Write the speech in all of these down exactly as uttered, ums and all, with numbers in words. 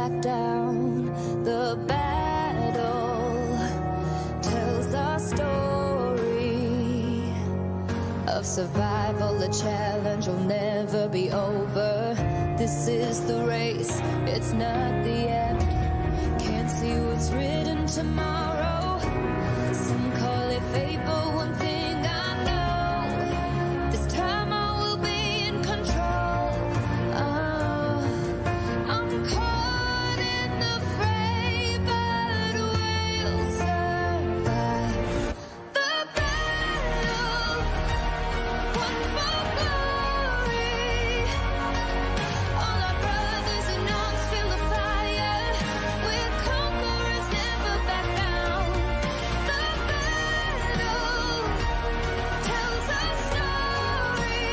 back down. The battle tells our story of survival. The challenge will never be over. This is the race, it's not the end. Can't see what's written tomorrow. Some call it fate, but one thing I know, this time I will be in control. Oh, I'm caught in the fray, but we'll survive. The battle, one for glory. All our brothers in arms, feel the fire. We're conquerors, never back down. The battle tells our story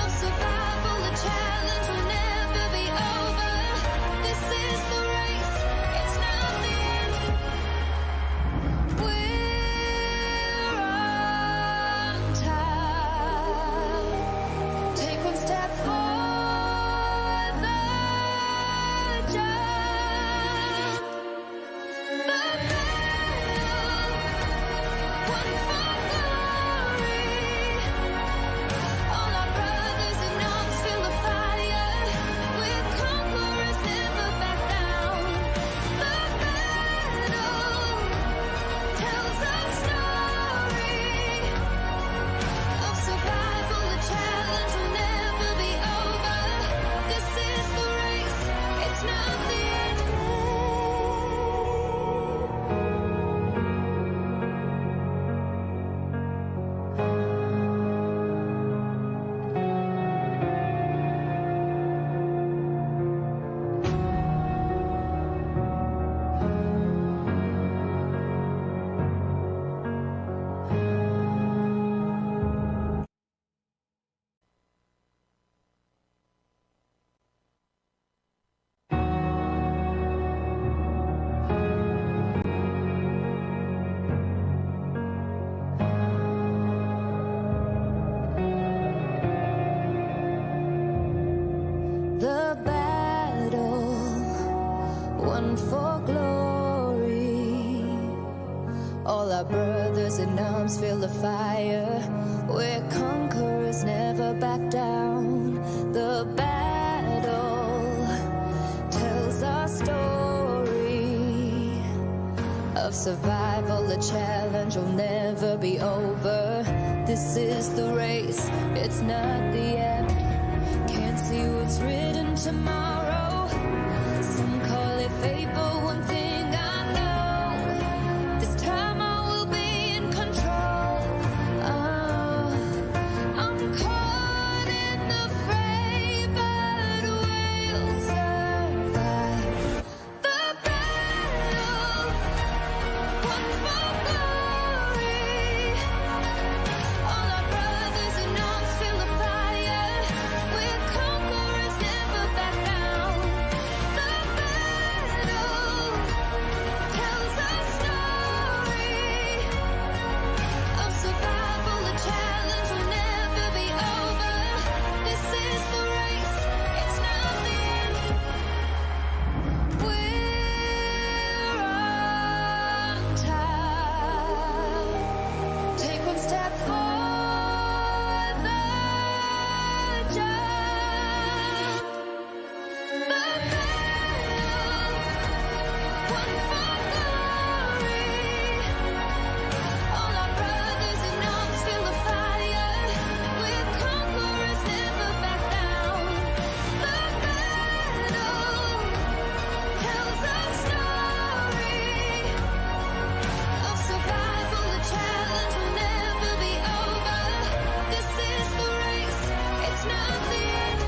of survival. The challenge will never be over. This is the race, it's not the end. We're on top. Take one step for the jump. The battle, one for glory. All our brothers in arms, feel the fire. We're conquerors, never back down. The battle tells our story of survival. The challenge will never be over. This is the race, it's not the end. The battle, one for glory. All our brothers in arms, feel the fire. We're conquerors, never back down. The battle tells our story of survival. The challenge will never be over. This is the race, it's not the end. Can't see what's written tomorrow. Some call it fate, but one thing I know, this time I will be in control. Oh, I'm caught in the fray, but we'll survive. The battle, one for glory. All our brothers in arms, feel the fire. We're conquerors, never back down. The battle tells our story of survival. The challenge will never be over. This is the race, it's not the end. We're on top. Take one step for the jump. The battle, one for glory. All our brothers in arms, feel the fire. We're conquerors, never back down. The battle tells our story of survival. The challenge will never be over. This is the race, it's not the end.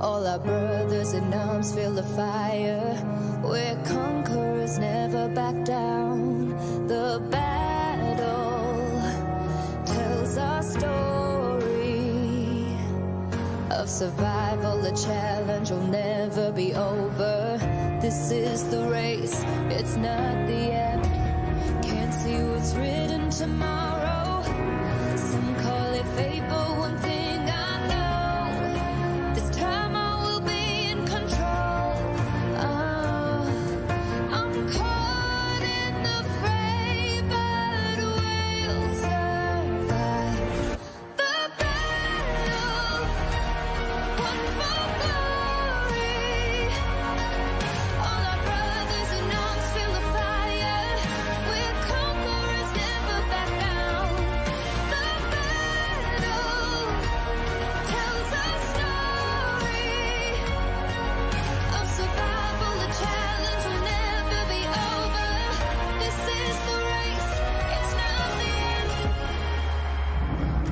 All our brothers in arms feel the fire. We're conquerors, never back down. The battle tells our story of survival, the challenge will never be over. This is the race, it's not the end. Can't see what's written tomorrow. Some call it fate, but one thing I know, this time I will be in control. Oh, I'm caught in the fray, but we'll survive. The battle, one for glory. All our brothers in arms feel the fire. We're conquerors, never back down. The battle tells our story of survival, the challenge will never be over. This is the race, it's not the end.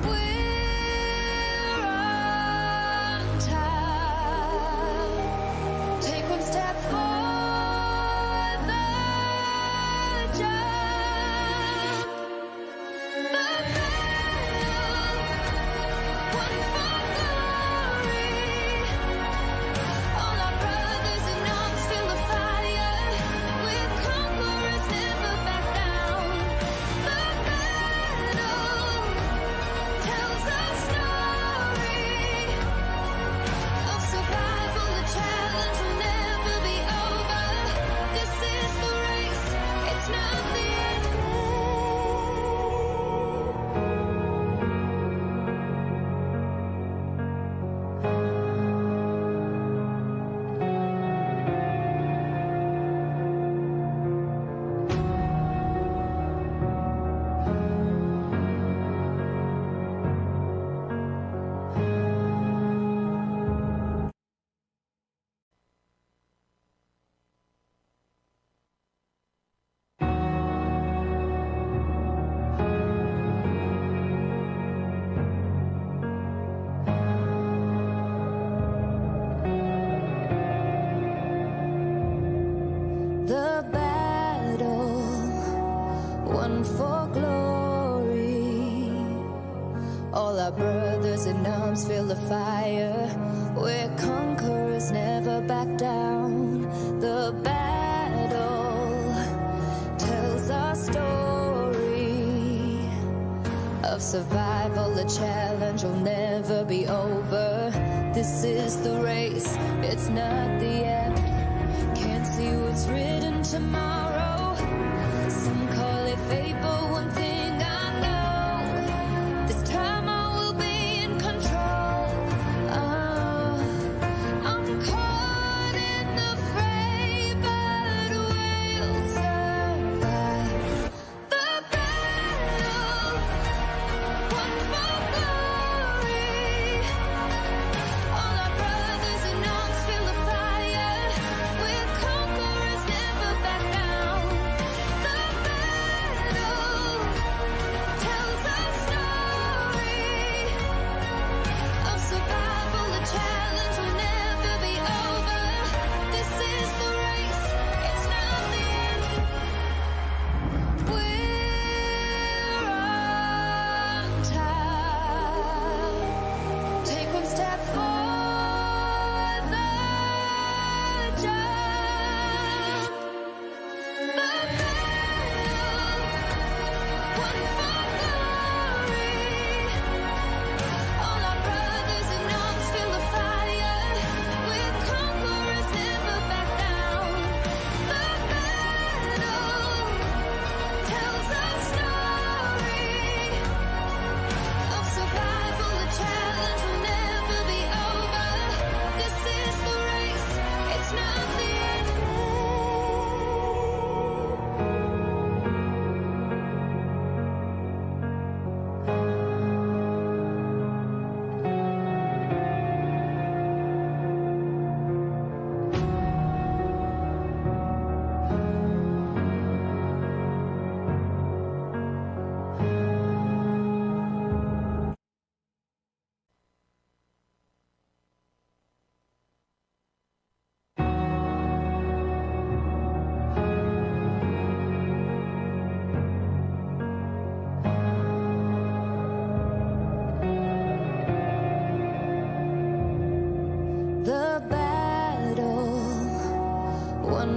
We're on time. Take one step for the jump. The battle, one for glory. All our brothers in arms feel the fire. We're conquerors, never back down. The battle tells our story of survival, the challenge will never be over. This is the race, it's not the end. The battle, one for glory. All our brothers in arms feel the fire. We're conquerors, never back down. The battle tells our story of survival, the challenge will never be over. This is the race, it's not the end. Can't see what's written tomorrow. Some call it fate, but one thing I know, this time I will be in control. Oh, I'm caught in the fray, but we'll survive. The battle, one for glory. All our brothers in arms feel the fire. We're conquerors, never back down. The battle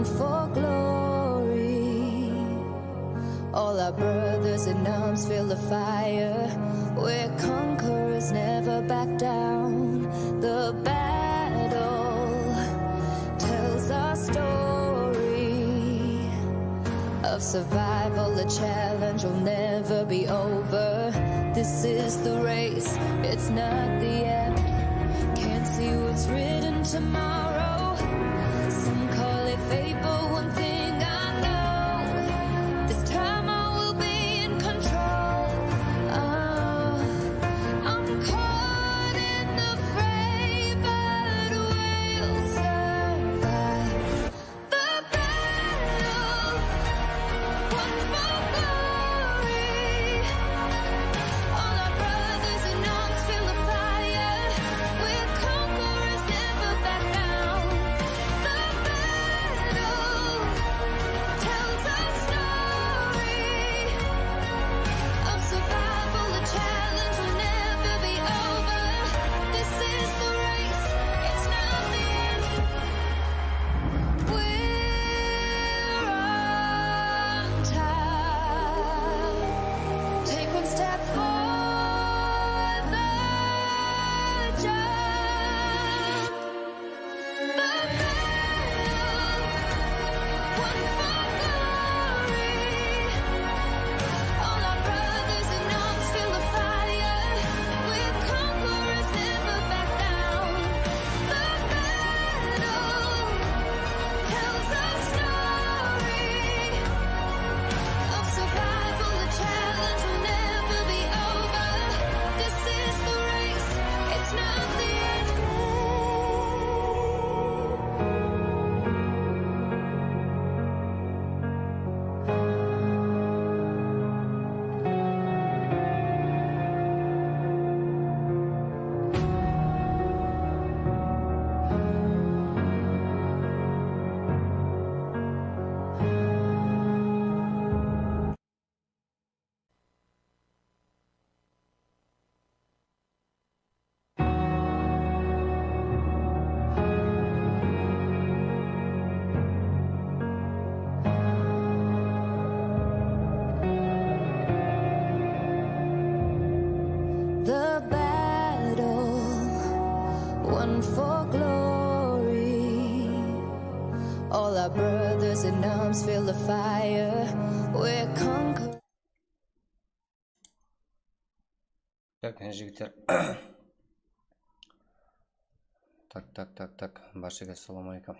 for glory. All our brothers in arms feel the fire. We're conquerors, never back down. The battle tells our story of survival. The challenge will never be over. This is the race, it's not the end. Can't see what's written tomorrow. Some call it fate, but one thing I know, this time I will be in control. Oh, I'm caught in the fray, but we'll survive. The battle, won for glory. All our brothers in arms feel the fire. We're conquerors, never back down. The battle tells our story of survival. The challenge will never be over. This is the race, it's not the end. We're on top. Take one step for the jump. The battle, won for glory. All our brothers in arms feel the fire. We're conquerors, never back down. The battle tells our story of survival. The challenge will never be over. This is the race, it's not the end. The battle won for glory. All our brothers in arms feel the fire. We're conquerors. Tak, jigitler. Tak, tak, tak, tak. Barshaǵa assalawma aleykum.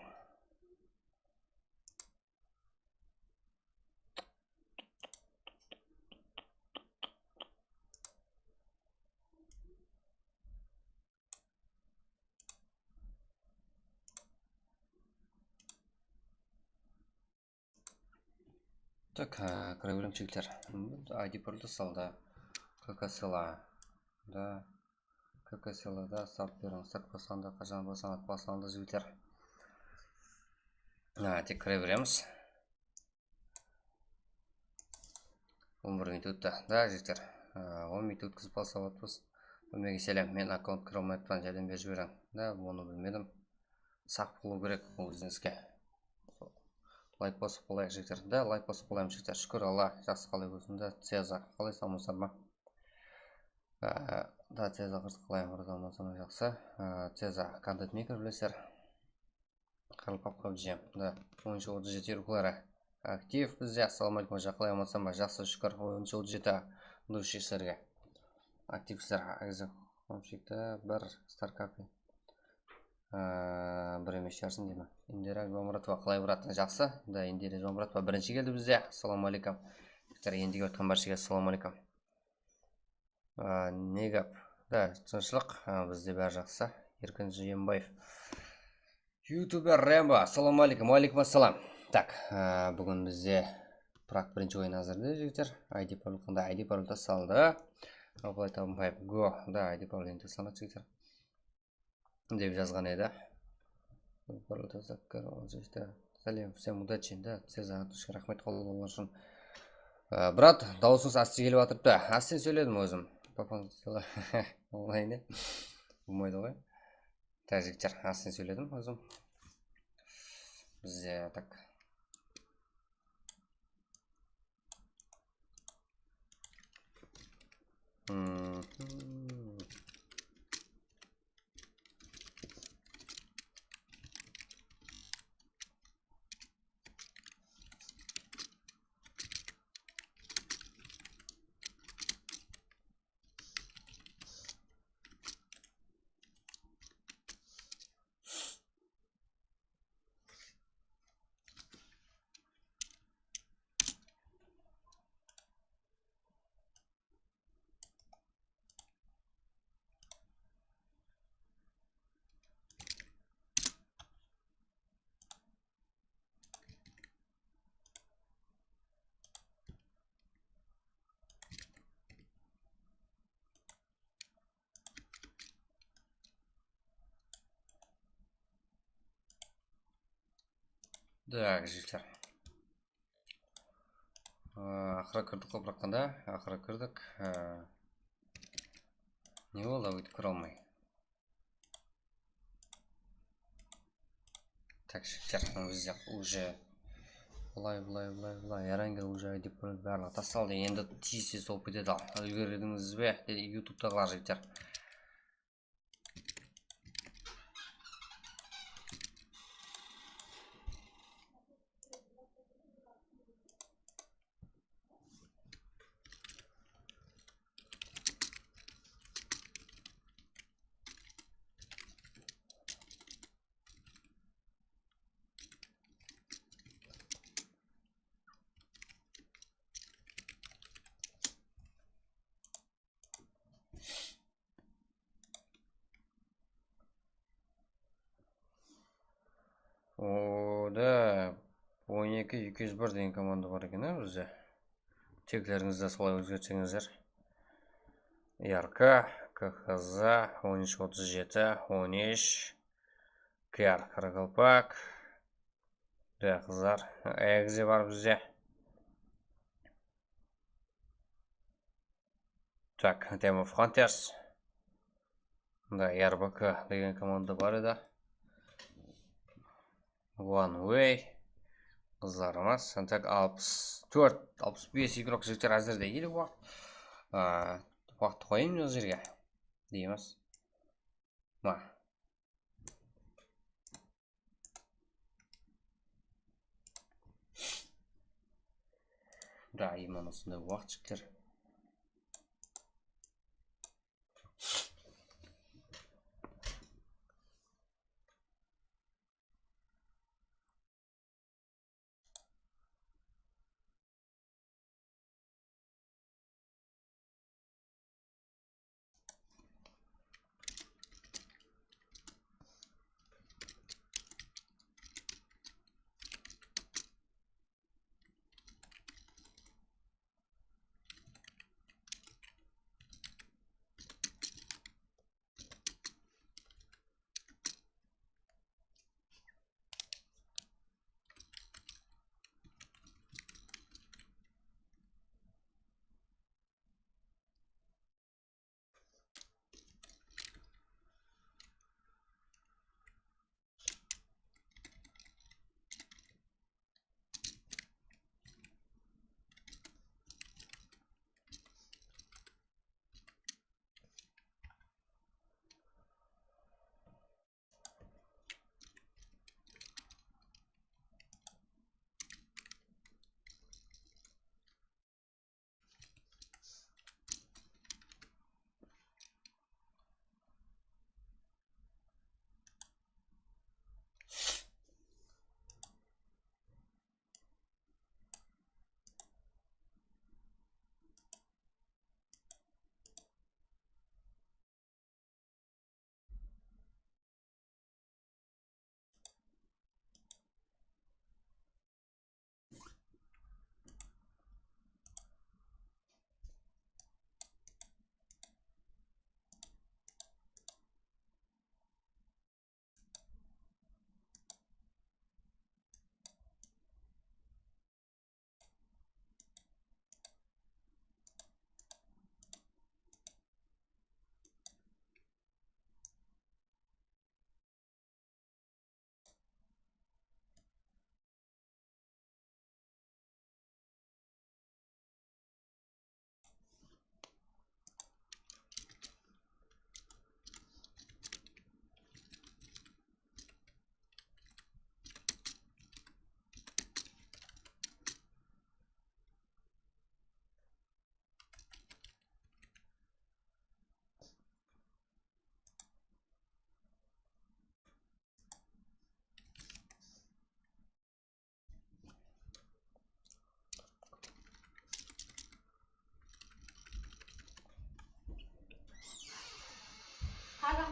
Tak, á, kire beremiz, jigitler. I D paroldı saldı. K K S L A da, K K S L A da sap beriń. Start baslandı, qashan baslandı, baslandı, jigitler. Á, tek kire beremiz. On bir minut ótti. Da, jigitler, á, on minut ótkizip alsa boladı. Hámmege sálem, men akkaunt kire almay atırman, járdem berip jiberiń. Da, onı bilmedim. Saq bolıw kerek ózińizge. Layk basıp qolayıq, jigitler. Da, layk basıp qolayıq, jigitler. Shúkir Alla, jaqsı, qalay ózińiz? Ceza, qalay, salamansızlar ma? Á, da, Ceza, qızıq, qalay, orazı, amansan ma, jaqsı? Á, Ceza, kontent meyker bilesizler. Qarıl papka jiyem. Da, onınshı otız jeti ruxlara. Aktiv bizde. Assalawma aleykum, hoja, qalay, amansan ba? Jaqsı, shúkir. Onınshı otız jeti. Durıs, sizlerge. Aktiv sizler. Komshikte bir Star Coffee. Á, bir emes shıǵarsın deymen. Indira Juwamuratova, qalay, brat? Jaqsı. Da, Indira Juwamuratova birinshi keldi bizde. Assalawma aleykum. Jigitler, endi kelip atqan bárshege assalawma aleykum. Á, ne gáp? Da, tınıshlıq, á, bizde bári jaqsı. Erkin Jıyembaev. Youtuber Rembo, assalawma aleykum. Wa aleykum assalam. Tak, á, búgin bizde prak birinshi oyın házirde, jigitler. I D parol qanday? I D parol tasladı. Apply tabınbay go. Da, I D parol endi taslanadı, jigitler. Dep jazǵan edi. Sálem, всем удачи, da, Ceza, raxmet, qollanǵan ushın. Á, brat, dawısıńız áste kelip atırıptı. Ásten sóyledim ózim. Papan, ońlay ne? Bolmaydı ǵoy. Tak, jigitler, ásten sóyledim ózim. Bizde, tak, Mhm. Так, jigitler. Aa, aqırı kirdik qopıraqtan da, aqırı kirdik. Aa, ne boldı, óytip kire almay. Tak, jigitler, mına bizde уже bılay, bılay, bılay, bılay, Erangel уже dep bárlıq tastaldı. Endi tiyisli sol ketedi al. Úlgerdińiz be? Dedi YouTube'taǵılar, jigitler. O da on eki eki júz bir degen komanda bar eken, á, bizde. Teklerińizdi solay ózgertseńizler. R K, K H Z, on úsh otız jeti, on úsh, K R, Qaraqalpaq. Da, qızlar, egize bar bizde. Tak, Team of Hunters. Mında R B K degen komanda bar edi. One Way. Qızlarımız. Tak, alpıs tórt, alpıs bes igrok jigitler házirde ele waqıt. Aa, waqıttı qoyayın mına jerge. Deymiz. Ma. Da, iman usınday waqıt jigitler.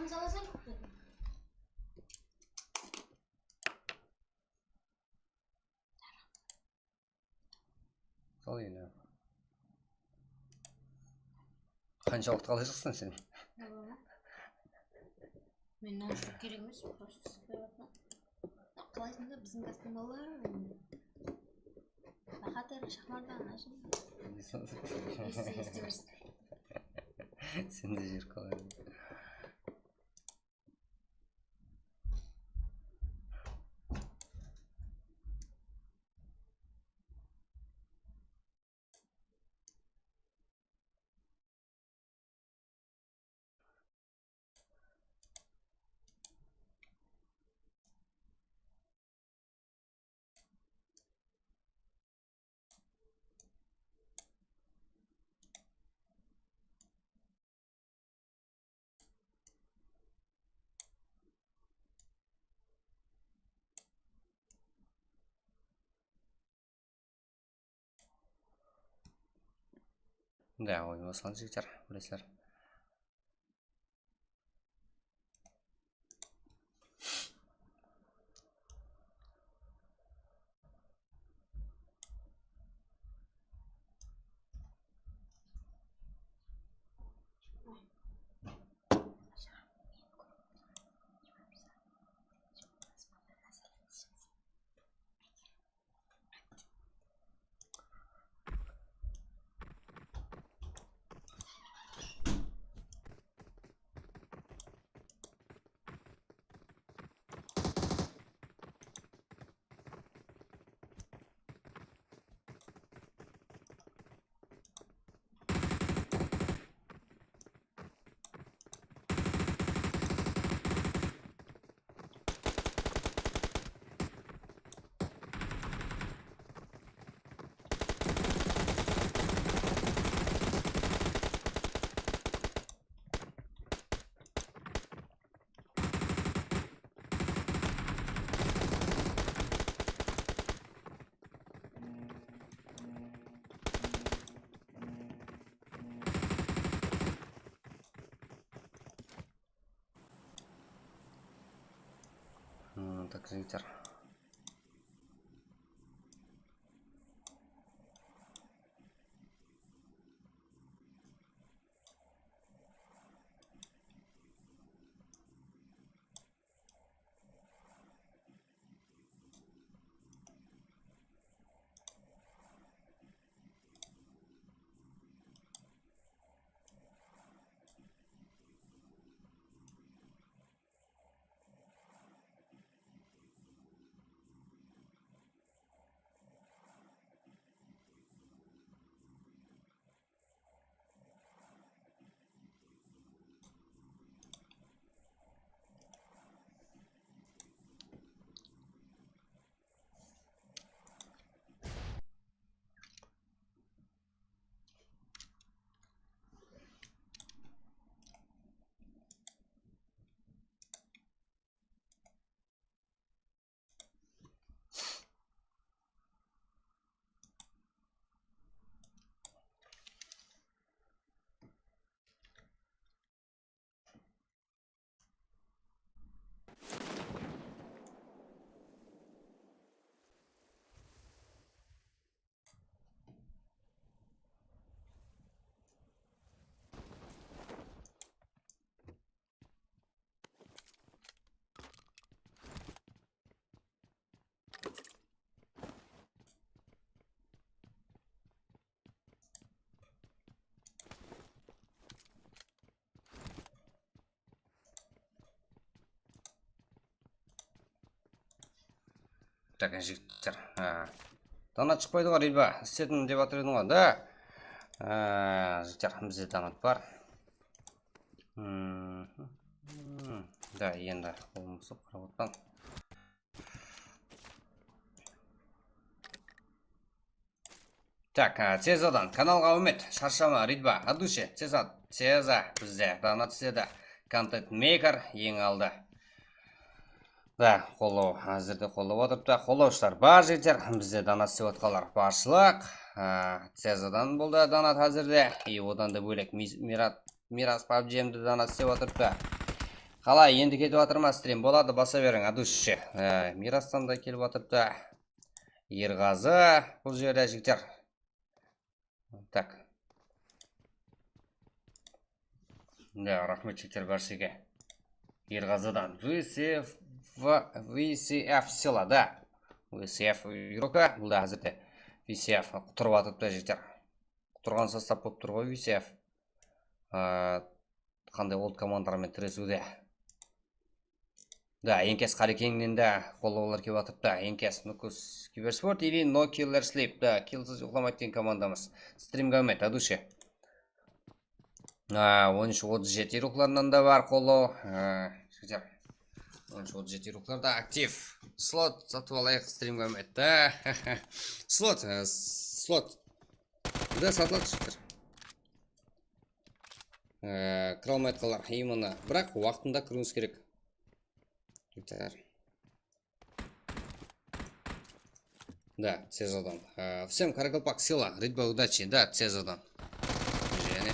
Salasam, Sol endi. Qansha waqıt qalajaqsań sen? Mınawa. Men noutbuk kerek emes, просто sıqpay atırman. Qalaysıń da, biziń gastın balalar. Bahadır, shaxmardan ashın. Esti, esti bersin. Sen de júrip qalasań. Da, oyın baslandı, jigitler, bilesizler. Hmm, так, jigitler. Tak, jigitler. Donat shıqpaydı ǵoy, Ridva. Istedim dep atır ediń ǵoy, da. Á, jigitler, bizde donat bar. Hmm. Da, endi qolım usıp qarap otırman. Tak, á, Cezadan kanalǵa áwmet, sharshama, Ridva, от души, Ceza, Ceza bizde donat istedi. Content maker eń aldı. Da, qollaw, házirde qollap atırıptı. Qollawshılar bar, jigitler, bizde donat istep atqanlar barshılıq. Á, Cezadan boldı donat házirde. И odan da bólek Miz-, Mirat Miras pabjimdi donat istep atırıptı. Qalay, endi ketip atır ma stream? Boladı, basa beriń, adushı. Ee, Mirastan da kelip atırıptı. Erǵazı bul jerde, jigitler. Tak. Da, raxmet, jigitler, bárshege. Erǵazıdan V C F, V C F sıyla da. V C F игрока, bul da házirde V C F qutırıp atırıptı, jigitler. Quturǵan sostav bolıp tur ǵoy V C F. Aa, qanday old komandalar menen tiresiwde. Da, Enkes Qárekeńnen de qollawlar kelip atırıptı. Enkes, Nukus, Kibersport ili No Killer Sleep. Da, killsız uyqılamaydı degen komandamız. Streamge áwmet, adushı. Aa, on úsh otız jeti ruxlarınan da bar qollaw. Aa, jigitler, on úsh otız jeti ruxlar da aktiv. Slot satıp alayıq, streamge áwmet. Da, slot, e, slot. Da, satıladı, jigitler. Ee, kire almay atqanlar, именно. Biraq waqtında kiriwińiz kerek. Bitar. Da, Cezadan. Ee, всем, Karakalpak, sıyla, Ridba, удачи, da, Cezadan. Jáne.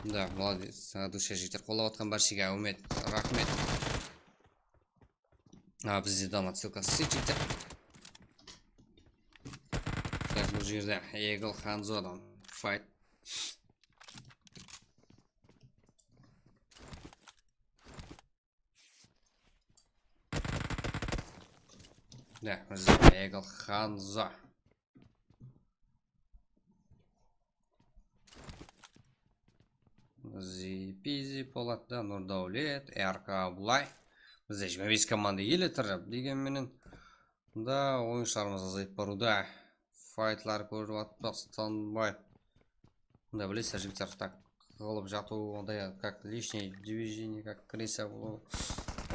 Da, молодец, от души, jigitler, qollap atqan bárshege áwmet, raxmet. A, bizde donat ссылкасы, jigitler. Так, bul jerde Eagle Hanzodan fight. Da, bizde Eagle Hanzo. Easy peasy, Polat da, Nurdáwlet, R K Ablay. Bizde jigirma bes komanda ele tur, degen menen. Da, oyınshılarımız azayıp barıwda. Faytlar kórip atpaq, stanbay. Mında bilesizler, jigitler, tak qılıp jatıw, onday, как лишнее движение, как крыса bolıw.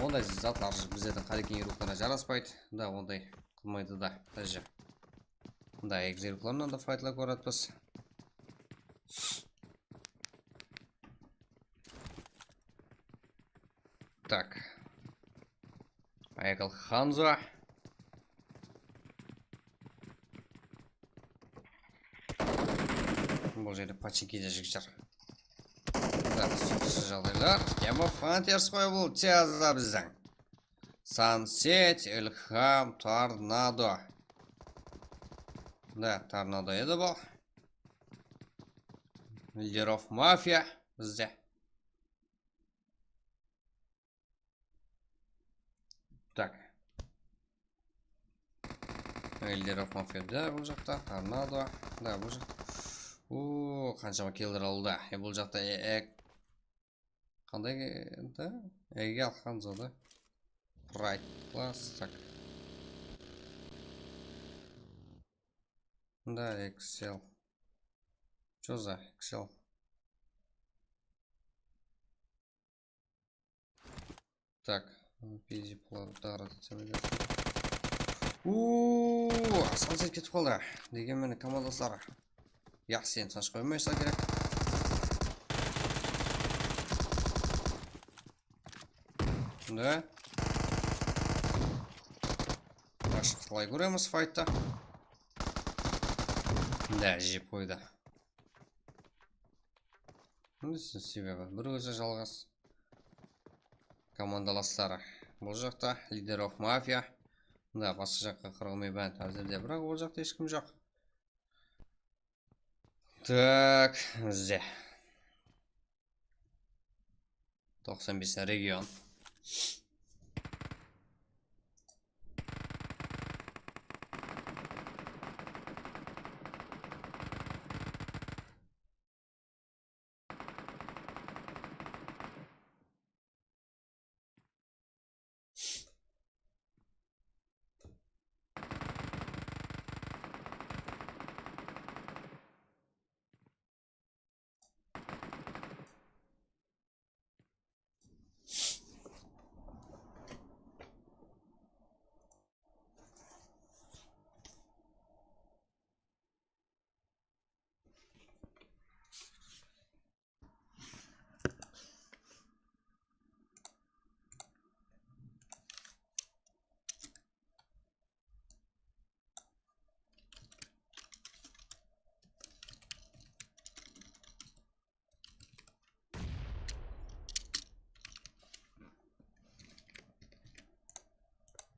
Onday zatlar bizlerdiń Qárekeńe ruxlarına jaraspaydı. Da, onday qılmaydı da, dáje. Mında egizeruklarınan da faytlar kórip atpız. Так. Eagle Hanzo. Bul jerde починкиде, jigitler. Так, usı jaǵdaylar. Game of Hunters ǵoy bul, Teza bizdiń. Sunset, Ilham, Tornado. Da, Tornado edi bul. Leader of Mafia bizde. Так. Leader of Mafia da bul jaqta, Tornado da bul jaqta. Uuu, qanshama killer aldı. E, bul jaqta, e, e, qanday, e, da? Eagle Hanzo da. Pride Plus, так. Да, Excel. Чё за Excel? Так, пизи платарат. Uuu, asqan set ketip qaldı. Degen menen komandaslar. Yaqsı, endi tınısh qoymaysa kerek. Da. Ashıq qılay kóremiz faytta. Da, jep qoydı. Sebebi bir ózi jalǵız. Komandalasları. Bul jaqta Leader of Mafia. Da, basqa jaqqa qırǵılmay bánt házirde, biraq ol jaqta hesh kim joq. Так, bizde. Toqsan bes region.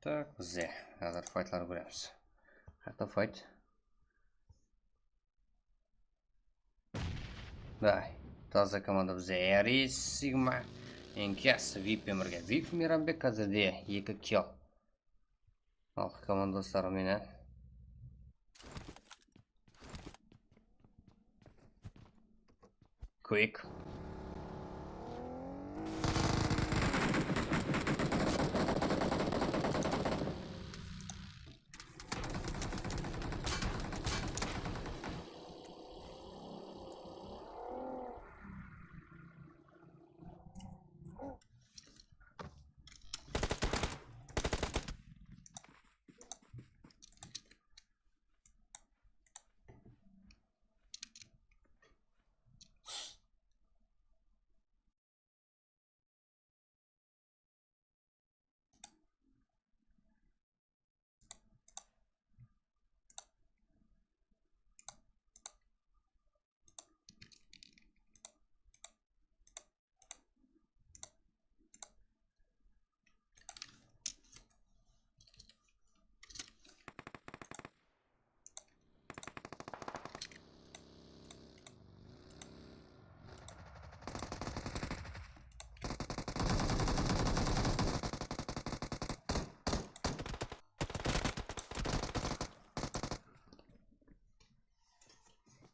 Tak, bizde házir faytlardı kóremiz. Qayaqta fayt? Da, taza komanda bizde. Eri Sigma, Enkas, Vip penen birge. Vip Meyranbek házirde eki kill. Al, komandasları menen. Quick.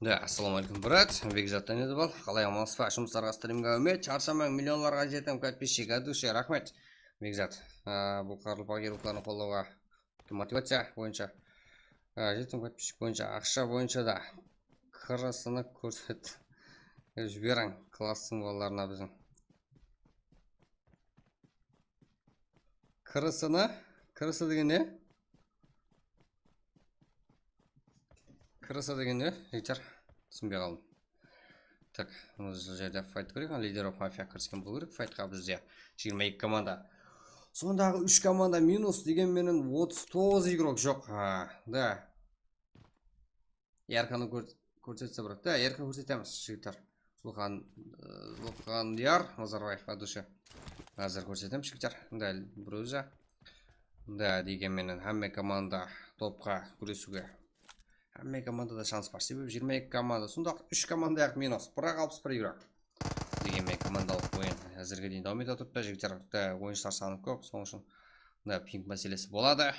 Da, assalamu aleykum, brat. Bekzattan edi bul. Qalay, amansız ba? Jumıslarǵa, strimge áwmet. Sharshamań, millionlarǵa jetim, podpischik, от души, raxmet. Bekzat, a, bul qarlı paǵirlıqlardı qollawǵa motivaciya boyınsha, a, jetim podpischik boyınsha, aqsha boyınsha da krısını kórset. Jiberiń klasstıń balalarına biziń. Krısını, krısı degen ne? Krısı degen ne? Jigitler, túsinbey qaldım. Tak, mına jerde fayt kóreyik. Liderov Mafiya kirisken bolıw kerek faytqa bizde. Jigirma eki komanda. Sondaǵı úsh komanda minus degen menen otız toǵız igrok joq. Ha, da. Yarkanı kór-, kórsetse, brat. Da, yarka kórsetemiz, jigitler. Zulxan, e, Zulxanyar Nazarbaev, от души. Házir kórsetemiz, jigitler. Da, Bruza. Da, degen menen hámme komanda topqa gúresiwge. Hámme komandada shans bar. Sebebi jigirma eki komanda. Sonda úsh komanda yaq minus. Biraq alpıs bir igrok. Degen menen komandalıq oyın házirge deyin dawam etip atırıptı, jigitler. Da, oyınshılar sanı kóp, sonıń ushın da ping máselesi boladı.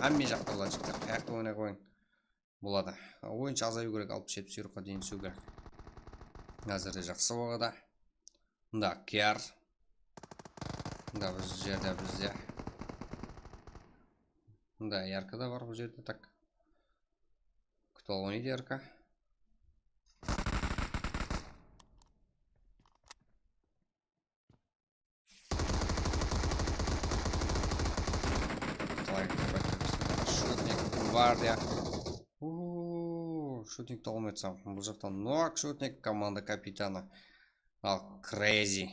Hámme jaqta boladı, jigitler. Qayaqta oynay qoyıń. Boladı. Oyınshı azayıw kerek, alpıs jetpis igrokqa deyin túsiw kerek. Házirde jaqsı bolǵada. Mında K R. Mında biz jerde bizde. Mında R K da bar bul jerde, tak. Kútip alıp oynaydı R K. Qalay, Shutnik, gvardiya. Uuu, Shutnik tolım etsem. Bul jaqtan Nok Shutnik, komanda kapitanı. Al, Crazy.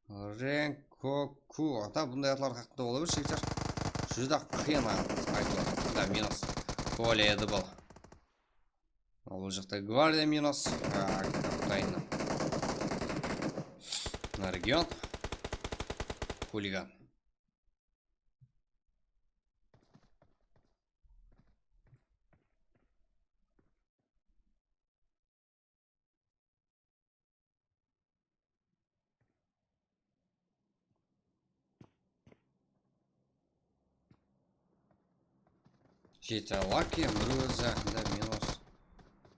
Renkoku. Ata, bunday atlar haqqında ola ber, jigitler. Júdá qıyın aytıp atır. Da, minus. Kolya edi bul. Al, bul jaqta gvardiya minus. A, kapitayın. Mına region. Xuligan. Jeti Lucky, bir ózi, da, minus.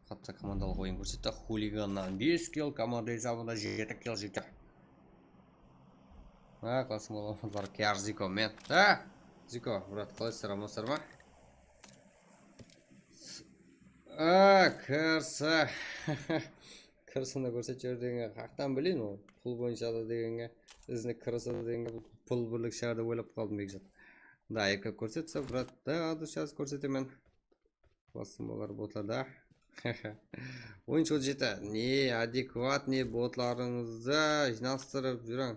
Qattı komandalıq oyın kórsetti. Xuligannan bes kill, komanda esabında jeti kill jeti. Ha, klasım bolamazlar, Kyar Ziko, men. Ha, Ziko, brat, qalaysızlar, amansızlar ma? A, krısı. Krısını kórsetip jiber degenge qaqtan bileyin ol. Pul boyınsha da degenge, izine krısı degenge pul birlik shıǵar dep oylap qaldım, Bekzat. Da, eki kórsetse, brat, da, adı jaz kórsetemen. Basım bolar botlarda. Oyınshı otız jeti. Ne adekvat, ne botlarıńızdı jıynastırıp júriń.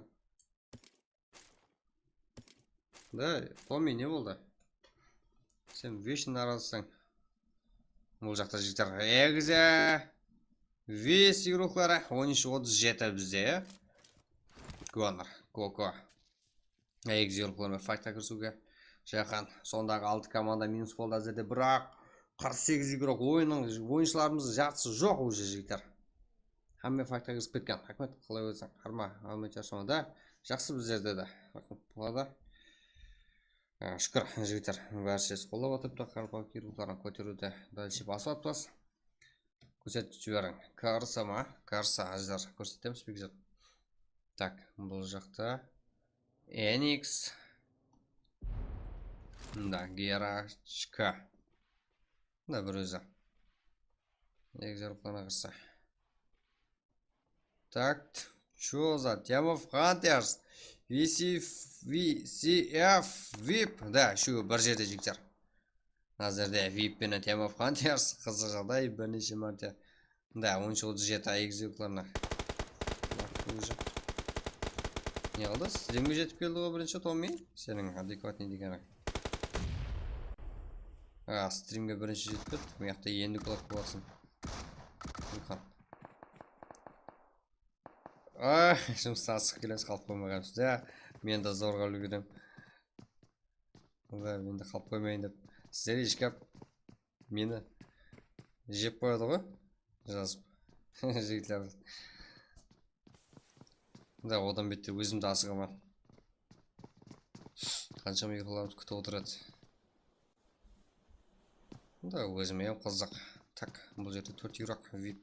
Da, Tomi, ne boldı? Sen vesh narazısań. Bul jaqta jigitler egize. Ves igrokları, on úsh otız jeti bizde, ya. Guanar, Koko. Egiz yorıqlar menen faytqa kirisiwge jaqın. Sondaǵı altı komanda minus boldı házirde, biraq qırq segiz igrok oyınnıń, oyınshılarımızdıń jartısı joq уже, jigitler. Hámme faytqa kirisip ketken. Raxmet, qalay óziń? Harma, hámme charshamadı. Jaqsı bizlerde de. Raxmet boladı. Á, shúkir, jigitler, bárshesi qollap atırıptı, qaraqalpaq igrokların kóteriwde dálshe basıp atırmız. Kórsetip jiberiń. Karsa ma? Karsa, házir kórsetemiz, Bekzat. Tak, bul jaqta Eniks. Mında Gerachka. Mında bir ózi. Egizerliklerine qarsa. Tak, chё za, Team of Hunters, V C, V C F, vip. Da, shu bir jerde, jigitler. Házirde vip penen Team of Hunters, qızıq jaǵday, bir neshe márte. Da, on shıǵıp jeti egizerliklerine. Ne qıldı? Strimge jetip keldi ǵoy birinshi, Tommy. Seniń adekvatnıy degeniń. A, strimge birinshi jetip kettik. Mıyaqta endi kulak bolasın. Ulqan. Ay, jumıstan shıǵıp kelemiz, qalıp qoymaǵanbız. Ya, men de zorǵa úlgerem. Uda, men de qalıp qoymayın dep. Sizler eshkap meni jep qoyadı ǵoy. Jazıp. Jigitler. Da, odan beter ózim de asıǵaman. Qanshama uyqılarımız kútip otıradı. Da, ózime hám qızıq. Tak, bul jerde tórt yuraq, vip.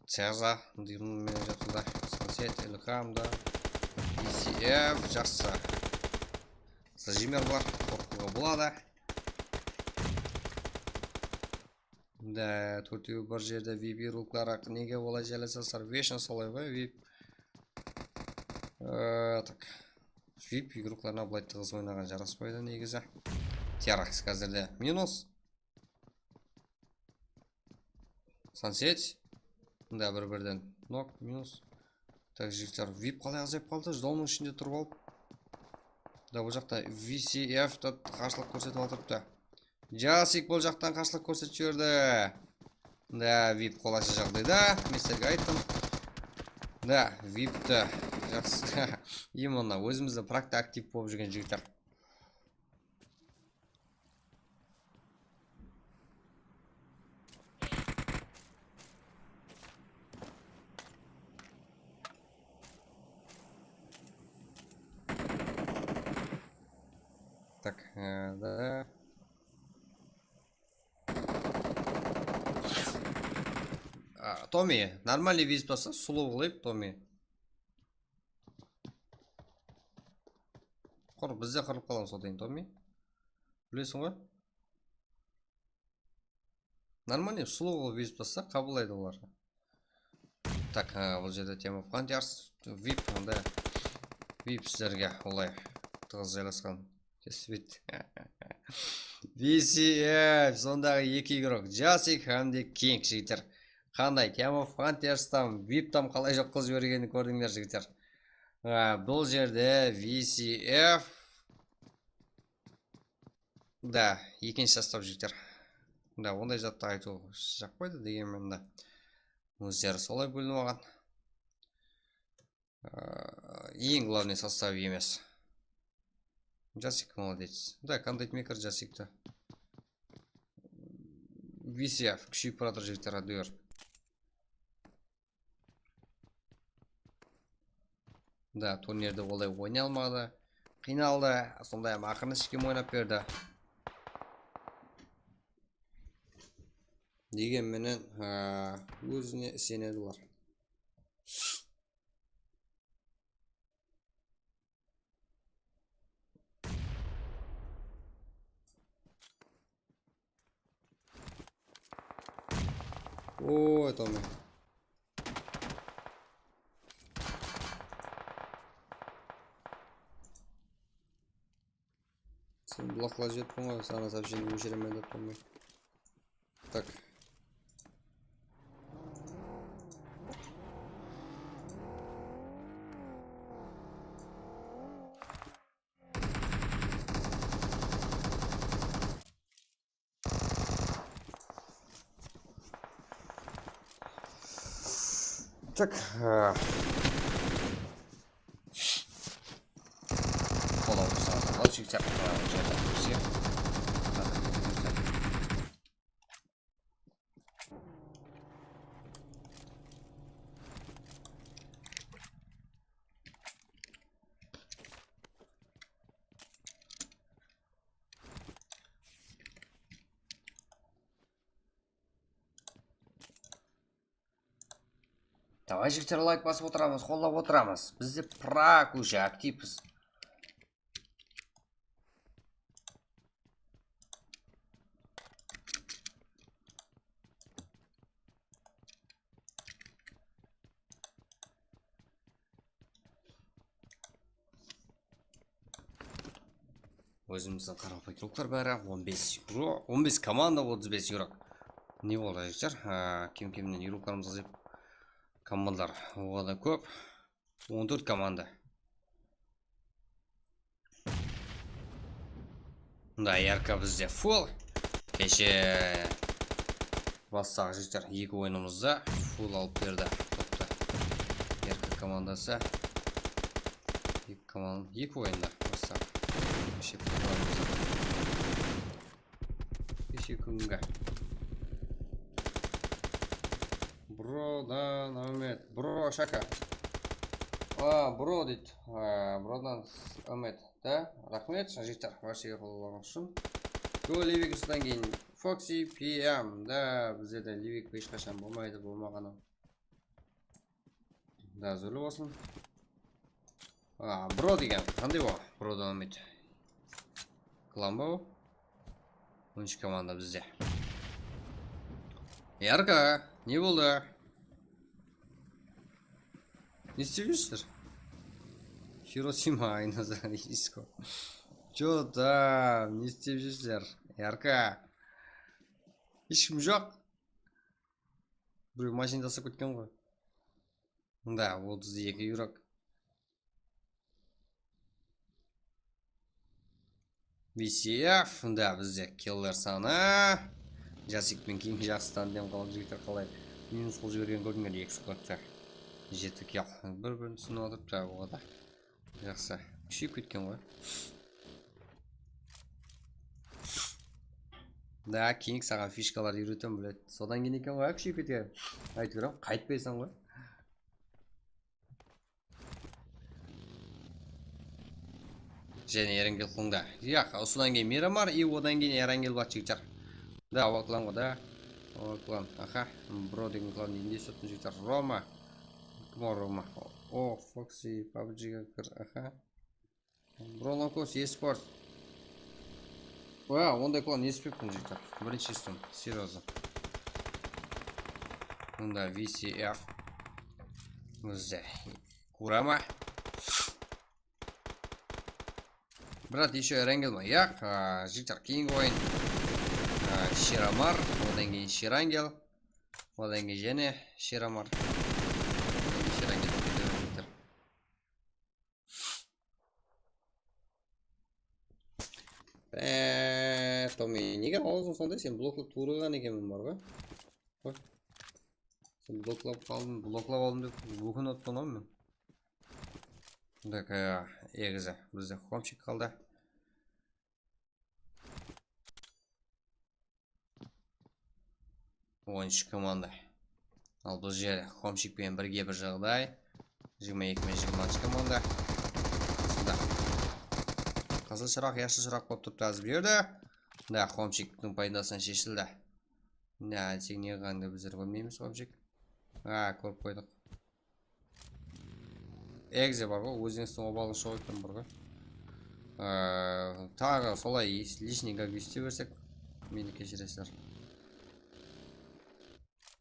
Ceza, Dirn menen jatırdı. Sunset, Ilham da. E C F, jaqsı. Zajimer bar, qorqıwǵa boladı. Da, tórtewi bir jerde vip igrokları nege olay jaylasasızlar? Vesh solay ǵoy, vip. Ee, tak. Vip igroklarına bılay tıǵız oynaǵan jaraspaydı negizi. Teraks házirde minus. Sunset. Mında bir-birden nok, minus. Tak, jigitler, vip qalay azayıp qaldı? Zonnıń ishinde turıp alıp. Da, bul jaqta V C F ta qarshılıq kórsetip atırıptı. Jasik bul jaqtan qarshılıq kórsetip jiberdi. Da, vip qolayshı jaǵdayda, men sizlerge ayttım. Da, vip te. Jaqsı. Именно, ózimizdiń prakta aktiv bolıp júrgen jigitler. Так, e, da. A, Tommy, нормальный визит bassa, slow qılayıq, Tommy. Qur, biz de qırılıp qalamız, otayın, Tommy. Bilesiń ǵoy. Нормальный, slow qılıp ezip tassa, qabıllaydı olar. Tak, ha, bul jerde Team of Hunters, vip, anda vip sizlerge olay tıǵız jaylasqan. Kesbit. V C F, sondaǵı eki igrok, Jasik hám de King, jigitler. Qanday, Team of Hunters tam, vip tam qalay joqqa jibergenin kórdińler, jigitler. Ha, bul jerde V C F, Da, ekinshi sostav jigitler. Da, onday zattı aytıw jaqpaydı, degenmen da. Ózleri solay bólinip alǵan. Aa, eń главный sostav emes. Jasik молодец. Da, Content Maker Jasikti. V C F kúsheyip baratır, jigitler, áytewir. Da, turnirde olay oynay almadı. Qıynaldı. Sonday-aq, aqırın ishkem oynap berdi. Degen menen, ha, ózine isenedi bular. Oy, Tomi. Sen bloklap jibettiń ǵoy, saǵan совсем óshiremen dep turmay. Так. Так, а. Всё, а, уже так, всё. Давай, jigitler, layk basıp otıramız, qollap otıramız. Biz de prak уже aktivpiz. Ózimizdiń qaraqalpaq yuroklar bári on bes yurok, on bes komanda, otız bes yurok. Ne boldı, jigitler? Ha, kem-kemnen yuroklarımız azayıp, komandalar oǵada kóp. On tórt komanda. Mında R K bizde full. Keshe bastaǵı jigitler eki oyınımızda full alıp berdi toptı. R K komandası eki koman-, eki oyında bastaǵı. Keshe full alıp berdi. Keshe kúnge. Brodan Ámet. Bro, Shaka. A, bro deydi. A, brodan Ámet. Da, raxmet, jigitler, bárshege qollawlarıńız ushın. Go, Livik, usıdan keyin Foxy P M. Da, bizde de Livik hesh qashan bolmaydı, bolmaǵanı. Da, zórli bolsın. A, bro degen, qanday o? Brodan Ámet. Klan ba o? On úsh komanda bizde. Yarka, ne boldı? Ne istep júrsizler? Hirosima, Aynazar, Isko. Jota, ne istep júrsizler? Yarka. Hesh kim joq. Birew mashina taslap ketken ǵoy. Mında otız eki yurok. V C F, mında bizde killer sanı. Jasik penen keyin jaqsı tandem qılıp jigitler qalay minus qılıp jibergen kórdińler eki skladtı. Jeti kill. Bir-birin túsinip atırıptı oǵada. Jaqsı. Kúsheyip ketken ǵoy. Da, keyingi saǵan fishkalardı úyretemen, bilet. Sodan keyin eken ǵoy, kúsheyip ketken. Aytıp berem, qaytpaysań ǵoy. Jáne Erangel qılıńda. Yaq, usıdan keyin Miramar, i odan keyin Erangel bar, jigitler. Da, awa klan ǵo da. Awa klan, aha. Bro degen klan, endi esittim, jigitler. Roma. Kim o Roma? O, Foxy, pabjiga kir, aha. Bro, Locos, eSport. Wa, onday klan esitpeptin, jigitler. Birinshi esittim, seryoznıy. Mında V C F. Bizde Kurama. Brat, ещё Erangel ma? Yaq, a, jigitler, keyingi oyın. A, Shiramar, odan keyin Shirangel, odan keyin jáne Shiramar. Odan keyin Shirangel, jigitler. Eee, Tomi, nege awzıń sonday? Sen bloklap tuwrıǵan ekenmen bar ǵoy. Qoy. Sen bloklap qaldım, bloklap aldım dep ókinip atırman ǵoy men. Так, e, egizi bizde Homchik qaldı. On úsh komanda. Al bul jerde Homchik penen birge bir jaǵday. Jigirma eki men jigirmanshı komanda. Qızılda. Qızıl shıraq, yashıl shıraq bolıp turıptı házir bu jerde. Da, Homchiktiń paydasına sheshildi. Ne, sen ne qılǵandı bizler kórmeymiz, Homchik. A, kórip qoydıq. Exe bar ǵoy, ózińizdiń obalıń shıǵıp eken bar ǵoy. Aa, taǵı solay лишний gag istey bersek, meni keshiresizler.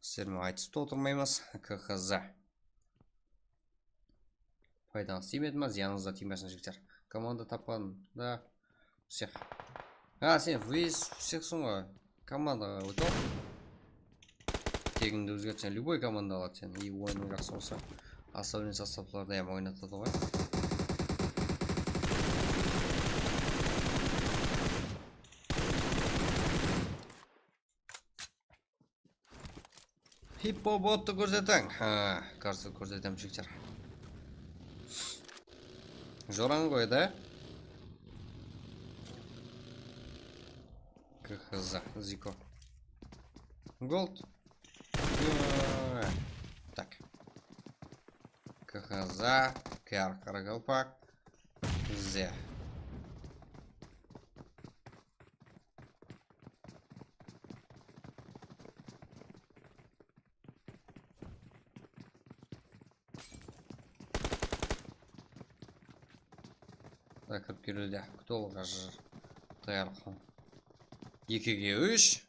Sizler menen aytısıp ta otırmaymız. K H Z. Paydańız tiymedi ma? Zıyanıńız da tiymesin, jigitler. Komanda tapqan da. Всех. Ha, sen весь всехсың ǵoy. Komandaǵa ót al. Tegińdi ózgertseń, любой komanda aladı seni. И oyınıń jaqsı bolsa, особенный sostavlarda ham oynatadı ǵoy. Hippobottı kórsetiń. Ha, kórse-, kórsetem, jigitler. Jorań ǵoy da. K H Z, Ziko. Gold. Э, Так. K H Z, K R Qarakalpak, Z. Da kirip keliwde. Кто уже? Tayar qıl. Ekige úsh.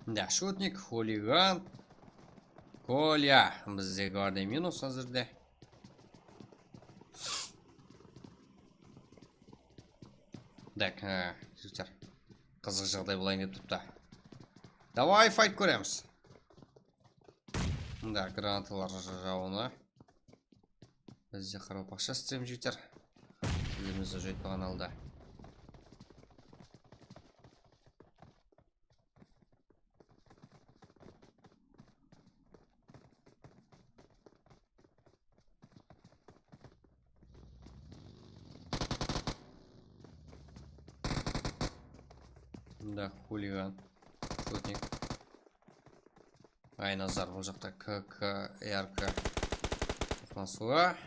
Da, shutnik, xuligan. Kolya. Bizde garde minus házirde. Tak, ha, jigitler. Qızıq jaǵday bolayın dep turıptı. Davay, fayt kóremiz. Mında granatalar jawını. Bizde qaraqalpaqsha stream, jigitler. Tilimiz joytpaǵan halda. Da, xuligan. Shutnik. Aynazar, bul jaqta K K R K. Toqtan suwa.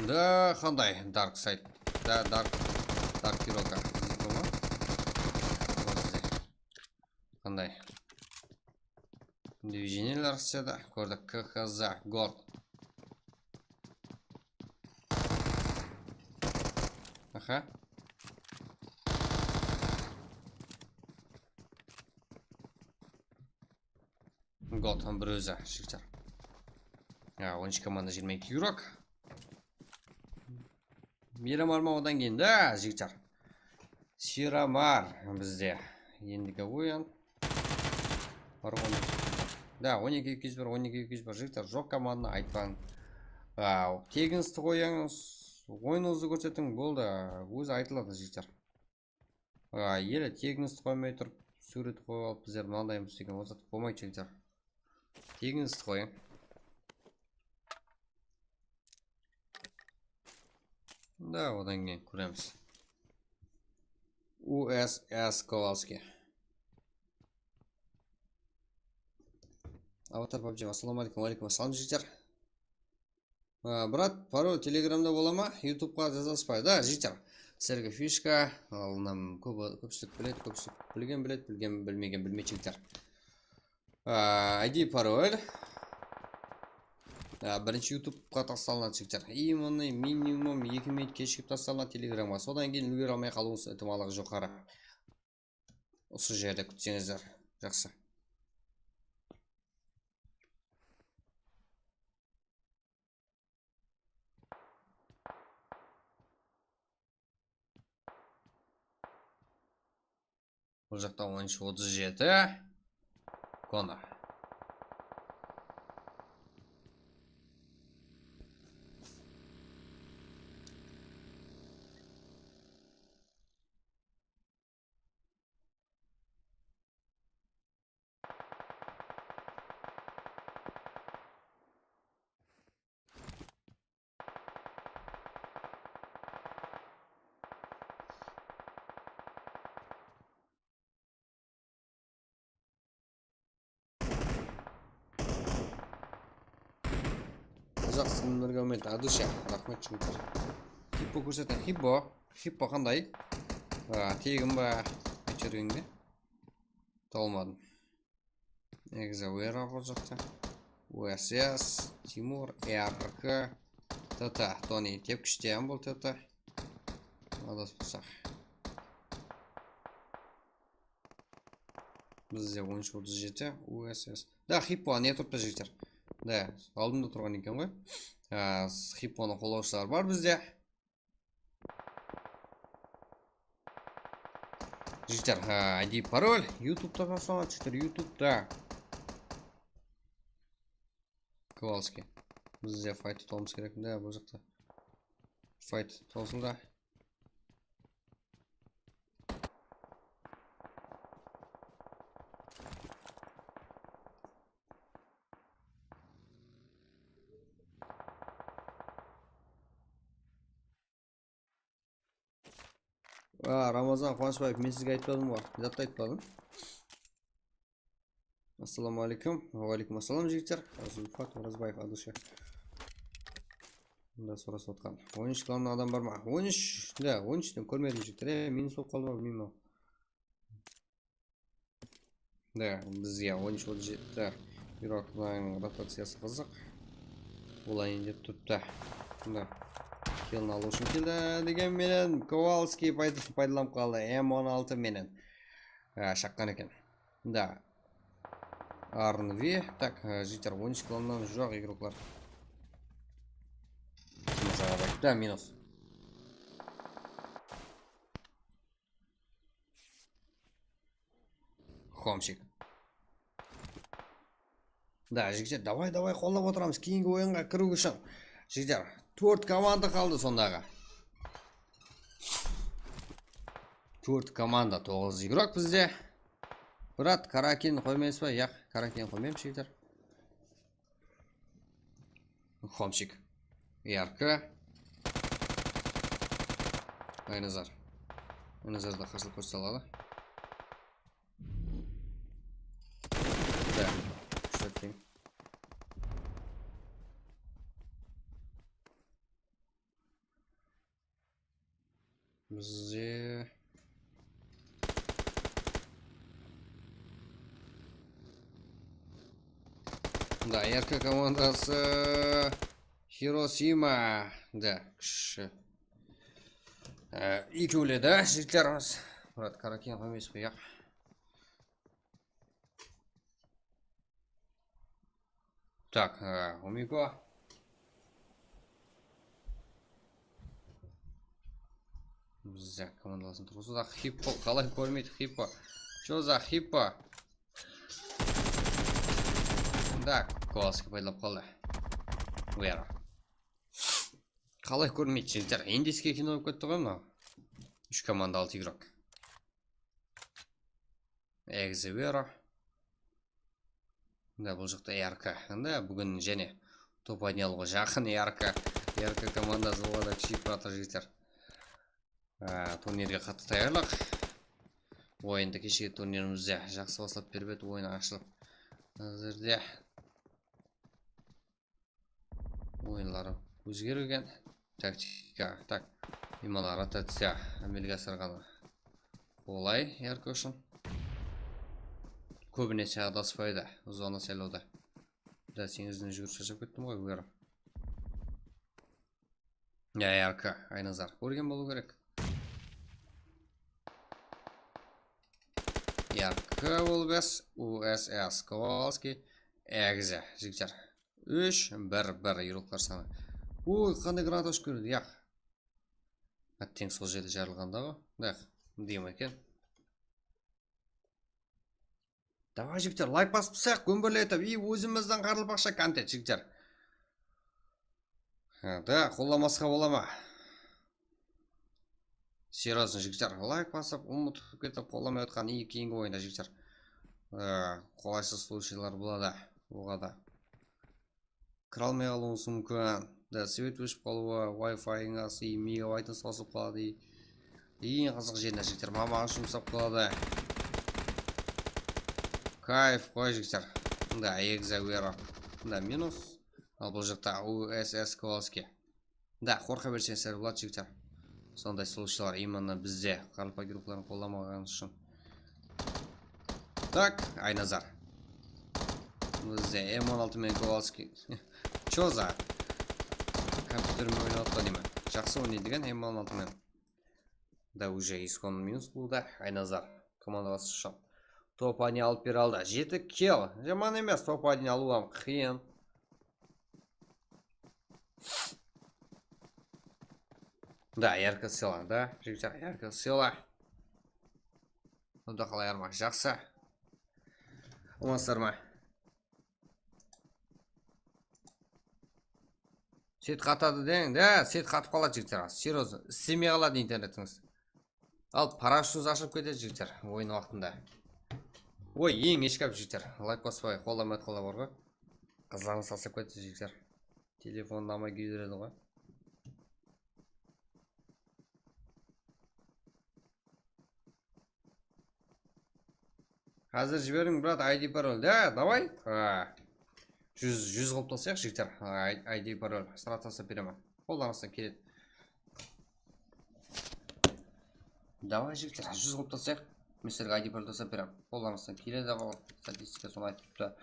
Da, qanday? Dark Side. Da, Dark, Dark Hiroka. Ziko ma? Bizde. Qanday? Движениелер isledi. Kórdik. K H Z, Gold. Aha. Gold, bir ózi, jigitler. Ya, on úsh komanda, jigirma eki yurok. Miramar ma odan keyin da, jigitler? Siramar bizde. Endigi oyın. Bir on eki. Da, on eki eki júz bir, on eki eki júz bir, jigitler, joq komandanı aytpań. A, teginisti qoyıń, oyınıńızdı kórsetiń, boldı. Ózi aytıladı, jigitler. A, ele teginisti qoymay turıp, súwret qoyıp alıp, bizler mınandaymız degen, ol zat bolmaydı, jigitler. Teginisti qoyıń. Da, odan keyin kóremiz. U S S Kowalskiy. Avatar pabji, assalawma áleykum. Wa áleykum assalam, jigitler. A, brat, parol Telegramda bola ma? YouTubeqa jazasız ba? Da, jigitler. Sizlerge fishka, al, mına, kóp, kópshilik biledi, kópshilik bilgen biledi, bilgen, bilmegen bilmeydi, jigitler. A, I D, parol. A, birinshi YouTubeqa taslanadı, jigitler. I, mınaday minimum eki minut keshigip taslanadı Telegramǵa. Sodan keyin úlgere almay qalıwıńız itimallıǵı joqarı. Usı jerde kútseńizler. Jaqsı. Bul jaqta on úsh otız jeti. Kona. Jaqsı, sizbenen birge Umid Adusha. Raxmet, jigitler. Hippo kórsetiń. Hippo. Hippo qanday? A, tegin ba? Aytıp júrgende. Tawalmadım. Exaware bul jaqta. U S S, Timur, R K, T T. Toni, tepkishte hám bul T T. Adaspasaq. Bizde on úsh otız jeti, U S S. Da, Hippo ne turıptı, jigitler? Da, aldımda turǵan eken ǵoy. A, Hipponıń qollawshıları bar bizde. Jigitler, ha, I D, parol. YouTube'da taslanadı, jigitler, YouTube'da. Kowalskiy. Bizde fayt tutıwımız kerek, da, bul jaqta. Fayt tawsıldı. A, Ramazan Quwanıshbaev, men sizge aytpadım ǵoy, zat aytpadım. Assalamu aleykum. Wa aleykum assalam, jigitler. Zulfat Orazbaev, Adusha. Mında sorasıp atqan. On úsh klannan adam bar ma? On úsh, da, on úshten kórmedim, jigitler. E, minus bolıp qaldı ma, bilmeymen. Da, bizge on úsh otız jeti. Yuroktıń rotaciyası qızıq. Olayın dep turıptı. Mında. Kilin alıw ushın keldi degen menen Kowalskiy payda-, paydalanıp qaldı. M on altı menen. A, shaqqan eken. Da. R N V. Tak, e, jigitler, on úsh klannan joq igroklar. Da, minus. Homchik. Da, jigitler, davay, davay, qollap otıramız keyingi oyınǵa kiriw ushın. Jigitler, tórt komanda qaldı sondaǵı. Tórt komanda, toǵız igrok bizde. Brat, Karakin qoymaysız ba? Yaq, Karakin qoymayman, jigitler. Homchik. Yarkı. Aynazar. Aynazar da qarsılıq kórsete aladı. Da. Kúshli. Bizde. Mında R K komandası Hiroshima. Da, kúshi. E, ekewledi jigitlerimiz. Murat Karakin qoymaysız ba, yaq. Tak, e, Umiko. Bizde komandalasın turǵızdı da, Hippo qalay kórmeydi, Hippo. Chё za Hippo? Da, Kowalskiy paydalap qaldı. Where? Qalay kórmeydi, jigitler? Indiyskiy kino bolıp ketti ǵoy mınaw. Úsh komanda, altı igrok. Egzevero. Mında bul jaqta R K. Mında búgin jáne top oynay alıwǵa jaqın R K. R K komandası oǵada kúsheyip baratır, jigitler. Á, turnirge qattı tayarlıq. Oyındı keshegi turnirimizde jaqsı baslap berip edi, oyın ashılıp. Házirde oyınları ózgergen. Taktika, tak. Imalar rotaciya ámelge asırǵanı qolay R K ushın. Kóbinese adaspaydı zona saylawda. Da, teńizden júgirip sharshap kettim ǵoy, Vero. Ya, R K, Aynazar. Kórgen bolıw kerek. R K, Ulbes, U S S, Kowalskiy, Egze, jigitler. Úsh, bir, bir, yurıqlar sanı. Uy, qanday granata ushıp keldi, yaq. Átteń sol jerde jarılǵanda ǵo. Yaq, deyim eken. Davay, jigitler, layk basıp tursaq, gómberletip, и ózimizdiń qaraqalpaqsha kontent, jigitler. Ha, da, qollamasqa bola ma? Серьёзно, jigitler, layk basıp, umıtıp ketip, qollamay atqan, и keyingi oyında, jigitler. Ee, qolaysız случайlar boladı, oǵada. Kira almay qalıwıńız múmkin. Da, svet óship qalıwı, Wi-Fi-ıńız, i, megabaytıńız qosılıp qaladı, i, eń qızıq jerinde, jigitler, mamaǵa jumsap qaladı. Kayf ǵoy, jigitler. Da, Egzevero. Da, minus. Al, bul jaqta U S S Kowalskiy. Da, qorqa berseńiz sál boladı, jigitler. Sonday случайlar именно bizde qaraqalpaq yurıqların qollamaǵanı ushın. Tak, Aynazar. Bizde M on altı menen Kowalskiy. Chё za? Kompyuterim oynap atpa deymen. Jaqsı oynaydı eken M on altı menen. Da, уже исконный minus boldı. Aynazar. Komanda basqıshı. Top oynay alıp bere aldı. Jeti kill. Jaman emes, top oynay alıw hám qıyın. Da, R K sıyla, da, jigitler, R K sıyla. Bunda qalay arma? Jaqsı. Amansızlar ma? Set qatadı deń, da, set qatıp qaladı, jigitler. Серьёзно, islemey qaladı internetińiz. Al, parashyutıńız ashılıp ketedi, jigitler, oyın waqtında. Oy, eń eshkap, jigitler. Layk basıp qoyıń, qollamay atqanlar bar ǵoy. Qızlarıńız tashlap ketedi, jigitler. Telefonın almay kúydiredi ǵoy. Házir jiberiń, brat, I D parol. Da, davay. A, júz, júz qılıp taslayıq, jigitler. A, I D parol. Sıraq taslap beremen. Qollarıńızdan keledi. Davay, jigitler, júz qılıp taslayıq. Men sizlerge I D parol taslap beremen. Qollarıńızdan keledi, aǵa. Statistika sonı aytıp turıptı.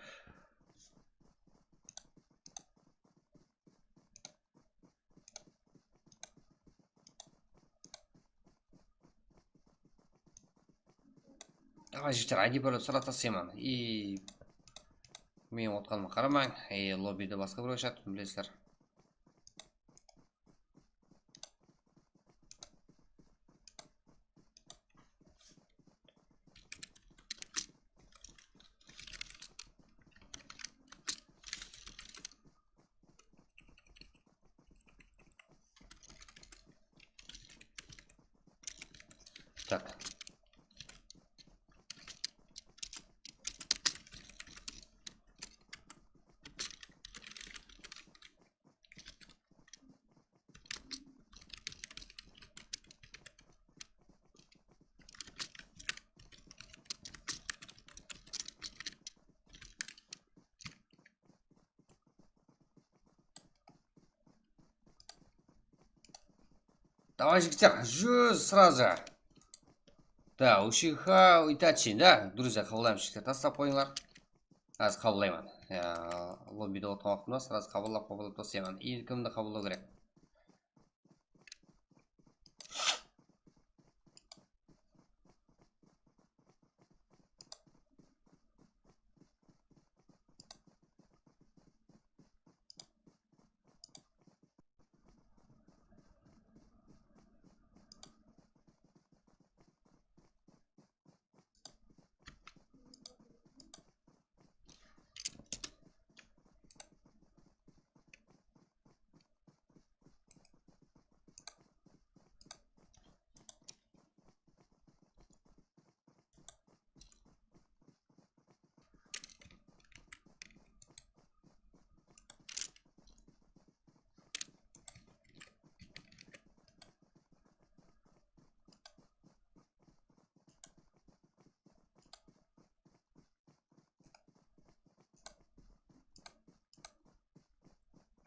Aǵa, jigitler, I D parol sıraq taslayman. I, men otqanıma qaramań. I, lobbide basqa birov ashadı, bilesizler. Tak. Давай, jigitler, júz сразу. Да, Ушиха Итачи, да, друзья, qabıllaymız, jigitler, taslap qoyıńlar. Házir qabıllayman. Ya, lobbide otırǵan waqtımda сразу qabıllap, qabıllap taslayman. Endi kimdi qabıllaw kerek?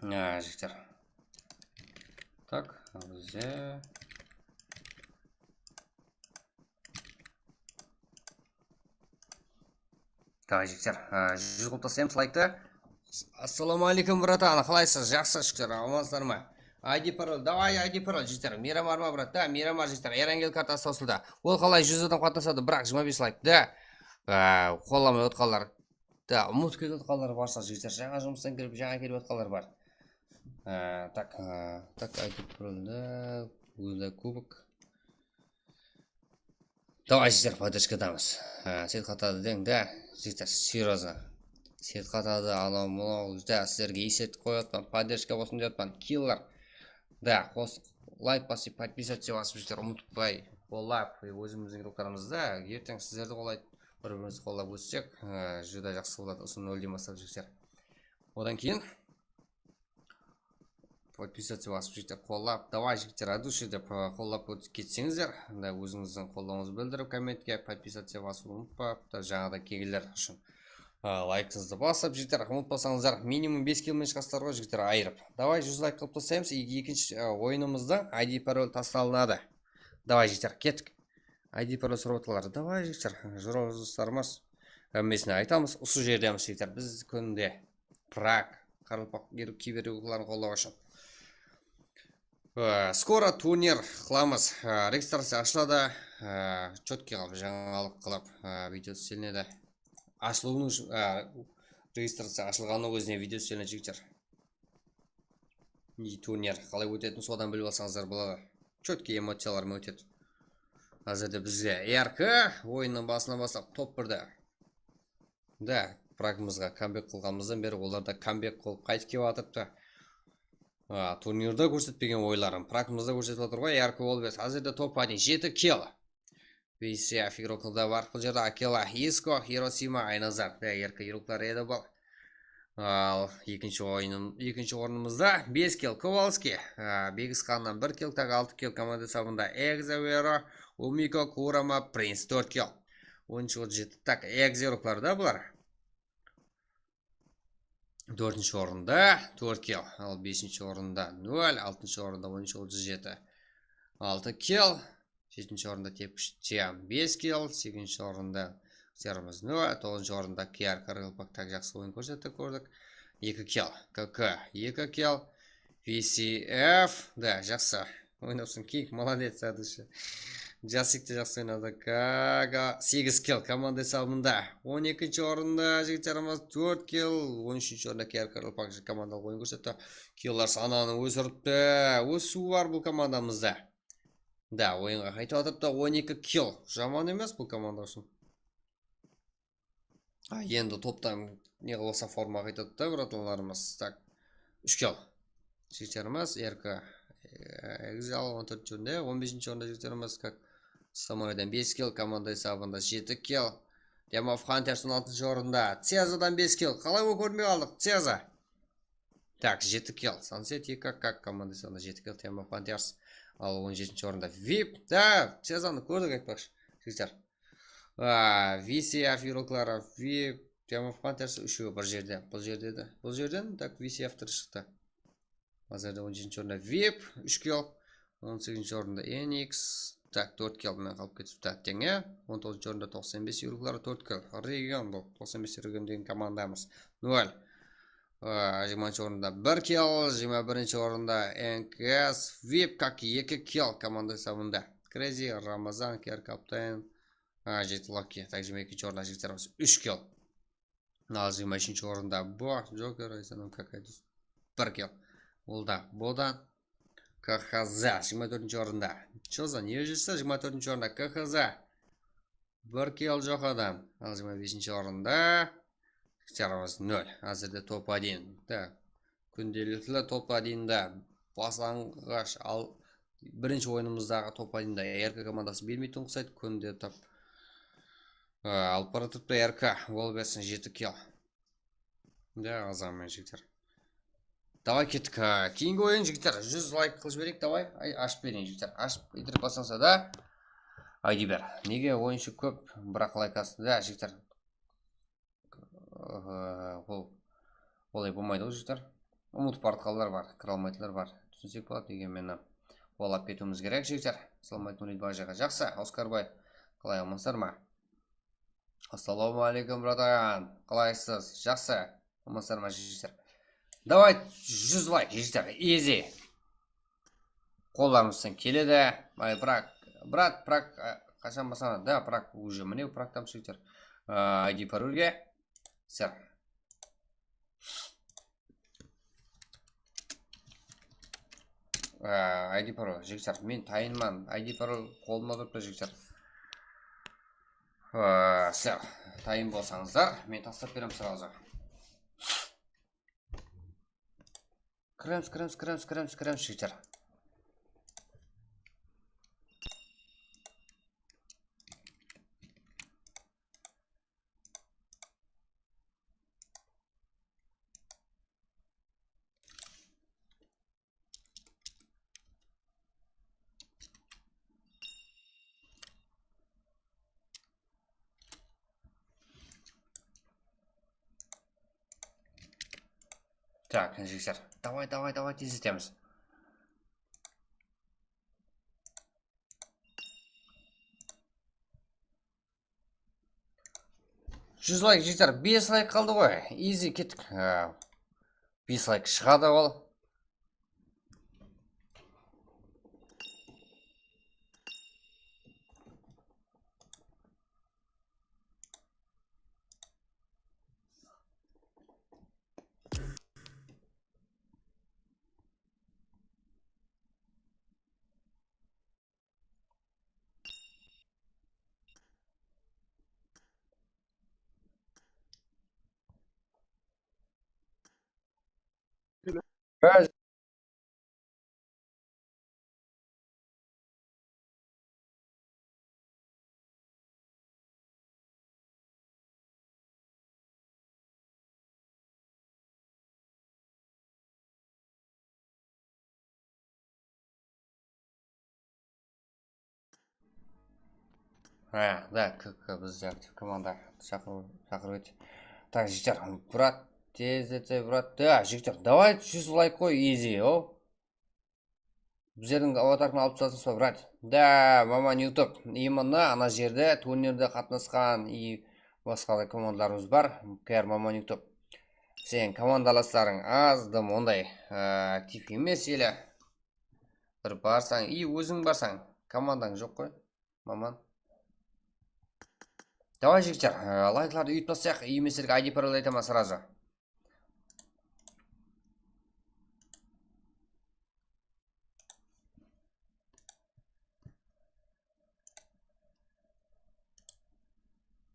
Ha, jigitler. Tak, bizde. Давай, jigitler, ha, júz qılıp taslaymız layktı. Assalawma áleykum, bratan, qalaysız? Jaqsı, shúkir, amansızlar ma? I D parol, davay, I D parol, jigitler. Miramar ma, brat? Da, Miramar, jigitler. Erangel kartası tawsıldı. Ol qalay júz adam qatnasadı, biraq jigirma bes layk. Da, a, qollamay otqanlar. Da, umıtıp ketip otqanlar barsa, jigitler. Jańa jumıstan kelip, jańa kelip otqanlar bar. A, tak, a, tak, I D parolda, Gulda kubok. Давай, jigitler, поддержкадамыз. Ha, seyt qatadı deń, da, jigitler, серьёзно. Seyt qatadı, anaw, mınaw, da, sizlerge esletip qoyıp atpan, поддержка bolsın dep atpan, killer. Da, qos, layk basıp, подписаться basıp, jigitler, umıtpay, qollap, ózimizdiń ruhlarımızda, erteń sizlerdi qollaydı, bir-birimizdi qollap ótsek, ha, júdá jaqsı boladı, usı nolden baslap, jigitler. Odan keyin Podpisаться basıp, jigitler, qollap, davay, jigitler, от души dep, ı, qollap ketsengizler, da ózińizdiń qollawıńızdı bildirip, kommentke podpisаться basıp umıtpap, da jańadan kelgenler ushın, ı, laykıńızdı basıp, jigitler, umıtpasańızlar, minimum bes kill menen shıǵasızlar ǵoy, jigitler, ayırıp. Davay, júz layk qılıp taslaymız, e-, ekinshi, ı, oyınımızda I D parol taslanadı. Davay, jigitler, kettik. I D parol sorap atırlar. Davay, jigitler, júr, dostlarımız. Hámmesine aytamız, usı jerdemiz, jigitler. Biz kúnde Prag, qaraqalpaq kiber-, kiberyurıqların qollaw ushın. Ee, skoro turnir qılamız. Ee, registraciya ashıladı. Ee, chotkiy qılıp, jańalıq qılıp, ee, video islenedi. Ashılıwınıń ushın, ee, registraciya ashılǵanınıń ózine video islenedi, jigitler. Ne turnir, qalay ótetin, sodan bilip alsańızlar boladı. Chotkiy emociyalar menen ótedi. Házirde bizde E R K oyınnıń basınan baslap top birde. Da, Pragımızǵa kambek qılǵanımızdan beri olar da kambek qılıp qaytıp kelip atırıptı. A, turnirde kórsetpegen oyların Pragımızda kórsetip atır ǵoy, E R K ol bes. Házirde top один, jeti kill. Veyse Afirokada bar. Bul jerde Akela, Isko, Hirosima, Aynazar. Da, E R K yurıqları edi bul. Al, ekinshi oyının, ekinshi ornımızda bes kill Kowalskiy, a, Begis Xannan bir kill, tak altı kill komanda esabında Egzavero, Umiko, Kurama, Prince tórt kill. On úsh otız jeti. Tak, egizeruklar da bular. Dórtinshi orında tórt kill, al, besinshi orında nol, altınshı orında on úsh otız jeti, altı kill, jetinshi orında tepkish Tiam, bes kill, segizinshi orında Serimiz nol, toǵızınshı orında K R Qaraqalpaq, tak, jaqsı oyın kórsetti, kórdik. Eki kill, K K, eki kill, V C F, da, jaqsı. Oynapsın, King, молодец, sadısha. Jasik te jaqsı oynadı. Kaga, segiz kill komanda esabında. On ekinshi orında jigitlerimiz, tórt kill. On úshinshi orında K R Qaraqalpaq komandalıq oyın kórsetti. Killlar sanın ósiripti. Ósiw bar bul komandamızda. Da, oyınǵa qaytıp atırıptı. On eki kill. Jaman emes bul komanda ushın. A, endi toptan ne qılsa, forma qaytadı da, bratlarımız. Tak, úsh kill. Jigitlerimiz, R K, e, Exile on tórtinshi orında, on besinshi orında jigitlerimiz, kak, Samuraydan bes kill, komanda esabında jeti kill. Team of Hunters on altınshı orında. Cezadan bes kill. Qalay ol kórmey qaldıq, Ceza? Tak, jeti kill. Sunset eki, kak, komanda esabında jeti kill. Team of Hunters. Al, on jetinshi orında vip. Da, Cezanı kórdik, aytpaqshı, jigitler. A, V C F yurukları, vip, Team of Hunters, úshewi bir jerde. Bul jerde edi. Bul jerden, tak, V C F tiri shıqtı. Házirde on jetinshi orında vip, úsh kill. On segizinshi orında N X. Tak, tórt kill menen qalıp ketipti. Teń, on toǵızınshı orında toqsan bes yurukları, tórt kill. Region bul. Toqsan bes region degen komandamız. Nol. A, jigirmanshı orında bir kill, jigirma birinshi orında N K S, vip, kak, eki kill komanda esabında. Crazy, Ramazan, K R Kaptan, a, jeti Lucky. Tak, jigirma ekinshi orında jigitlerimiz, úsh kill. Al, jigirma úshinshi orında bu, Joker, Aysanam, Kakay, dus, bir kill. Ol da, Bodan, K H Z, jigirma tórtinshi orında. Choza, ne júrse, jigirma tórtinshi orında, K H Z. Bir kill joq adam. Al, jigirma besinshi orında. Jigitlerimiz nol. Házirde top один. Da, kúndelikli top один da. Baslanǵısh, al, birinshi oyınımızdaǵı top один da R K komandası bermeytuǵın uqsaydı. Kúnde tap, a, alıp baratırıptı R K. Ol bersin, jeti kill. Ya, azam men, jigitler. Davay, kettik. A, keyingi oyın, jigitler, júz layk qılıp jibereyik, davay. Ay, ashıp bereyin, jigitler. Ashıp, internet basańsa da, I D ber. Nege, oyınshı kóp, biraq layk astında, jigitler. Aa, bul olay bolmaydı ǵoy, jigitler. Umıtıp baratqanlar bar, kire almaytuǵınlar bar. Túsinsek boladı, degen meni quwalap ketiwimiz kerek, jigitler. Assalawma aleykum, Ridbay aǵa. Jaqsı, Oskarbay. Qalay, amansızlar ma? Assalawma aleykum, bratan. Qalaysız? Jaqsı. Amansızlar ma, jigitler? Davay, júz layk, jigitler. Easy. Qollarımızdan keledi. Ay, Prag, brat, Prag, a, qashan baslanadı? Da, Prag уже, mine, Pragtamız, jigitler. A, I D parolge. Ser. A, I D parol, jigitler. Men tayınman. I D parol qolımda turıptı, jigitler. A, ser. Tayın bolsańızlar, men taslap berem srazı. Kiremiz, kiremiz, kiremiz, kiremiz, kiremiz, jigitler. Tak, jigitler. Davay, davay, davay, tezletemiz. Júz layk, jigitler, bes layk qaldı ǵoy. Easy, kettik. Á, bes layk shıǵadı ol. Ha, da, k k bizde aktiv komanda shaqırıw, shaqırıw ete. Tak, jigitler, brat, tez etse, brat, da, jigitler, давай, júz layk qoy, easy, o. Bizlerdiń avatarkını alıp taslasań, brat. Da, Maman YouTube, именно ana jerde turnirde qatnasqan, и basqa da komandalarımız bar, kar Maman YouTube. Sen komandalaslarıń az, dım onday, a, aktiv emes ele. Bir barsań, и óziń barsań, komandań joq qoy, Maman. Давай, jigitler, a, layklardı úyip taslayıq, и men sizlerge I D parol aytaman сразу.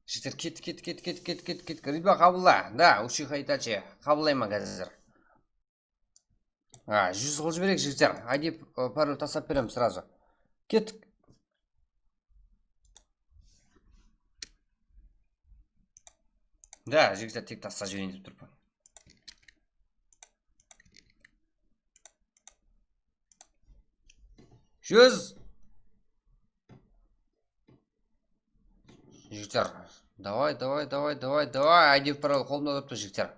Jigitler, ket, ket, ket, ket, ket, ket, ket. Ребят, qabılla. Da, uchixa Itachi. Qabıllayman házir. A, júz qılıp jibereyik, jigitler. I D, e, parol taslap beremiz сразу. Kettik. Da, jigitler, tek taslap jibereyin dep turıppan. Júz. Jigitler. Давай, давай, давай, давай, давай. I D parol qolımda turıptı, jigitler.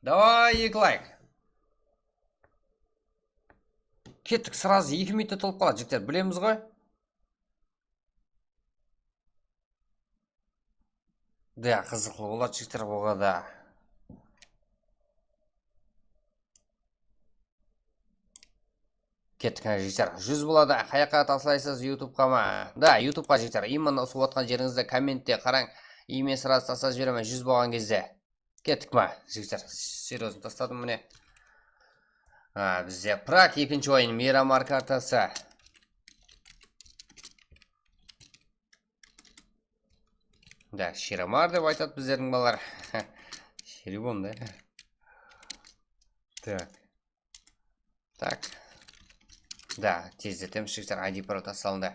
Давай, eki layk. Kettik, сразу eki minutta tolıp qaladı, jigitler, bilemiz ǵoy. Da, qızıqlı boladı, jigitler, oǵada. Kettik, ha, jigitler. Júz boladı. Qayaqqa taslaysız, YouTubeqa ma? Da, YouTubeqa, jigitler. Именно usı otqan jerińizde kommentte qarań. И men сразу taslap jiberemen, júz bolǵan gezde. Kettik ma, jigitler? Серьёзно tasladım mine. Ha, bizde Prag, ekinshi oyın, Miramar kartası. Da, Shiramar dep aytadı bizlerdiń balalar. Shiribon da. Tak. Tak. Da, tezletemiz, jigitler, I D parol tassalındı.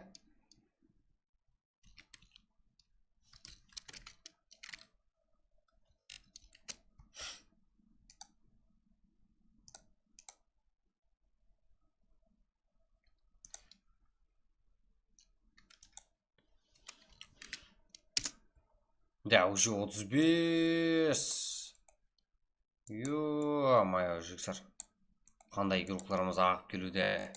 Da, уже otız bes. Yo-mayo, jigitler. Qanday igroklarımız aǵıp keliwde.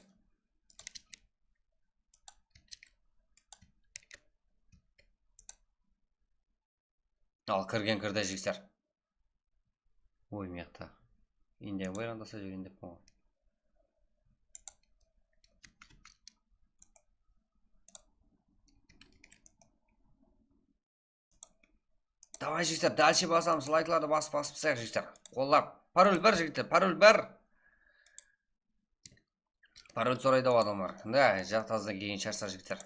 Al, kirgen kirdi, jigitler. Oy, mıyaqta. Indian bayraqtasa júreyin dep qoyǵan. Давай, jigitler, дальше basamız, layklardı basıp, basıp taslayıq, jigitler. Qollap. Parol ber, jigitler, parol ber. Parol soraydı-aw adamlar. Da, jaqtazdan keyin sharshar, jigitler.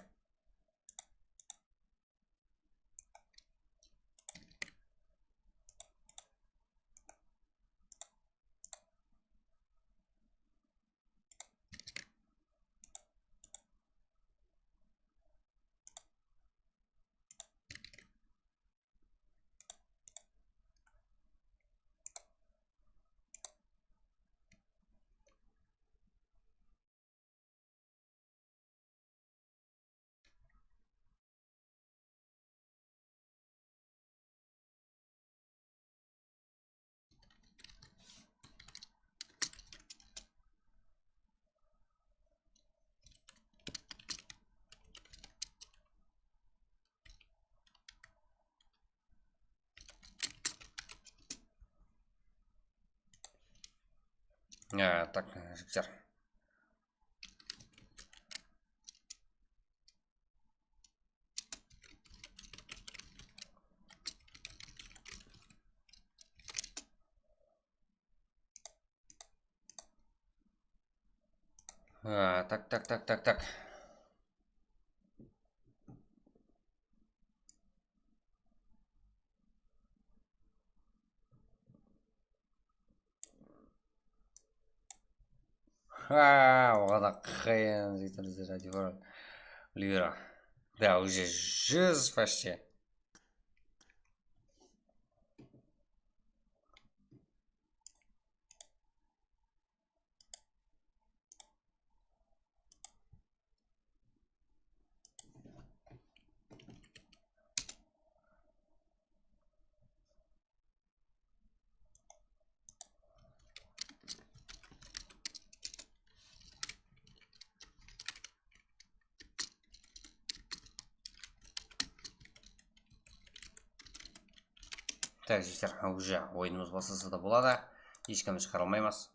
Ha, tak, jigitler. Ha, tak, tak, tak, tak, tak. Ha, oǵada qıyın, jigitler, bizler Libero. Da, уже júz почти. Tak, jigitler, уже oyınımız baslasa da boladı. Hesh kimdi shıǵara almaymız.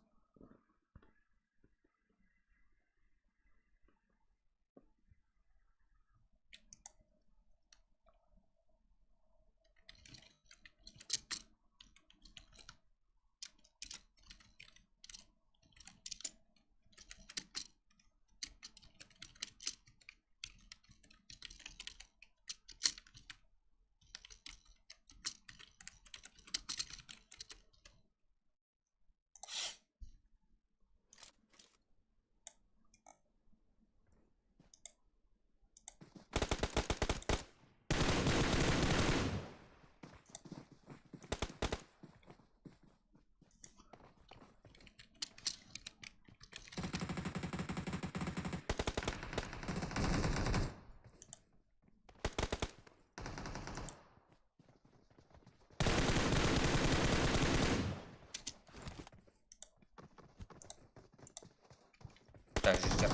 Tak, jigitler.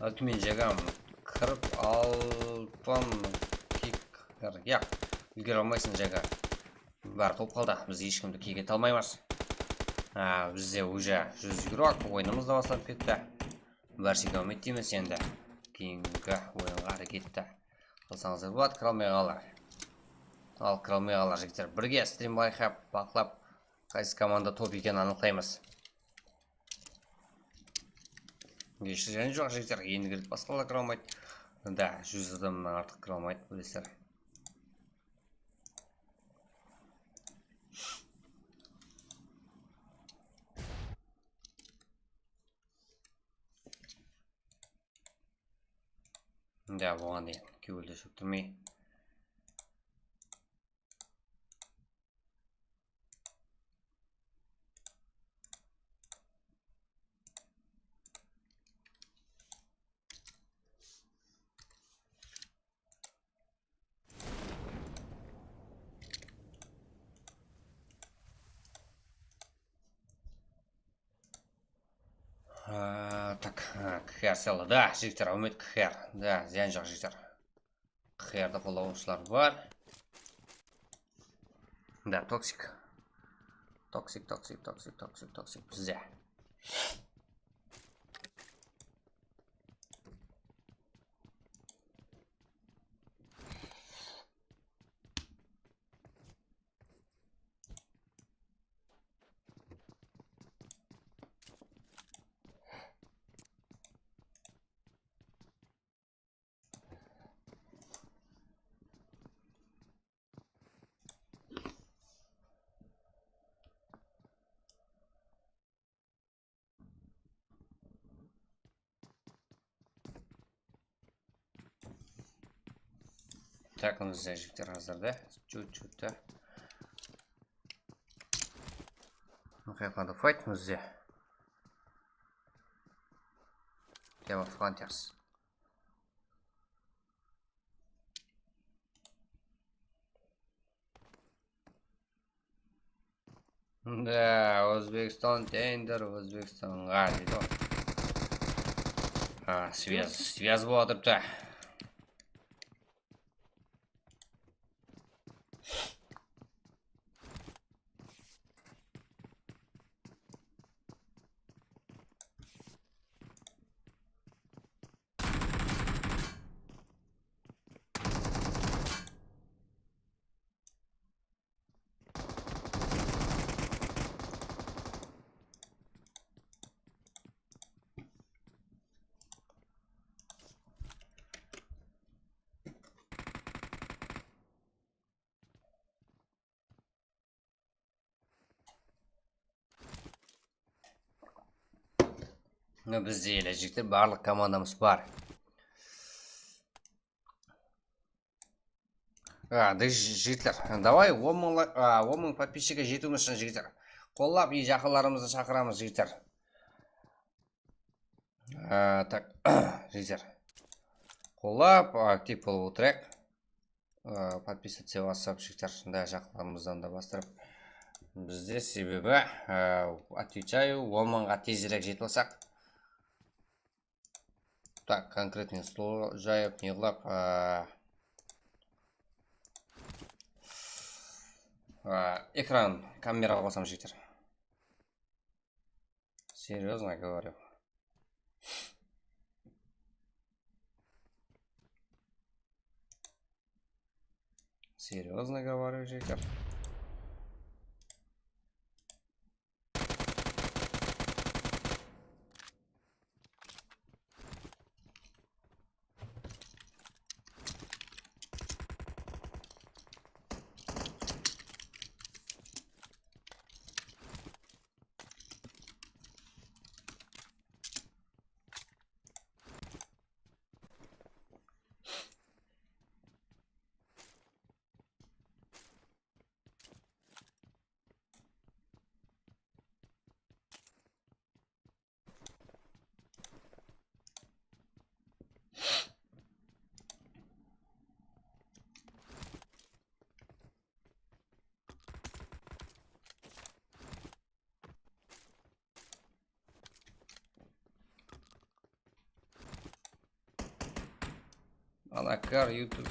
Admin jagam kirip alpam kik. Yaq, úlgere almaysań jaga. Bári tawıp qaldı. Biz hesh kimdi kik ete almaymız. Ha, bizde уже júz igrok, oyınımız da baslanıp ketti. Bárshe dawam ettiymiz endi. Keyingi oyınǵa háreketti qılsańızlar boladı, kire almay qalǵanlar. Al, kire almay qalǵanlar, jigitler. Birge strim bayqap, baqlap, qaysı komanda top ekenin anıqlaymız. Hesh jáne joq, jigitler, endi kirip basqalar kire almaydı. Da, júz adamnan artıq kire almaydı, bilesizler. Ya, buǵan deyin kewildi shóktirmey. Ha, tak, ha, K H R sıyaqlı. Da, jigitler, Áwmet K H R. Da, zıyan joq, jigitler. K H R-di qollawshılar bar. Da, toksik. Toksik, toksik, toksik, toksik, toksik bizde. Tak, mına jigitler házirde. Чуть-чуть. Qayaqlarda fight bizde. Team of Hunters. Da, Ózbekstan tender, Ózbekstanǵa deydi ǵoy. Ha, svyaz, svyaz bolıp atırıptı. Mına bizde ele jigitler, barlıq komandamız bar. A, de, jigitler, davay, on mıń la-, a, on mıń podpischikke jetiwimiz ushın, jigitler, qollap, e, jaqınlarımızdı shaqıramız, jigitler. A, tak, jigitler. Qollap, aktiv bolıp otırayıq. A, подписаться, WhatsApp, jigitler, shında jaqınlarımızdan da bastırıp. Bizde sebebi, a, отвечаю, on mıńǵa tezirek jetip alsaq. Так, конкретный stol jayıp, ne qılap, a, A, ekran, kamera qosam, jigitler. Серьёзно говорю. Серьёзно говорю, jigitler. Ana kar YouTube.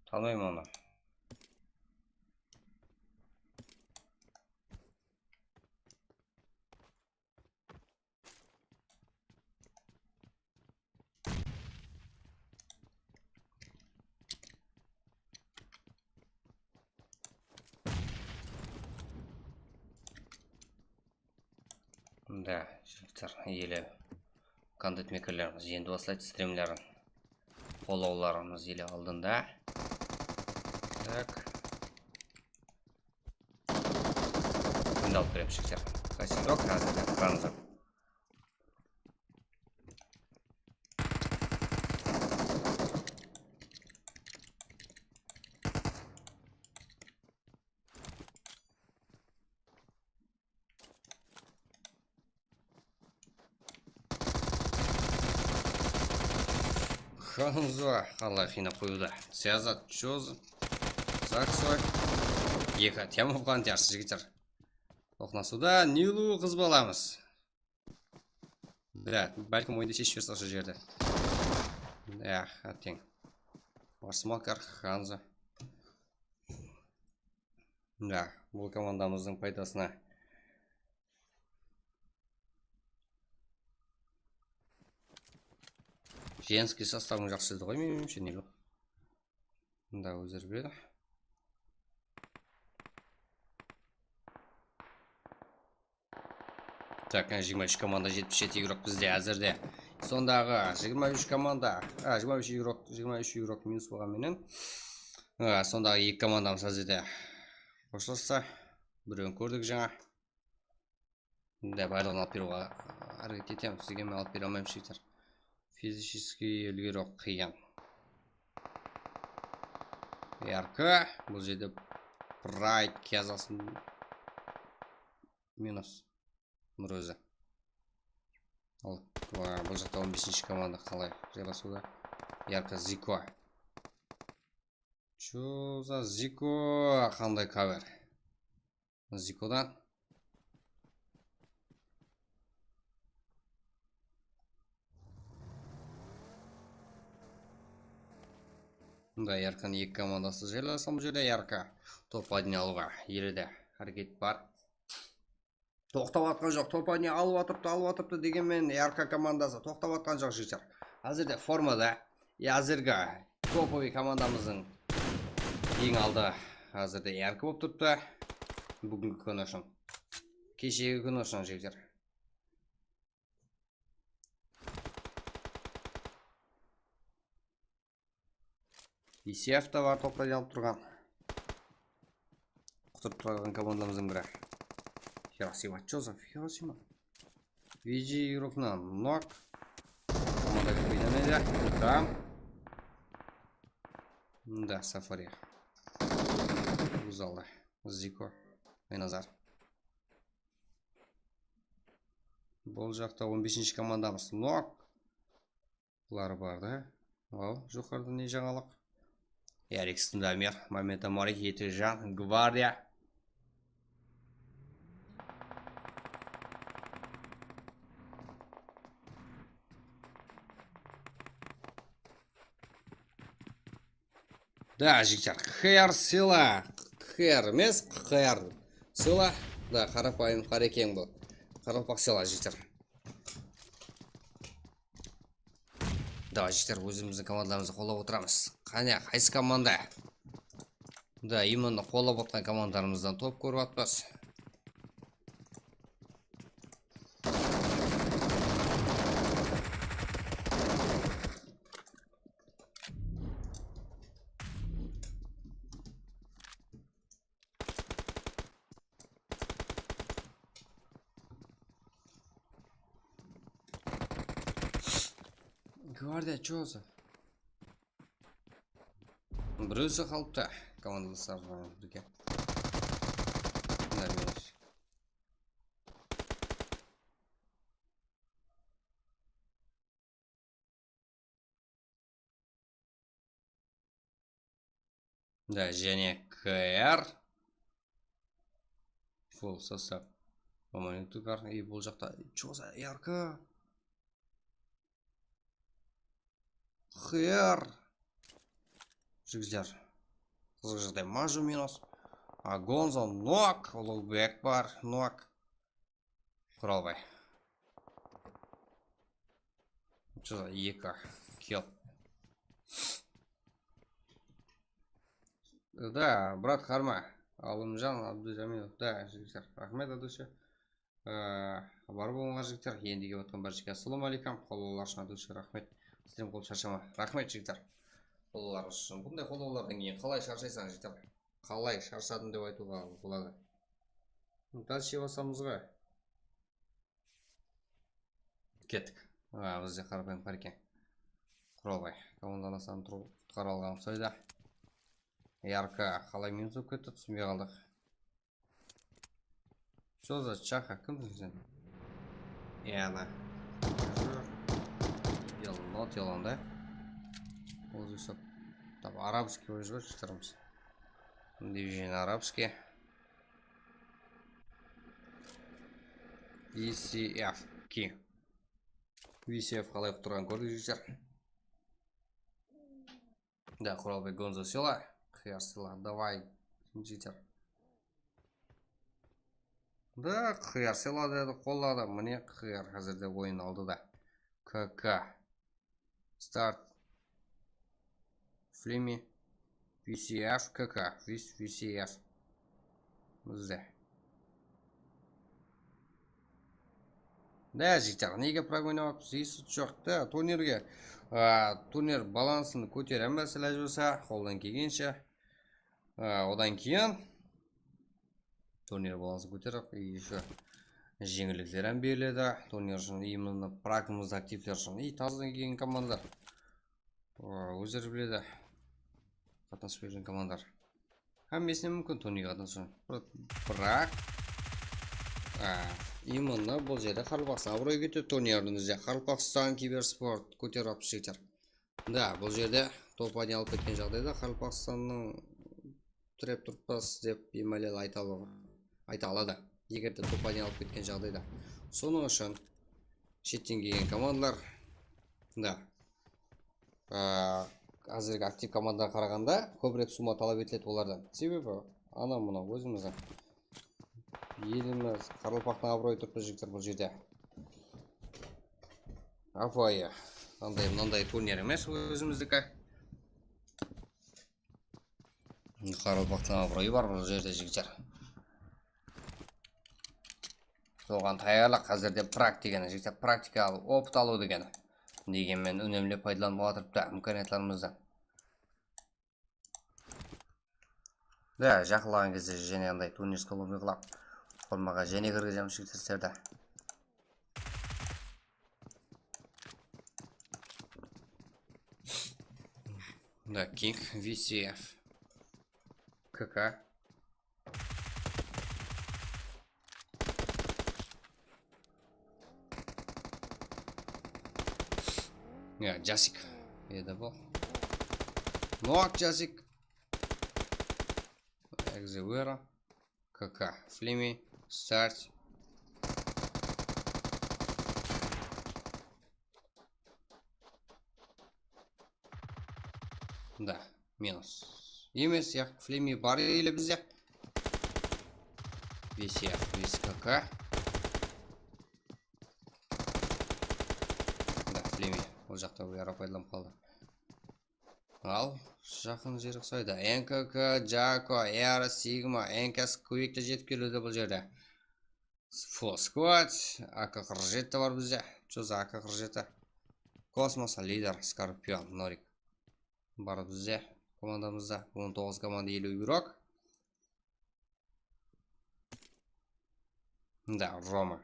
Tanımayman onı. Da, jigitler, ele kontent mekerlerimiz endi baslaydı strimlerin. Qollawlarımız ele aldında. Tak. Endi alıp beremiz, jigitler. Qaysı joq, házir de qarańızlar. Hanzo qalay qıynap qoyıwda. Siyazat Joz. Zaksoy. Eki, Temurxan jaqsı jigitler. Toqnasıwda Nilu qız balamız. Da, bálkim oyındı sheship jiberse usı jerde. Ya, átteń. Var smoker, Hanzo. Da, bul komandamızdıń paydasına. Jenskiy sostavıń jaqsı edi ǵoy, menimshe, Nilu. Mında ózleri biledi. Tak, jigirma úsh komanda, jetpis jeti igrok bizde házirde. Sondaǵı jigirma úsh komanda, a, jigirma úsh igrok, jigirma úsh igrok minus bolǵan menen. A, sondaǵı eki komandamız házirde xoslassa. Birewin kórdik jańa. Mında barlıǵın alıp beriwge háreket etemiz. Sizge men alıp bere almayman, jigitler. Fizicheskiy ilgirok qıyın. Yarkı, bul jerde Pride kazasın. Minus. Nur ózi. Al, bul jaqta on besinshi komanda qalay jaylasıwda. Yarkı, Ziko. Chuza, Ziko, qanday kaver. Zikodan. Mında Yarkın eki komandası jaylasam jerde Yarkı top adına alıwǵa ele de háreket bar. Toqtap atqan joq, top adına alıp atırıptı, alıp atırıptı degen menen Yarkı komandası toqtap atqan joq, jigitler. Házirde formada, e, házirgi topovıy komandamızdıń eń aldı házirde Yarkı bolıp turıptı. Búgingi kúni ushın. Keshegi kúni ushın, jigitler. Iseev te bar, toplaydı alıp turǵan. Qutırıp turǵan komandamızdıń biri. Hirosima Jozef, Hirosima. Viji igrokna nok. Komanda kóp oynaydı. Tam. Mında Safari. Óz aldı. Ziko. Aynazar. Bul jaqta on besinshi komandamız nok. Bular bar da. Al, joqarıda ne jańalıq? Erik Stendamir, Mametamari, Etejan, Gvardiya. Da, jigitler, Q Q R sıyla. Q Q R emes, Q Q R sıyla. Da, qarapayım qarekeń bul. Qaraqalpaq sıyla, jigitler. Da, jigitler, ózimizdiń komandalarımızdı qollap otıramız. Qáne, qaysı komanda? Da, именно qollap otqan komandalarımızdan top kórip atpız. Gvardiya, чё за? Birewsi qalıptı. Komandaslar birge. Mına, minus. Da, jáne Q R. Full sostav. Roman youtuber. И bul jaqta, чё за ярко? Q R. Jigitler. Qızıq jaǵday, Maju minus. A, Gonzo nok, Ulugbek bar, nok. Quralbay. Чё за eki kill. Da, brat Harma. Alımjan Abdujamilov. Da, jigitler. Raxmet, Adushi. Ee, bar bolıńlar, jigitler. Endi kelip atqan bárshege assalawma áleykum. Qollawlar ushın, Adushi, raxmet. Stream qılıp sharshama. Raxmet, jigitler. Qollawlar ushın. Bunday qollawlardan keyin qalay sharshaysań, jigitler? Qalay sharshadım dep aytıwǵa boladı. Dálshe basamız ǵoy. Kettik. A, bizde qarapayım qar eken. Quralbay. Komandalardan turıp qutqarıp alǵanımız oyda. Yarka qalay minus bolıp ketti, túsinbey qaldıq. Что за чаха, kimsiń sen? E, ana. Yol, not yolanda. O'zbekiston. Там арабский qoyıp júr, shıqtırımız. Движение арабский. V C F ki. V C F qalay qutırǵanın kórdik, jigitler. Da, Quralbek Gonzo sıyla, Qıyar sıyla, davay, jigitler. Da, Qıyar sıyla dedi, qolladı. Mine, Qıyar házirde oyın aldı da. K K. Start. Flimi. V C F, K K, V C F. Bizde. Da, jigitler, nege prognozımız esut joq ta, turnirge, a, turnir balansın kóteremiz, ilajı bolsa, qoldan kelgenshe. A, odan keyin turnir balansın kóterip, и ещё jeńillikler hám beriledi. Turnir ushın именно pragımızdı aktivler ushın. И tazadan kelgen komandalar. A, ózleri biledi. Qatnasıp bergen komandalar. Hámmesine múmkin turnirge qatnasıw. Bir, biraq, a, именно bul jerde Qaraqalpaqstan abıroyı ketedi. Turnirdiń izde Qaraqalpaqstan kibersport kóterip atpız, jigitler. Da, bul jerde top один alıp ketken jaǵdayda Qaraqalpaqstannıń tirep turıppız dep Emaliel ayta al-, ayta aladı. Eger de top один alıp ketken jaǵdayda. Sonıń ushın shetten kelgen komandalar, da, a, házirgi aktiv komandaǵa qaraǵanda kóbirek summa talap etiledi olardan. Sebebi, ana mına ózimizdiń elimiz, Qaraqalpaqtıń abıroyı turıptı, jigitler, bul jerde. Ápiwayı, mınanday, mınanday turnir emes ózimizdiki. Qaraqalpaqtıń abıroyı bar bul jerde, jigitler. Soǵan tayarlıq, házirde prak degeni, jigitler, praktika al-, opıt alıw degeni. Degenmen, únemlep paydalanıp atırıptı imkaniyatlarımızdı. Da, jaqınlaǵan gezde jáne anday turnirskiy lobbi qılap, formaǵa jáne kirgizemiz, jigitler, sizlerdi. Da, King, V C F, K K. Ya, Jasik edi bul. Noak Jasik. Exewera. K K. Flimi. Start. Da, minus. Emes, yaq, Flemi bar ele bizde. Bes, yaq, bes K K. Da, Flemi ol jaqta, uyara paydalanıp qaldı. Al, jaqın jeri qısaydı. N K K, Jako, R, Sigma, N K S kóbeyip te jetip keliwde bul jerde. Full squad, A K qırq jeti bar bizde. Joza A K qırq jeti. Kosmos, Lider, Skorpion, Norik. Bar bizde komandamızda. On toǵız komanda, eliw igrok. Da, Roma.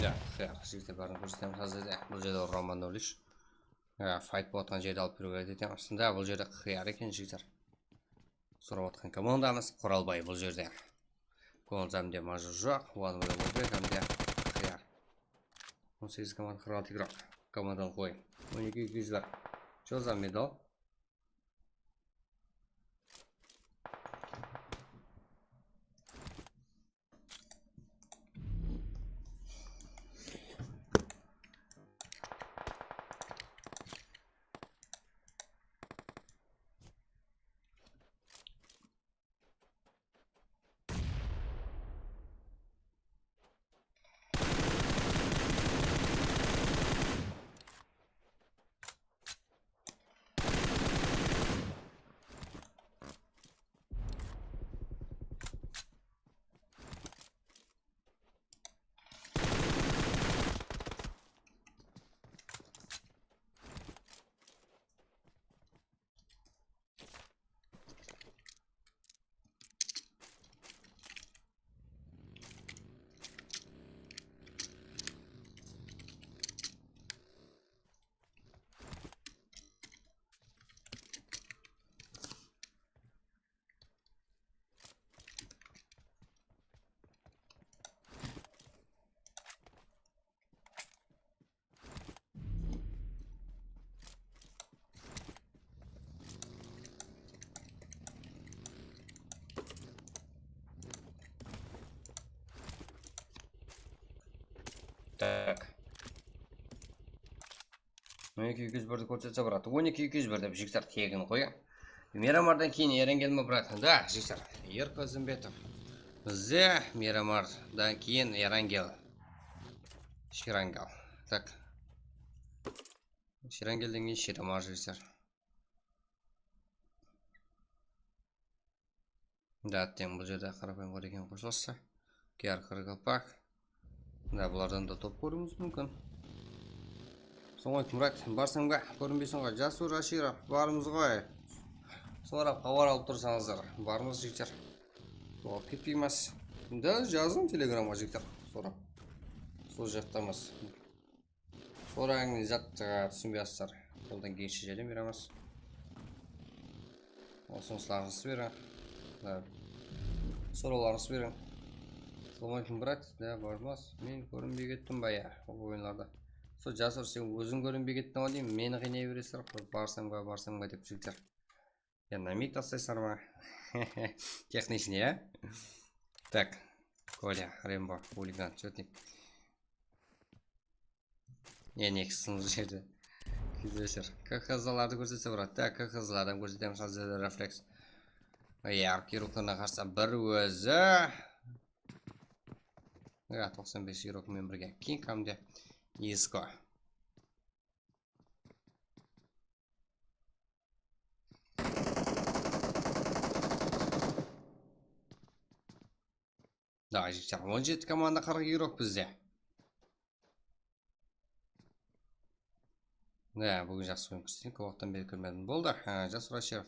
Ya, qıyar, jigitler, bárin kórsetemiz házirde. Bul jerde Roman Nolish. Ya, fayt bolıp atırǵan jerdi alıp beriw háreket etemiz. Aslında bul jerde qıyar eken, jigitler. Sorap atqan komandamız Quralbay bul jerde. Komandamda majur joq, one way boldı, hám de qıyar. On segiz komanda, qırq altı igrok. Komandalıq oyın. On eki, eki júz bar. Joza medal. Tak. On eki, eki júz birdi kórsetse, brat. On eki, eki júz bir dep jigitler tegin qoy. Miramardan keyin Erangel me, brat? Da, jigitler. Erko Zimbetov. Bizde Miramardan keyin Erangel. Shirangel. Tak. Shirangelden keyin Shiramar, jigitler. Da, átteń bul jerde qarapayım bar eken, qosılsa. Kiyar qaraqalpaq. Da, bulardan da top kóriwimiz múmkin. Soń Murat, barsań ba? Kórinbeyseń ǵoy. Jasur Ashirov, barmız ǵoy. Sorap, xabar alıp tursańızlar. Barmız, jigitler. Jawap ketpeymiz. Da, jazıń Telegramǵa, jigitler. Sorap. Sol jaqtamız. Sorań, zat, a, túsinbey atsızlar. Qoldan kelgenshe járdem beremiz. Usınıslarıńızdı beriń. Da. Sorawlarıńızdı beriń. Assalawma aleykum, brat. Da, barmaz. Men kórinbey kettim ba, ya, oyınlarda. Sol, Jasur, sen óziń kórinbey kettiń ǵo deymen, meni qıynay beresizler. Barsań ba, barsań ba dep, jigitler. Ya, namik taslaysızlar ma? Texnichniy, ya? Tak. Kolya, Rembo, Xuligan, Chotnik. Ne, ne qısınıp júredi? Kúldiresiz. K H Z lardı kórsetse, brat. Tak, K H Z lardı kórsetemiz házir, refleks. Ya, Kiruqlarına qarsı bir ózi. Ya, toqsan bes Kiruq menen birge. King hám de Isko. Jigitler, on jeti komanda, qırq igirok bizde. Ne, búgin jaqsı oyın kórsetken, kóp waqıttan beri kórmedim. Boldı, ha, Jasur Ashirov.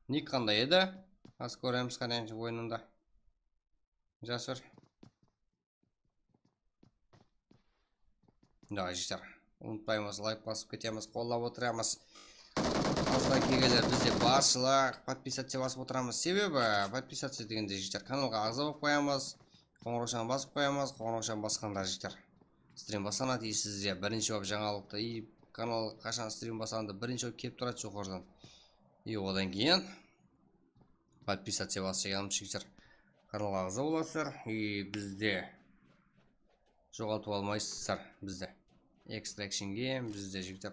Nik qanday edi? Az kóremiz qáne oyınında. Jasur. Da, jigitler, umıtpaymız, layk basıp ketemiz, qollap otıramız. Azdan kelgenler bizde barshılıq, podpisatsiya basıp otıramız. Sebebi, podpisatsiya degende, jigitler, kanalǵa aǵza bolıp qoyamız, qońırawshanı basıp qoyamız, qońırawshanı basqanda, jigitler, strim baslanadı, e, sizge birinshi bolıp jańalıqtı, e, kanal qashan strim baslandı, birinshi bolıp kelip turadı joqarıdan. E, odan keyin podpisatsiya baslayamız, jigitler. Kanalǵa aǵza bolasızlar, e, bizde joǵaltıp almaysızlar bizde. Extraction Game bizde, jigitler.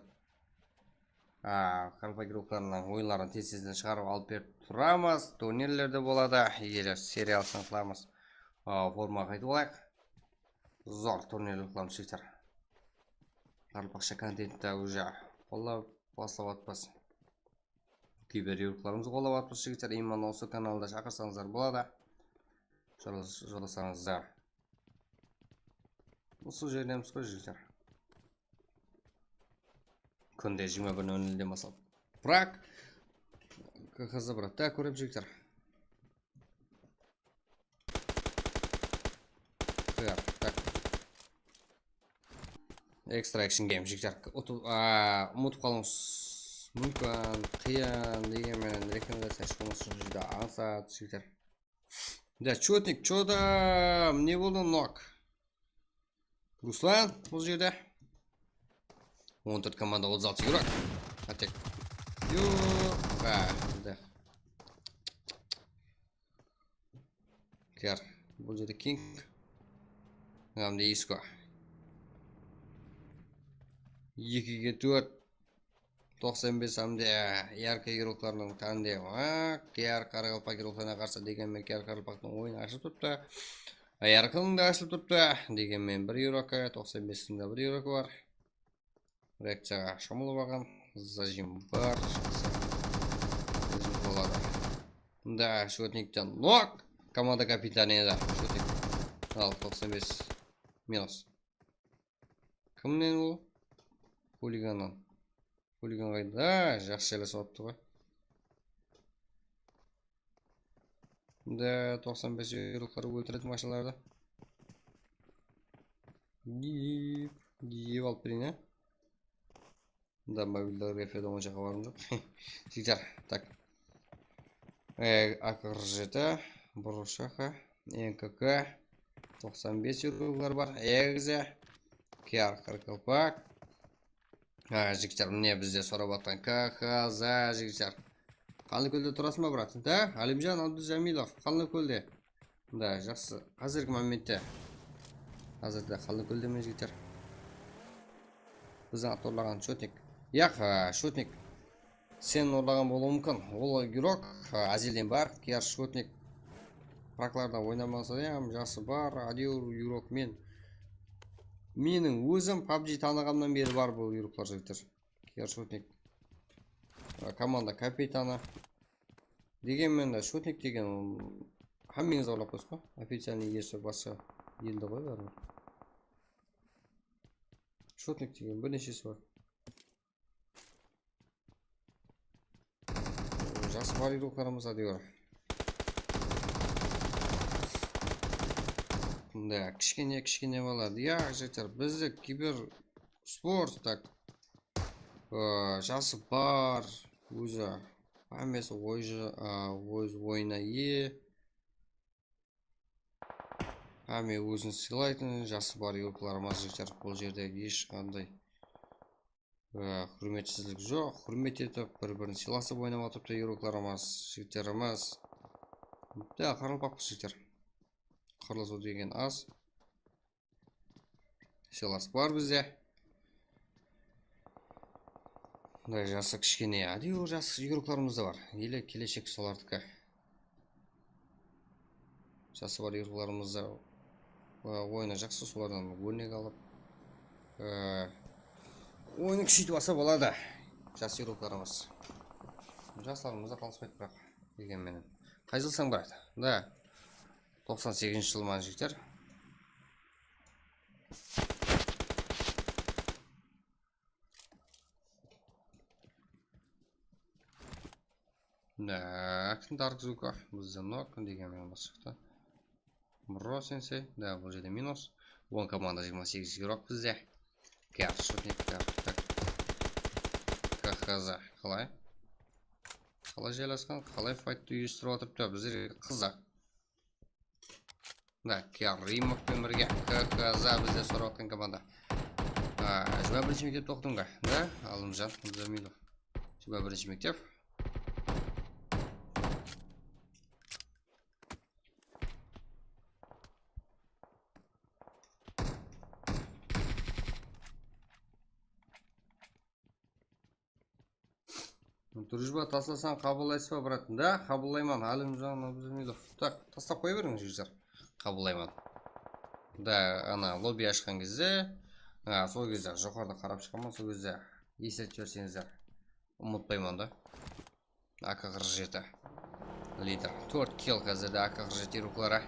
A, qaraqalpaq giroqlarınıń oyınların tez-tezden shıǵarıp alıp berip turamız. Turnirler de boladı. Eger serial sınıqlamız, a, forma qaytıp alayıq. Zor turnirler qılamız, jigitler. Qaraqalpaqsha kontentti уже qollap baslap atpız. Kiber giroqlarımızdı qollap atpız, jigitler. Imanlı usı kanalda shaqırsańızlar boladı. Jolas-, jolasańızlar. Usı jerlerimiz ǵoy, jigitler. Kúnde jigirma bir nol nolden baslap. Bırak. K H Z, brat, da kóremiz, jigitler. Bırak, tak. Extraction Game, jigitler. Utıp, a, umıtıp qalıwıńız múmkin, qıyın, degen menen rekomendaciya shıǵıwıńız ushın júdá ańsat, jigitler. Da, chotnik, chodam, ne boldı, nok? Ruslan, bul jerde. On tórt komanda, otız altı igirok. Atek. Yoq. Ha, da. Kar. Bul jerde King. Hám de Isko. Ekige tórt. Toqsan bes hám de yarkı igroklardıń tandemi. Kiyar qaraqalpaq igroklarına qarsı, degen menen Kiyar qaraqalpaqtıń oyını ashılıp turıptı. Yarkınıń da ashılıp turıptı. Degen menen bir igrokı, toqsan bestiń de bir igrokı bar. Reakciyaǵa shomılıp alǵan. Zajim bar. Zajim boladı. Da, shotnikten nok. Komanda kapitanı edi. Shotnik. Al, toqsan bes. Minus. Kimnen ol? Xuligannan. Xuligan qayda? A, jaqsı jerge salıptı ǵoy. Da, toqsan bes igrokları óltiredi mashinalardı. Giyip, giyip alıp bereyin, a? Da, mobilde R F de onsha xabarım joq. Jigitler, tak. E, A K qırq jeti, Burushaxa, N K K, toqsan bes igroklar bar. Egze, Kiyar qaraqalpaq. Ha, jigitler, mine bizde sorap atqan K H Z, jigitler. Qanlıkólde turasıń ba, brat? Da, Alimjan Abdujamilov, Qanlıkólde. Da, jaqsı. Házirgi momentte. Házirde Qanlıkóldemen, jigitler. Biziń attorlaǵan shotnik. Yaq, a, shotnik. Sen urlaǵan bolıwı múmkin. Ol igrok, a, ázelden bar, Kiyar shotnik. Praklarda oynamasa da, jaqsı bar, ádew igrok men. Meniń ózim pabji tanıǵanımnan beri bar bul igroklar, jigitler. Kiyar shotnik. A, komanda kapitanı. Degen menen de shotnik degen, ol hámmeńiz ańlap qoysız ǵoy. Oficialnıy iyesi basqa elde ǵoy báribir. Shotnik degen bir neshesi bar. Jaqsı bar igroklarımız, ádew. Mında kishkene, kishkene bala. Ya, jigitler, bizde kiber sport, tak. Aa, jası bar, ózi hámmesi oyjı-, aa, óz oyına iye. Hámme ózin sıylaytın, jası bar igroklarımız, jigitler, bul jerde hesh qanday, aa, húrmetsizlik joq. Húrmet etip, bir-birin sıylasıp oynap atırıptı igroklarımız, jigitlerimiz. Ya, qaraqalpaqpız, jigitler. Qırılısıw degen az. Sıylas bar bizde. Mınday jası kishkene, ádew jas igroklarımız da bar. Ele keleshek solardiki. Jası bar igroklarımız da, e, oyını jaqsı, solardan órnek alıp, e, oyını kúsheytip alsa boladı. Jas igroklarımız. Jaslarımız da qalıspaydı biraq, degen menen. Qay jılsań, brat? Da. Toqsan segizinshi jıl ma, jigitler? Tak, Dark Zuka bizde nok degen menen basıqtı. Bro sensei, da, bul jerde minus. On komanda, jigirma segiz игрок bizde. Kar, shutnik, kar, tak. K H Z, qalay? Qalay jaylasqan, qalay fayttı úyestirip atırıptı, bizlerge qızıq. Da, Kerimov penen birge K K Z bizde sorıp atqan komanda. A, jigirma birinshi mektepte oqıdıq pa? Da, Alımjan Abduzamilov. Jigirma birinshi mektep. Drujba taslasań, qabıllaysız ba, brat? Da, qabıllayman, Alimjan Abduzamilov. Tak, taslap qoya beriń, jigitler. Qabıllayman. Da, ana, lobby ashqan gezde, a, sol gezde joqarıda qarap shıǵaman, sol gezde esletip jiberseńizler. Umıtpayman da. A K qırq jeti. Lider. Tórt kill házirde A K qırq jeti игрокları.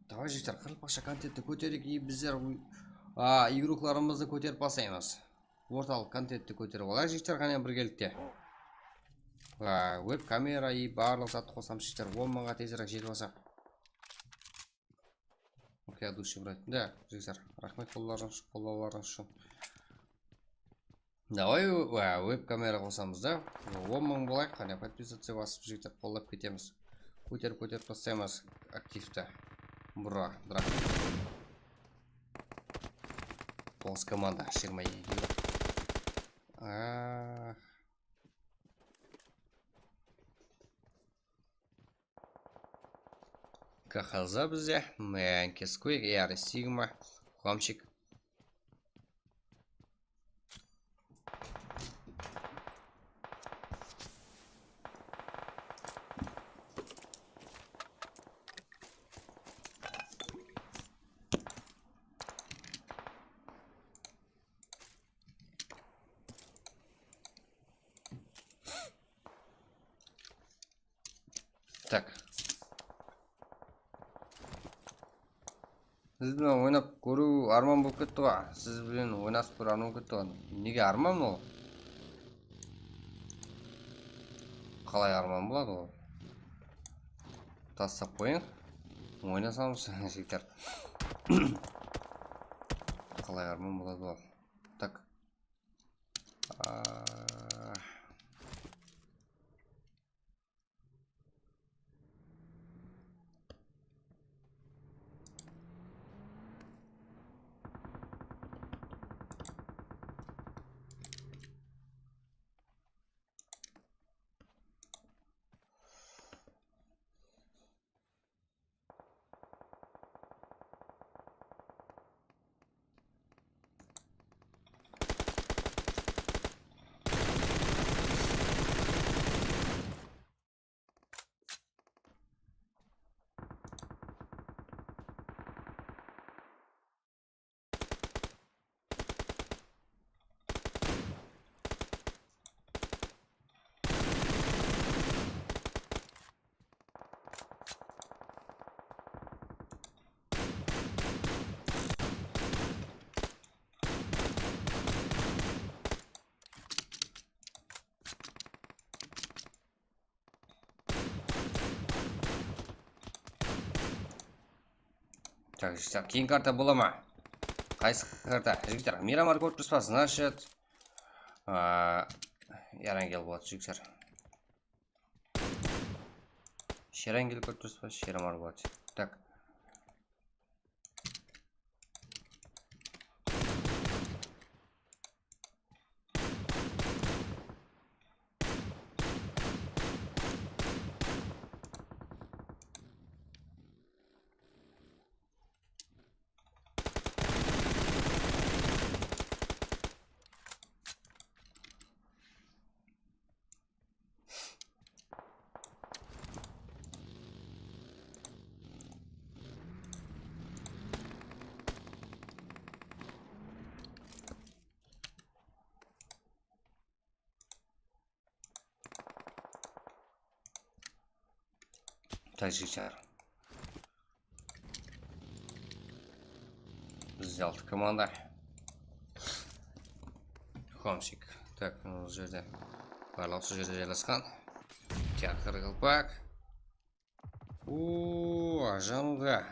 Davay, jigitler, qırpıqsha kontentti kótereyik, и bizler, a, игрокlarımızdı kóterip baslaymız. Ortalıq kontentti kóterip alayıq, jigitler, qáne birgelikte. A, web kamera, и barlıq zattı qosamız, jigitler, on mıńǵa tezirek jetip alsaq. Окей, от души, брат. Da, jigitler, raxmet qollawlarıńız ushın, qollawlarıńız ushın. Davay, web kamera qosamız da. On mıń bolayıq, qáne, подписаться basıp, jigitler, qollap ketemiz. Kóterip, kóterip taslaymız aktivti. Bro, bro. Toǵız komanda, jigirma eki. Ah. K H Z bizde, Mankiz Quick, Ares Sigma, Qamchik. Tak. Siz benen oynap kóriw arman bolıp ketti ǵoy. Siz benen oynasıp kóriw arman bolıp ketti ǵoy. Nege arman ol? Qalay arman boladı ol? Taslap qoyıń. Oynasamız, jigitler. Qalay arman boladı ol? Tak. A, Tak, jigitler, keyin karta bola ma? Qaysı karta? Jigitler, Miramar kórip turıpsız ba? Значит, a, Erangel boladı, jigitler. Sherangel kórip turıpsız ba? Shermar boladı. Tak. Tak, jigitler. Bizde altı komanda. Homsik. Tak, bul jerde. Barlıǵı usı jerde jaylasqan. Kiyar qaraqalpaq. Uuu, janımda.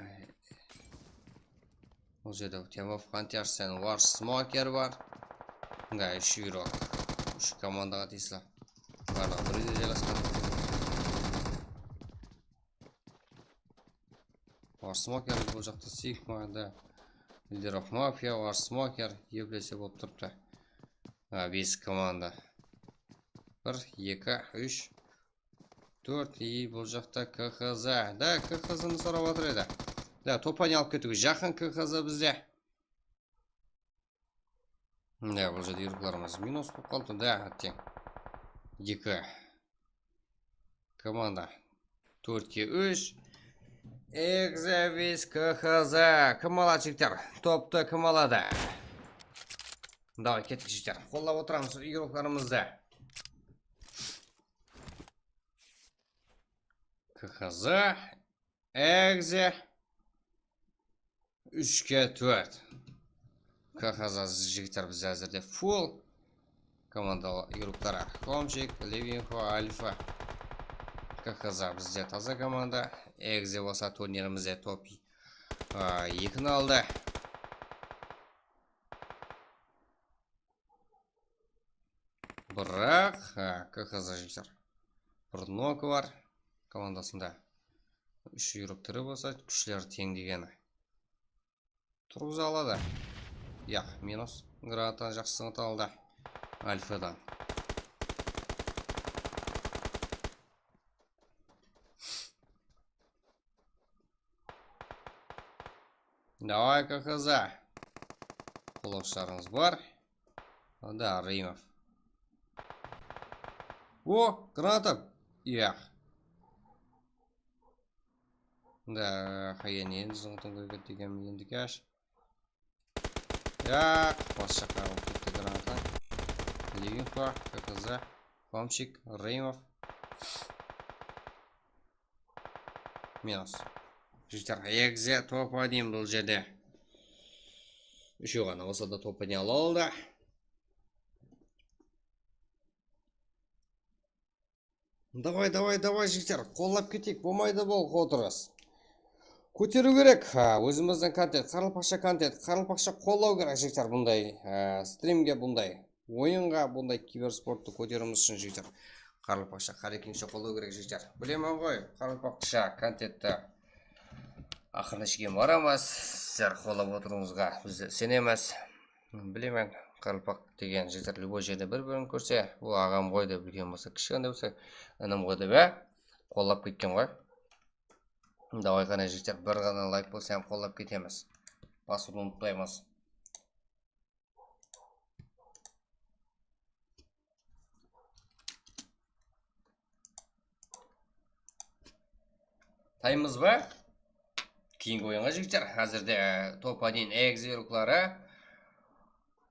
Bul jerde Temov, Qantyar, sen, War Smoker bar. Mına úsh yurok. Úsh komandaǵa tiyisli. Barlıǵı bir úyde jaylasqan. War Smoker bul jaqta Sigma da. Liderov Mafia, War Smoker, eplese bolıp turıptı. Ha, bes komanda. Bir, eki, úsh, tórt, i bul jaqta K H Z. Da, K H Z-ni sorap atır edi. Da, topanı alıp ketiwge jaqın K H Z bizde. Mine, bul jerde yurıqlarımız minus bolıp qaldı. Da, átteń. Eki. Komanda. Tórtke úsh. Egzevis K H Z. Kim aladı, jigitler? Toptı kim aladı? Davay, kettik, jigitler. Qollap otıramız yurıqlarımızdı. K H Z. Egze. Úshke tórt. K H Z jigitler bizde házirde full. Komanda yurıqları Homsik, Levinko, Alfa. K H Z bizde taza komanda. Egze bolsa turnirimizde top, a, ekini aldı. Biraq, ha, K H Z jigitler. Bir noki bar komandasında. Úsh yurıp tiri bolsa, kúshleri teń degeni. Turǵıza aladı. Yaq, minus. Granatan jaqsı sıńıt aldı. Alfadan. Davay, K H Z. Qolawshılarıńız bar. Onda Arimov. O, granata. Yaq. Da, hayır, endi zıńıtıń kirip ketken endi kash. Yaq, bas jaqqa alıp ketti granata. Levinko, K H Z, Homsik, Reymov. Minus. Jigitler, egze top oynayın bul jerde. Úshew ǵana bolsa da top oynay ala aldı. Davay, davay, davay, jigitler, qollap keteyik, bolmaydı bul otırıs. Kóteriw kerek. Ha, ózimizdiń kontent, qaraqalpaqsha kontent, qaraqalpaqsha qollaw kerek, jigitler, bunday, e, strimge, bunday oyınǵa, bunday kibersporttı kóteriwimiz ushın, jigitler, qaraqalpaqsha, qarekeńshe qollaw kerek, jigitler. Bilemen ǵoy, qaraqalpaqsha kontentti aqırına shekem baramız. Sizler qollap otırıwıńızǵa biz isenemiz. Bilemen, qaraqalpaq degen jigitler любой jerde bir-birin kórse, bul aǵam ǵoy dep, úlken bolsa, kishkene bolsa, inim ǵoy dep, á, qollap ketken ǵoy. Davay, qáne, jigitler, bir ǵana layk bolsa hám qollap ketemiz. Basıwdı umıtpaymız. Taymız ba? Keyingi oyınǵa, jigitler. Házirde, e, top один egze yurıqları.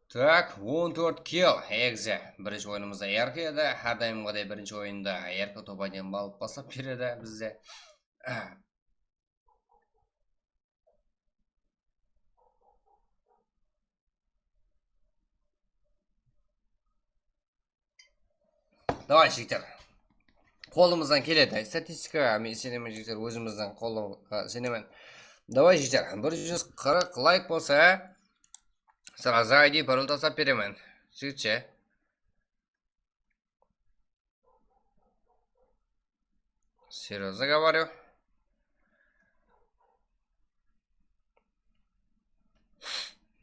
Tak, on tórt kill egze. Birinshi oyınımızda R K edi. Hár dayımǵıday birinshi oyında R K top один alıp baslap beredi bizde. Davay, jigitler. Qolımızdan keledi. Statistikaǵa men isenemen, jigitler, ózimizdiń qolımızǵa isenemen. Davay, jigitler, bir júz qırq layk bolsa, сразу I D parol taslap beremen. Jigitshe. Серьёзно говорю.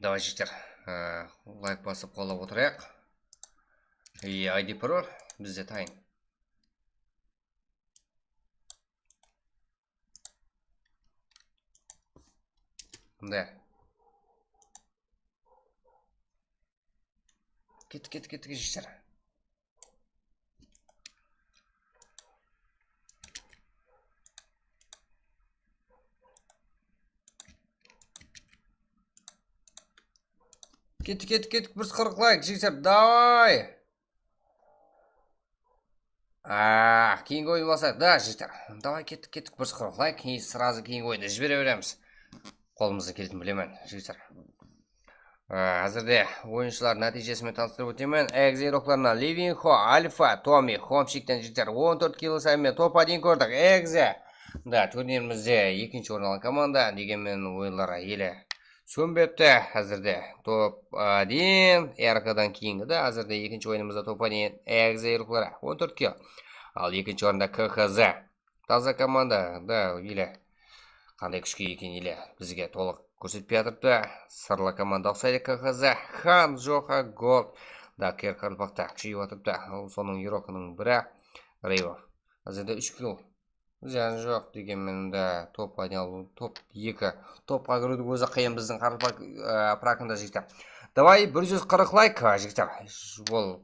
Давай, jigitler, e, layk basıp qollap otırayıq. E, I D parol bizde tayın. Mında. Kettik, kettik, kettik, jigitler. Kettik, kettik, kettik, bir júz qırq layk, jigitler, davay! Ah, keyingi oyın bolsa, da, jigitler. Davay, kettik, kettik, bir qırıq layk, и сразу keyingi oyındı jibere beremiz. Qolımızdan keldi, bilemen, jigitler. Ah, házirde oyınshılar nátiyjesi menen tanıstırıp ótemen. Egze iroqlarına Livinxo, Alfa, Tomi, Homchikten, jigitler, on tórt kill esabı menen top один kórdik. Egze. Da, turnirimizde ekinshi orın alǵan komanda, degen menen oyınları ele sónbepti. Házirde top один, R K dan keyingi de, házirde ekinshi oyınımızda top один, Egze iroqları, on tórt kill. Al, ekinshi orında K K Z. Taza komanda, da, ele qanday kúshke eken, ele bizge tolıq kórsetpey atırıptı. Sırlı komanda uqsaydı K K Z. Han, Joha, Gold. Da, Ker qaraqalpaqta kúsheyip atırıptı. Al, sonıń irokınıń biri Reybov. Házirde úsh kill. Zıyan joq, degen menen de top aynalıw, top eki. Topqa kiriwdiń ózi qıyın bizdiń qaraqalpaq, e, prakında, jigitler. Davay, bir júz qırıq layk, a, jigitler. Ol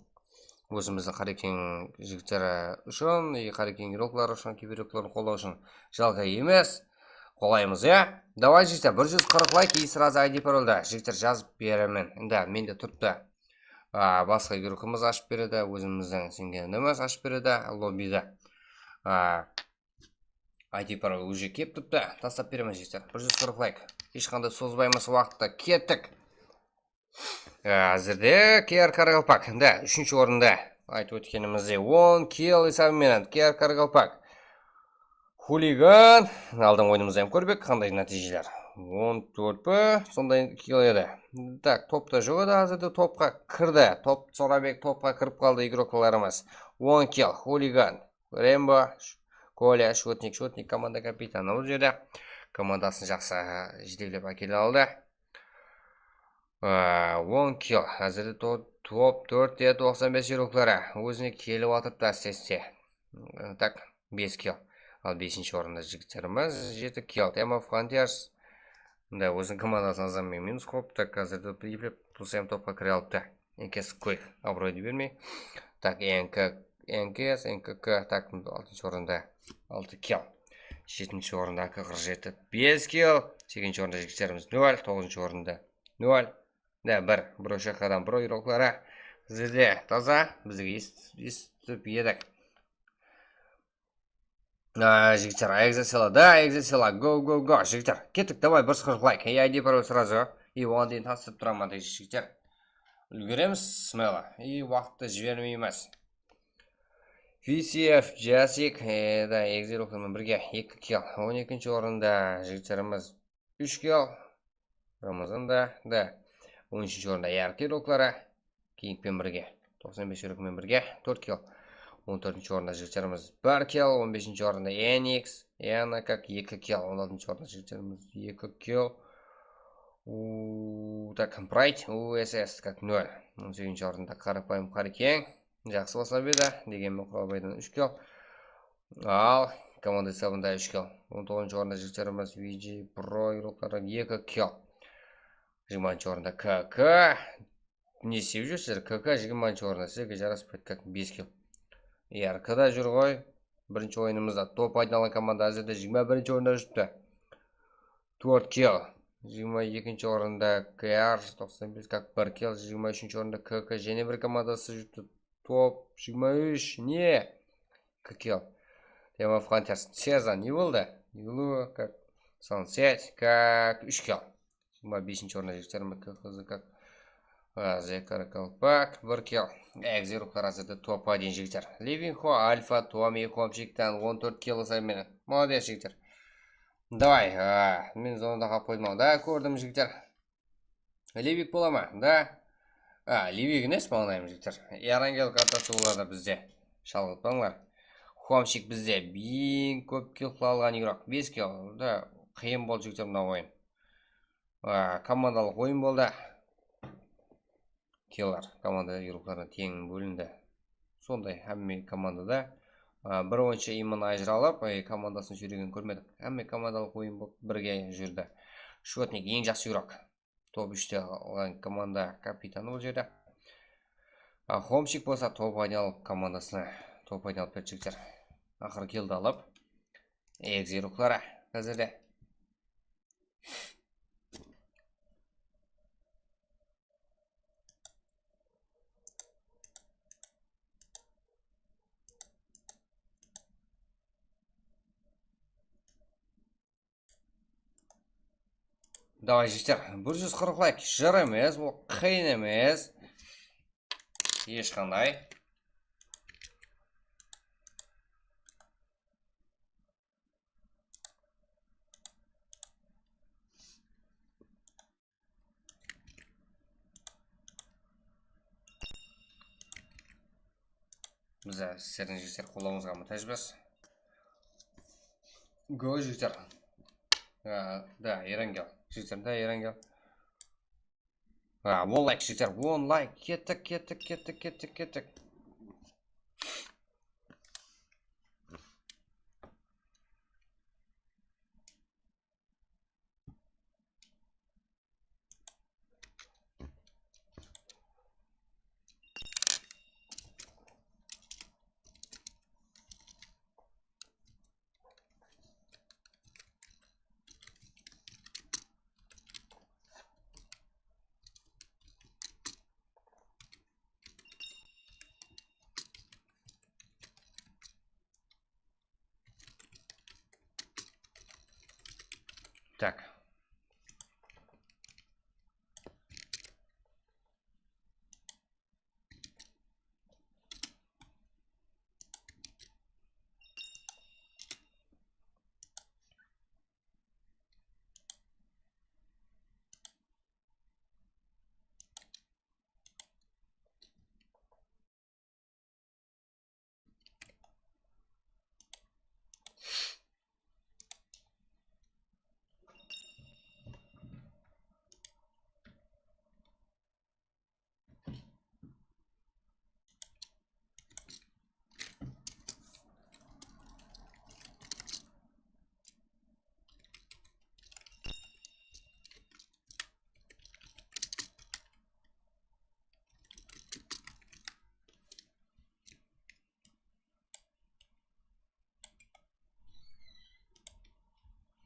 ózimizdiń Qarekeń jigitleri ushın, e, Qarekeń iroqları ushın, kiber iroqların qollaw ushın jalqay emes. Qollaymız, ya? Davay, jigitler, bir júz qırıq layk, и сразу I D parolda, jigitler, jazıp beremen. Endi mende turıptı. A, basqa iroqımız ashıp beredi, ózimizdiń isengenimiz ashıp beredi, lobbide. A, I D parol уже kelip turıptı, taslap beremen, jigitler. Bir júz qırıq layk. Hesh qanday sozbaymız waqıttı. Kettik. Á, házirde K R qaraqalpaq. Da, úshinshi orında. Aytıp ótkenimizdey, on kill esabı menen K R qaraqalpaq. Xuligan. Aldın oyınımızda hám kórdik, qanday nátiyjeler. On tórt pe, sonday kill edi. Tak, topta joq edi, házirde topqa kirdi. Top, Sorabek topqa kirip qaldı, igroklarımız. On kill, Xuligan. Rembo, Sh-, Kolya, Shotnik, Shotnik komanda kapitanı bul jerde. Komandasın jaqsı jeteklep ákele aldı. Á, on kill. Házirde to-, top tórtte toqsan bes igrokları. Ózine kelip atırıptı áste-áste. Tak, bes kill. Al, besinshi orında jigitlerimiz, jeti kill. Tema Frontiers. Da, óziniń komandasın azanmen minus qoyıptı. Házirde eplep, Tusem topqa kire alıptı. N K S Quick abıroydı bermey. Tak, N K, N K S, N K K, tak, altınshı orında altı kill. Jetinshi orında A K qırq jeti, bes kill. Segizinshi orında jigitlerimiz nol, toǵızınshı orında nol. Da, bir, bir oshaqadan bir igrokları. Bizde taza, bizge es-, esitip edik. Á, jigitler, Egzasela, da, Egzasela, go, go, go, jigitler. Kettik, davay, bir júz qırıq layk. Ey, I D parol сразу. И oǵan deyin tanıstırıp turaman, degizde, jigitler. Úlgeremiz, смело. И waqıttı jibermeymiz. V C F, Jasik, e, da, Egze iroqlarınan birge, eki kill. On ekinshi orında jigitlerimiz úsh kill. Ramazan da, da. On úshinshi orında Yarqı igrokları. Kingpenen birge. Toqsan bes igrok penen birge. Tórt kill. On tórtinshi orında jigitlerimiz bir kill. On besinshi orında N X. Yana kak eki kill. On altınshı orında jigitlerimiz eki kill. U, tak, Bright, U S S, kak nol. On segizinshi orında Qarapayım Qarekeń. Jaqsı baslap edi. Degenmen, Quralbaydan úsh kill. Al, komanda esabında úsh kill. On toǵızınshı orında jigitlerimiz V G Pro igrokları eki kill. Jigirmanshı orında K K. Ne istep júrsizler? K K jigirmanshı orında. Sizlerge jaraspaydı, kak, bes kill. R K da júr ǵoy. Birinshi oyınımızda top aytın alǵan komanda házirde jigirma birinshi orında júripti. Tórt kill. Jigirma ekinshi orında K R, toqsan bes, kak, bir kill. Jigirma úshinshi orında K K, jáne bir komandası júripti. Top, jigirma úsh, ne? Eki kill. Tema Frontiers, Seza, ne boldı? Newlu, kak, Sunset, kak, úsh kill. Jigirma besinshi orında jigitler, M K H Z, kak, a, Z K R Kalpak, bir kill. Egze igrokları házirde topqa deyin, jigitler. Livinxo, Alfa, Tomi, Homchikten on tórt kill esabı menen. Molodec, jigitler. Davay, a, men zonada qalıp qoydım, da, kórdim, jigitler. Livik bola ma? Da. A, Livik emes, mańlayım, jigitler. Erangel kartası boladı bizde. Shalǵıtpańlar. Homchik bizde eń kóp kill qıla alǵan igrok. Bes kill. Da, qıyın boldı, jigitler, mına oyın. A, komandalıq oyın boldı. Killer komanda igroklarına teń bólindi. Sonday hámme komandada, a, bir oyınshı imın ajıralıp, e, komandasın júregen kórmedik. Hámme komandalıq oyın bolıp birge júrdi. Shotnik eń jaqsı igrok. Top úshte alǵan komanda kapitanı bul jerde. A, Homchik bolsa top aynalıp komandasına top aynalıp berdi, jigitler. Aqırı killdi alıp, egze igrokları házirde. Davay, jigitler, bir júz qırq layk, jır emes, ol qıyın emes. Hesh qanday. Biz de sizlerdiń jigitler qollarıńızǵa muhtajbız. Go, jigitler. A, da, Erangel. Jigitler, da, Erangel. A, on layk, jigitler, on layk. Kettik, kettik, kettik, kettik, kettik. Так.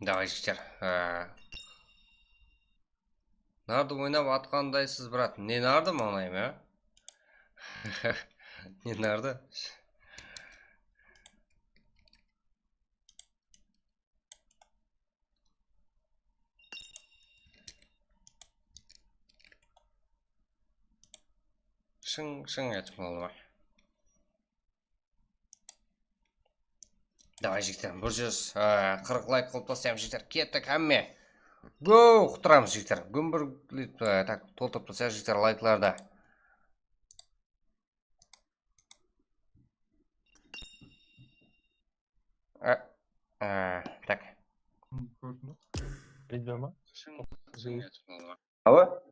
Davay, jigitler. Ee, Nardı oynap atqandaysız, brat. Ne nardı, mańlayım, á? Ne nardı? Shıń, shıń etip boldı. Davay, jigitler, bir júz qırq layk qılıp taslayıq, jigitler. Kettik, hámme. Go, quttıramız, jigitler. Gúmbir, e, tak, toltırıp taslayıq, jigitler, layklardı. E, e, tak. Видимо. Alo?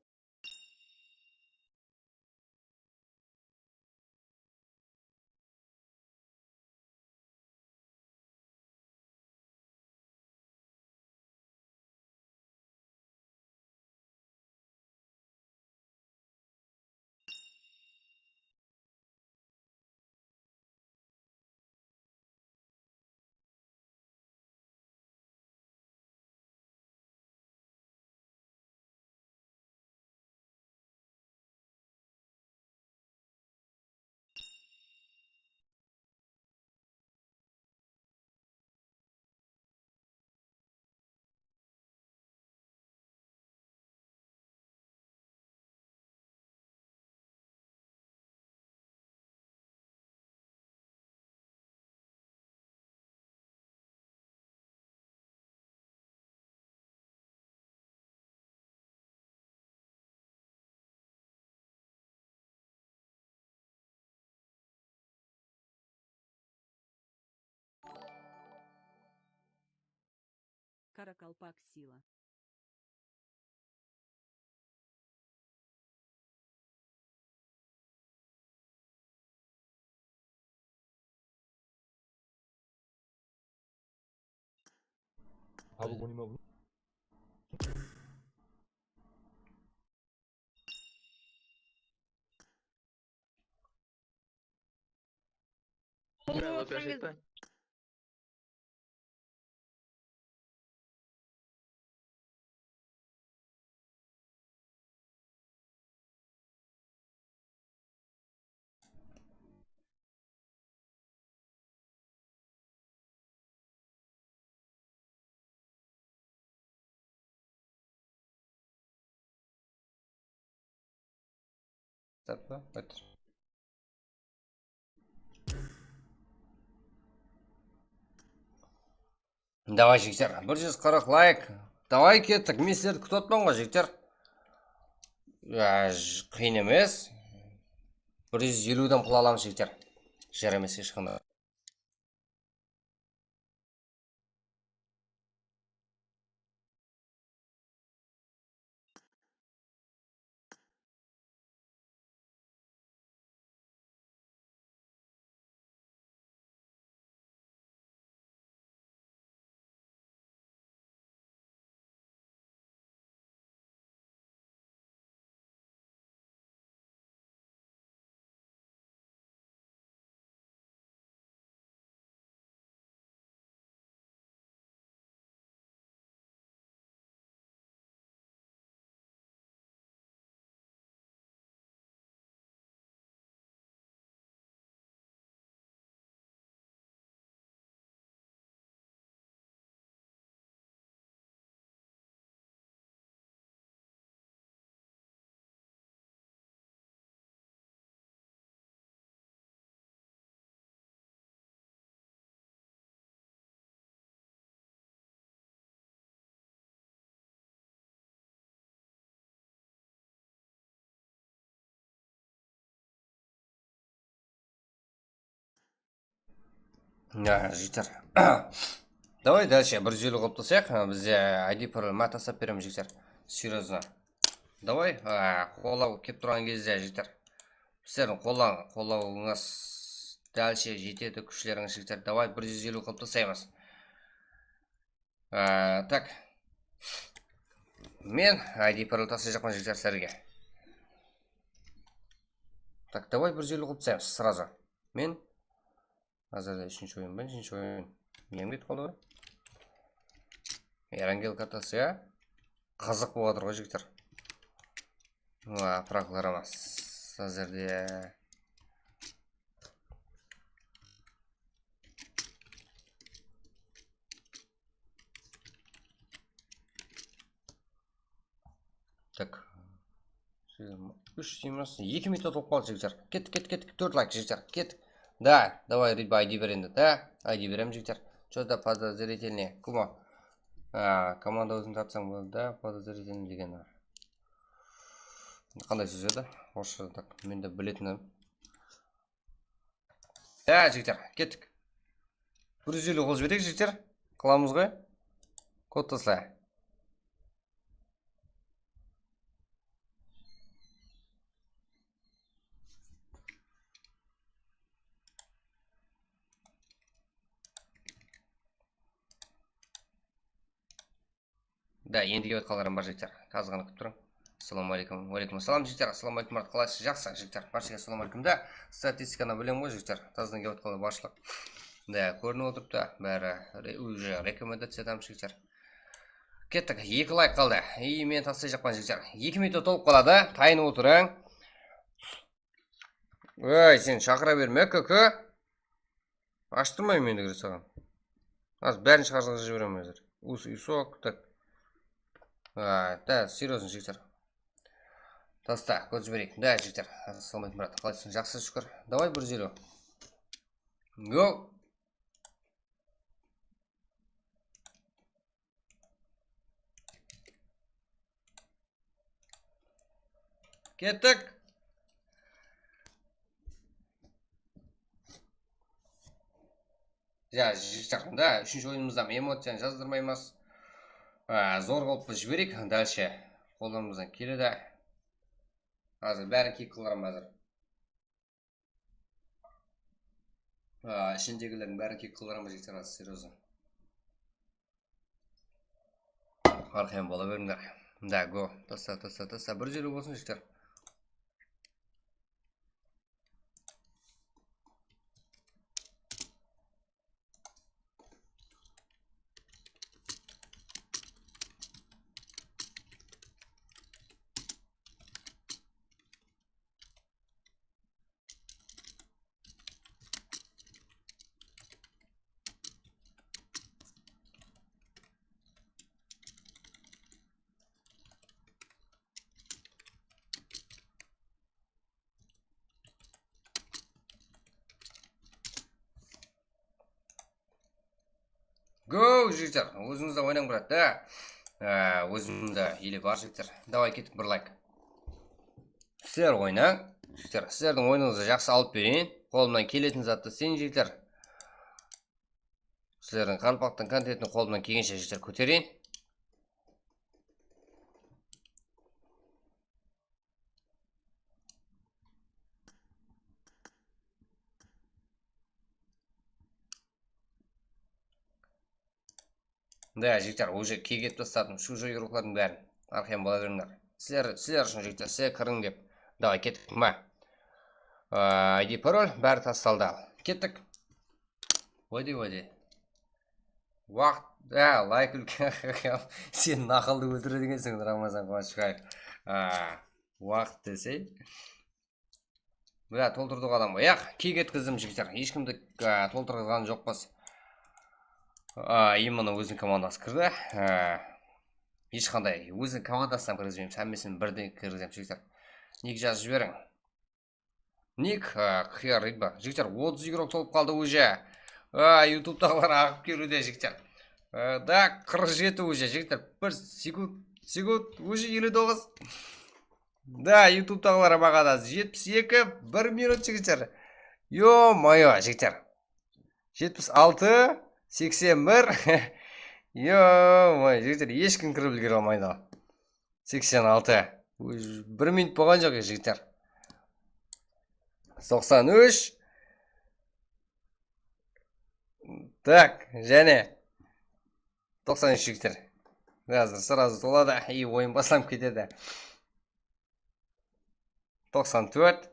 Karakalpak sila. Abi, bu nima bu? Nima, oʻtiringiz. Давай, jigitler, bir júz qırq layk. Davay, kettik. Men sizlerdi kútip atırman ǵoy, jigitler. Ya, j-, qıyın emes. Bir júz eliwden pul alamız, jigitler. Jar emes hesh qanday. Ya, jigitler. Davay, dálshe bir júz eliw qılıp taslayıq. Bizde I D parol má taslap beremiz, jigitler. Серьёзно. Davay, a, qollaw kelip turǵan gezde, jigitler. Sizlerdiń qolla-, qollawıńız dálshe jetedi, kúshlerińiz, jigitler. Davay, bir júz eliw qılıp taslaymız. A, tak. Men I D parol taslayjaqpan, jigitler, sizlerge. Tak, davay, bir júz eliw qılıp taslaymız сразу. Men házirde úshinshi oyın ba, neshinshi oyın? Niyem ketip qaldı ǵoy. Erangel kartası, ya. Qızıq bolıp atır ǵoy, jigitler. Wa, proklarımız. Házirde. Tak. Úsh, eki minut bolıp qaldı, jigitler. Kettik, kettik, kettik. Tórt layk, jigitler. Kettik. Da, davay, Ridba, I D ber endi. Da, I D beremiz, jigitler. Что-то подозрительный. Кому? A, komanda óziń tartsań boldı da, подозрительный degeni. Qanday sóz edi? Orıssha, tak, men de biletin edim. Ya, jigitler, kettik. Bir júz eliw qılıp jibereyik, jigitler. Qılamız ǵoy. Kod tasla. Da, endi kelip atqanlarım bar, jigitler. Tazı ǵana kútip turıń. Assalamu aleykum. Wa aleykum assalam, jigitler. Assalamu aleykum, Murat. Qalayıqsız? Jaqsı, jigitler. Barshege assalamu aleykum da. Statistikani bilem ǵoy, jigitler. Tazıdan kelip atqanlar barshılıq. Da, kórinip otırıptı. Bári re-, уже rekomendaciya etamız, jigitler. Kettik. Eki layk qaldı. I, men taslayjaqpan, jigitler. Eki minut tolıp qaladı. Tayınıp otırıń. Oy, sen shaqıra berme, kóke. Ashtırmayman endi saǵan. Házir bárin shıǵarıp jiberemen házir. Us, usok, tak. A, da, серьёзно, jigitler. Tasta, kórip jibereyik. Da, jigitler. Assalamu aleykum, brat. Qalaysıń? Jaqsı, shúkir. Davay, bir júz eliw. Go. Kettik. Ya, jigitler, da, úshinshi oyınımızda emociyanı jazdırmaymız. A, zor qılıp jibereyik, dálshe. Qollarımızdan keledi. Házir bárin kiyik qıldırıp házir. A, ishindegilerdiń bárin kiyik qıldırıp, jigitler, házir, серьёзно. Arqayın bola berińler. Da, go. Tasta, tasta, tasta. Bir júz eliw bolsın, jigitler. jigitler, ózińiz de oynań, brat, da. Á, ózimde ele bar, jigitler. Davay, kettik, bir layk. Sizler oynań, jigitler. Sizlerdiń oyınıńızdı jaqsı alıp bereyin. Qolımnan keletin zattı isteyin, jigitler. Sizlerdiń qaraqalpaqtıń kontentin qolımnan kelgenshe, jigitler, kótereyin. Da, jigitler, уже kiyik etip tasladım shu joyıroklardıń bárin. Arqayın bola berińler. Sizler, sizler ushın, jigitler, sizler kiriń dep. Davay, kettik, ma. I D parol, bári tastaldı. Kettik. Vade, vade. Waqıt, á, layk úlken. Sen naqıldı óltiredi ekenseń, Ramazan Quwanıshbaev. Á, waqıt desey. Mına, toltırdıq adamǵa. Yaq, kiyik etkizdim, jigitler. Hesh kimdi, á, toltırǵızǵan joqpız. Á, именно óziniń komandası kirdi. Á, hesh qanday óziniń komandasınan kirgizbeymiz. Hámmesin birden kirgizemiz, jigitler. Nik jazıp jiberiń. Nik, á, Qıyar Riba. Jigitler, otız igrok tolıp qaldı уже. Á, YouTubetaǵılar aǵıp keliwde, jigitler. Á, da, qırq jeti уже, jigitler. Bir sekund, sekund, уже elli toǵız. Da, YouTubetaǵılar maǵan da jetpis eki, bir minut, jigitler. Yo-moyo, jigitler. Jetpis altı, seksen bir. Yo-moyo, jigitler, hesh kim kirip úlgere almaydı. Seksen altı. Uy, bir minut bolǵan joq, jigitler. Toqsan úsh. Tak, jáne. Toqsan úsh, jigitler. Házir srazı toladı, и oyın baslanıp ketedi. Toqsan tórt.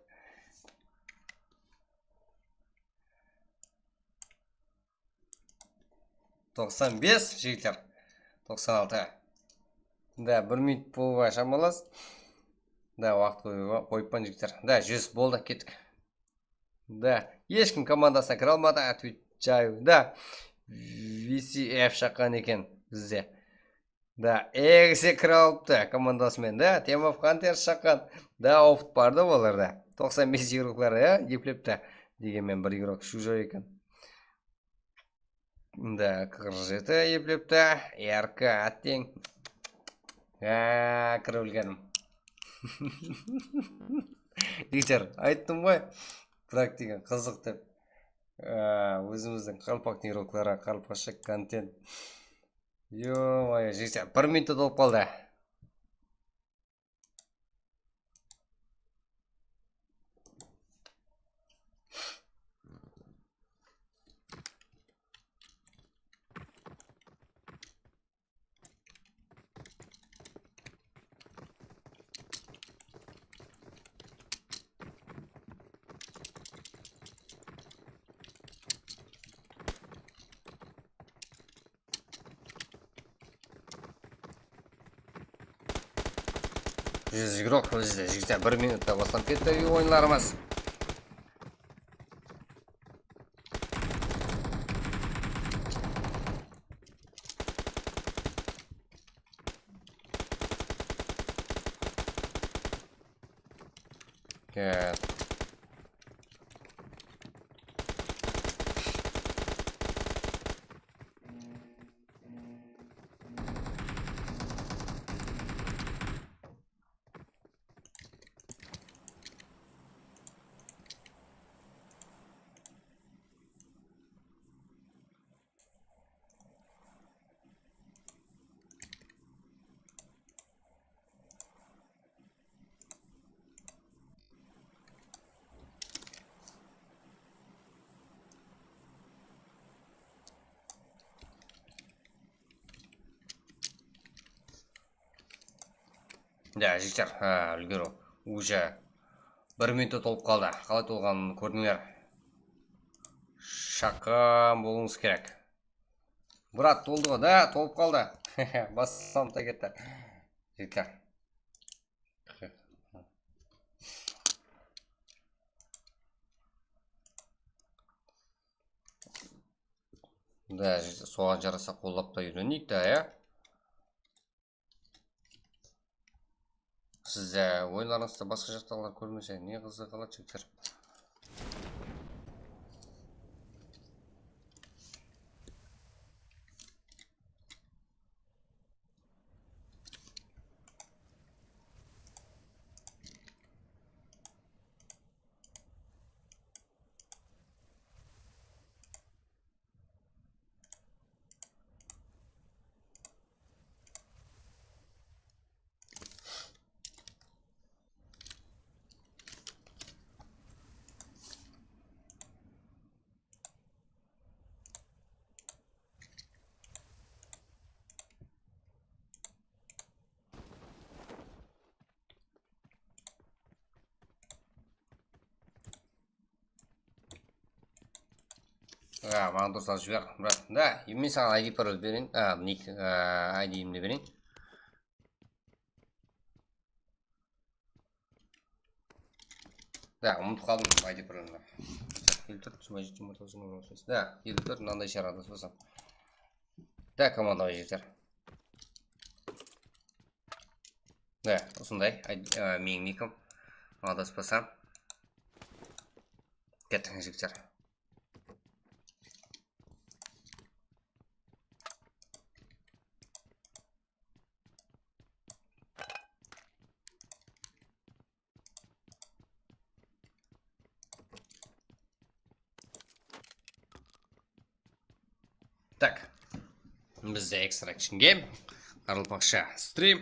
Toqsan bes, jigitler. Toqsan altı. Da, bir minut bolıwǵa shamalas. Da, waqıt qoyıwǵa qoyıppan, jigitler. Da, júz, boldı, kettik. Da, hesh kim komandasına kire almadı, отвечаю. Da, V C F shaqqan eken bizde. Da, egisi kire alıptı komandası menen, da, Team of Hunters shaqqan. Da, opıt bar da olarda. Toqsan bes igroklar, ya, eplepti. Degen men bir igrok Shujo eken. Da, qırq jeti eplepti. R K, atteń. Á, kirip úlgerdim. Jigitler, ayttım ǵoy. Brak degen qızıq dep. Á, ózimizdiń qaraqalpaq igrokları, qaraqalpaqsha kontent. Yo-moyo, jigitler, bir minut tolıp qaldı. Júz igrok bizde, jigitler, bir minutta baslanıp ketti oyınlarımız. Ket. Ya, jigitler, ha, úlgeriw. Уже bir minut tolıp qaldı. Qalay tolǵanın kórdińler. Shaqqan bolıwıńız kerek. Brat, toldı ǵo, da, tolıp qaldı. Baslam ta ketti. Jigitler. Da, jigitler, soǵan jarasa qollap ta úyreneyik ta, ya. Siz de oyınlarıńızda basqa jaqtaǵılar kórmese, ne qızıǵı qaladı, jigitler? A, maǵan durıs alıp jiber, brat. Da, men saǵan I D parol bereyin. A, nik, a, I D-imdi bereyin. Da, umıtıp qaldım I D parolımdı. Elli tórt, jigirma jeti, jigirma toǵız, jigirma on. Da, elli tórt, mınanday shıǵar, adaspasań. Da, komanda jigitler. Da, usınday, I D, a, meniń nikim. Adaspasań. Kettiń, jigitler. Tak. Bizde Extraction Game. Qaraqalpaqsha stream.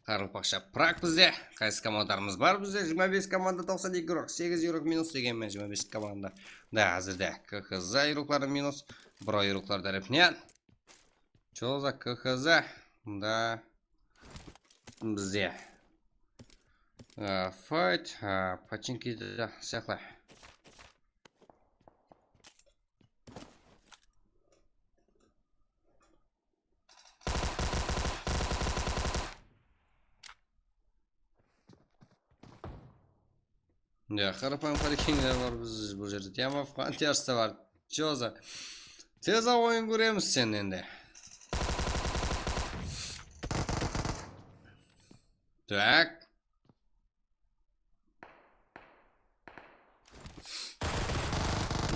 Qaraqalpaqsha prak bizde. Qaysı komandalarımız bar bizde? Jigirma bes komanda, toqsan eki igrok, segiz igrok minus degen men jigirma bes komanda. Da, házirde K H Z igrokları minus. Bro igroklar tárepinen. Choza K H Z. Da bizde, e, fight, e, pachinki de sıyaqlı. Ya, qarapayım qarekengler bar biz bul jerde. Temov Hunters te bar. Choza. Tez oyın kóremiz sen endi. Tak.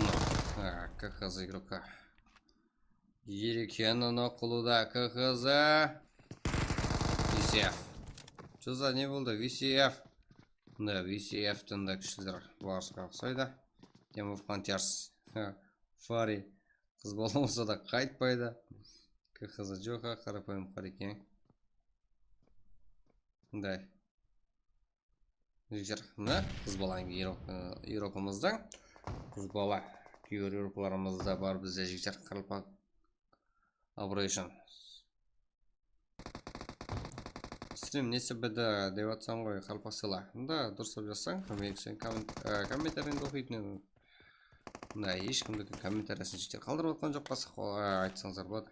No. Ha, K H Z igroka. Yelekeni no qılıwda K H Z. V C F. Choza ne boldı? V C F. Mına V C F-tiń da kúshliler barısqa uqsaydı. Game of Hunters. Ha, Fari. Qız bala bolsa da qaytpaydı. K H Z joq, ha, qarapayım qarekeń. Mınday. Jigitler, mına qız balań irok-, ı, irokımızdıń. Qız bala kúyer iroklarımız da bar bizde, jigitler, qaraqalpaq abırayı ushın. Stream nesi bidi dep atsań ǵoy, qaraqalpaq sıyla. Mında durıslap jazsań, men sen komment-, ı, kommentariyańdı oqıytın edim. Mına hesh kimdi kommentariyasın jigitler qaldırıp atqan joq pa, ı, aytsańızlar boladı.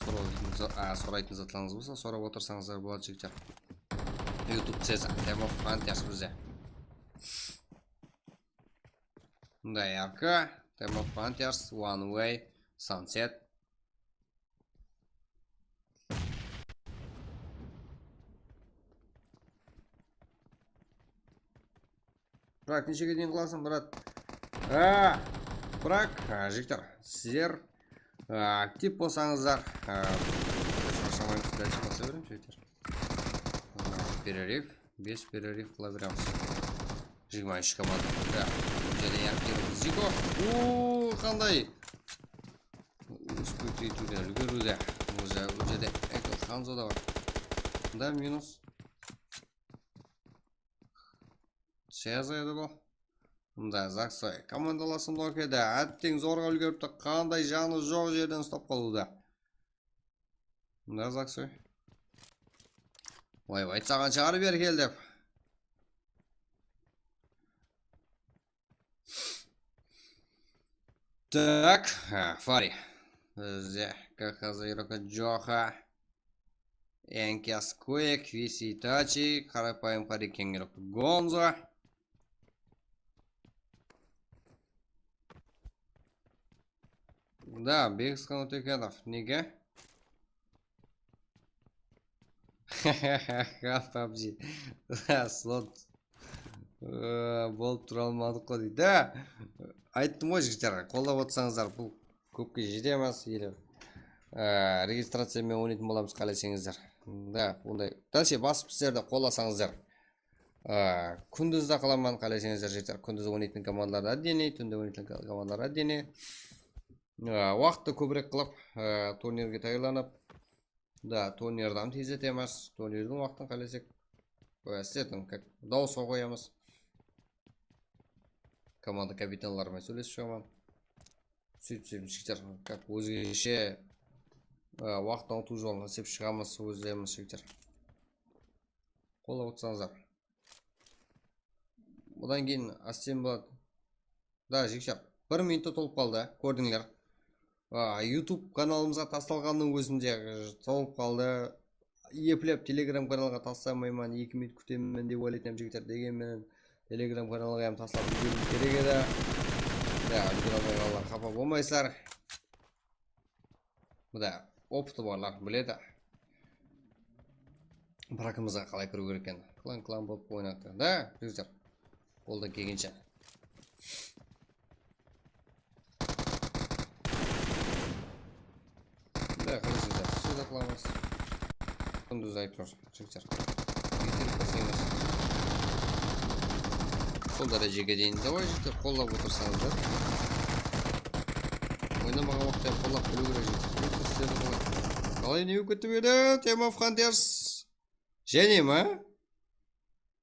Soraytın za-, a, soraytın zatlarıńız bolsa, sorap otırsańızlar boladı, jigitler. YouTube Cezar, Time of Hunters bizde. Mınday arka, Time of Hunters, One Way, Sunset. Brat, neshege deyin qılasıń, brat? A, brat, a, jigitler, sizler, a, aktiv bolsańızlar, a, sharshamaymız, dálshe basa beremiz, jigitler. A, перерыв, bes перерыв qıla beremiz. Jigirma úsh komanda. Da, bul jerde yaǵıp keldi. Ziko. Uuu, qanday? Uspıtıytuda, úlgeriwde. Bul jer-, bul jerde Eko Hanzo da bar. Da, minus. Seza edi bul. Mında Zaksoy komandalasın nokedi. Átteń zorǵa úlgeripti. Qanday janı joq jerden uslap qalıwda. Mında Zaksoy. Oy, aytsaǵan shıǵar beri kel dep. Tak, ha, Fari. Bizde K H Z igroka joq, ha. Enkyas Quake, V C Itachi, qarapayım qarekeń irok Gonzo. Da, Begisxan Ótekenov, nege? Ha, PUBG. Slot. Ee, bolıp tura almadıq ǵoy deydi. Da, ayttım ǵoy, jigitler, qollap otsańızlar, bul kópke jete emas, ele, ee, registraciya menen oynaytın bolamız, qáleseńizler. Da, onday. Dálshe basıp sizler de qollasańızlar. Aa, kúndizde qılaman, qáleseńizler, jigitler. Kúndiz oynaytın komandalar da отдельный, túnde oynaytın ko-, komandalar da отдельный. Aa, waqıttı kóbirek qılıp, aa, turnirge tayarlanıp, da, turnirdi hám tezletemiz. Turnirdiń waqtın qálesek, aa, sizlerdiń, как, dawısqa qoyamız. Komanda kapitanları menen sóylesip shıǵaman. Sóytip, sóytip, jigitler, как, ózgeshe, aa, waqıttan utıw jolın islep shıǵamız, ózlerimiz, jigitler. Qollap otsańızlar. Budan keyin ásten boladı. Da, jigitler. Bir minutta tolıp qaldı, kórdińler. A, YouTube kanalımızǵa tastalǵannıń ózinde, e, tolıp qaldı. Eplep Telegram kanalǵa taslamayman, eki minut kútemen dep oylaytın edim, jigitler, degen menen Telegram kanalǵa hám taslap jibergim kerek edi. Ya, úlgere almay qalǵanlar qapa bolmaysızlar. Bu da opıtı barlar biledi. Brakımızǵa qalay kiriw kerek eken. Klan, klan bolıp oynatır da, jigitler. Qoldan kelgenshe. Mına, qarasızlar, suwda qılamız. Kúnduz ayıp tur, jigitler. Kiydirip taslaymız. Sol dárejege deyin. Davay, jigitler, qollap otırsańızlar. Oynamaǵan waqıtta qollap biliw kerek, jigitler. Jigitler, sizlerdi qollap. Qalay, ne bolıp ketti bu jerde? Team of Hunters. Jáne ma?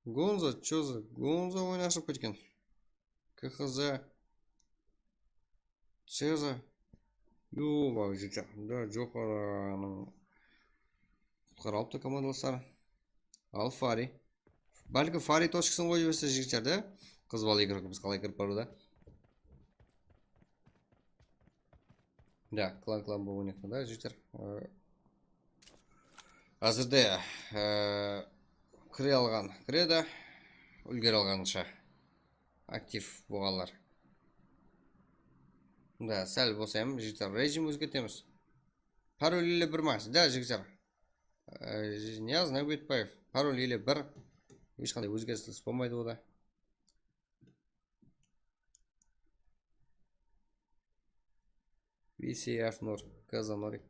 Gonzo, Chozo, Gonzo oyın ashılıp ketken. K H Z. Ceza. Yoq, jigitler. Da, joqarınıń qutqarıp alıptı komandalaslar. Al Fari. Bálki Fari tochkasın qoyıp jiberse, jigitler, de. Qız bala igrokımız qalay kirip barıwda. Da, klan, klan bolıp oynayıq da, jigitler. E, házirde, e, kire alǵan kiredi, úlgere alǵansha aktiv bolǵanlar. Da, sál bosayım, jigitler, rejim ózgertemiz. Parol ele bir ma, da, jigitler. E, Niyaz Náwbetbaev, parol ele bir. Hesh qanday ózgeris bolmaydı oda. V C F Nur, Kazanori.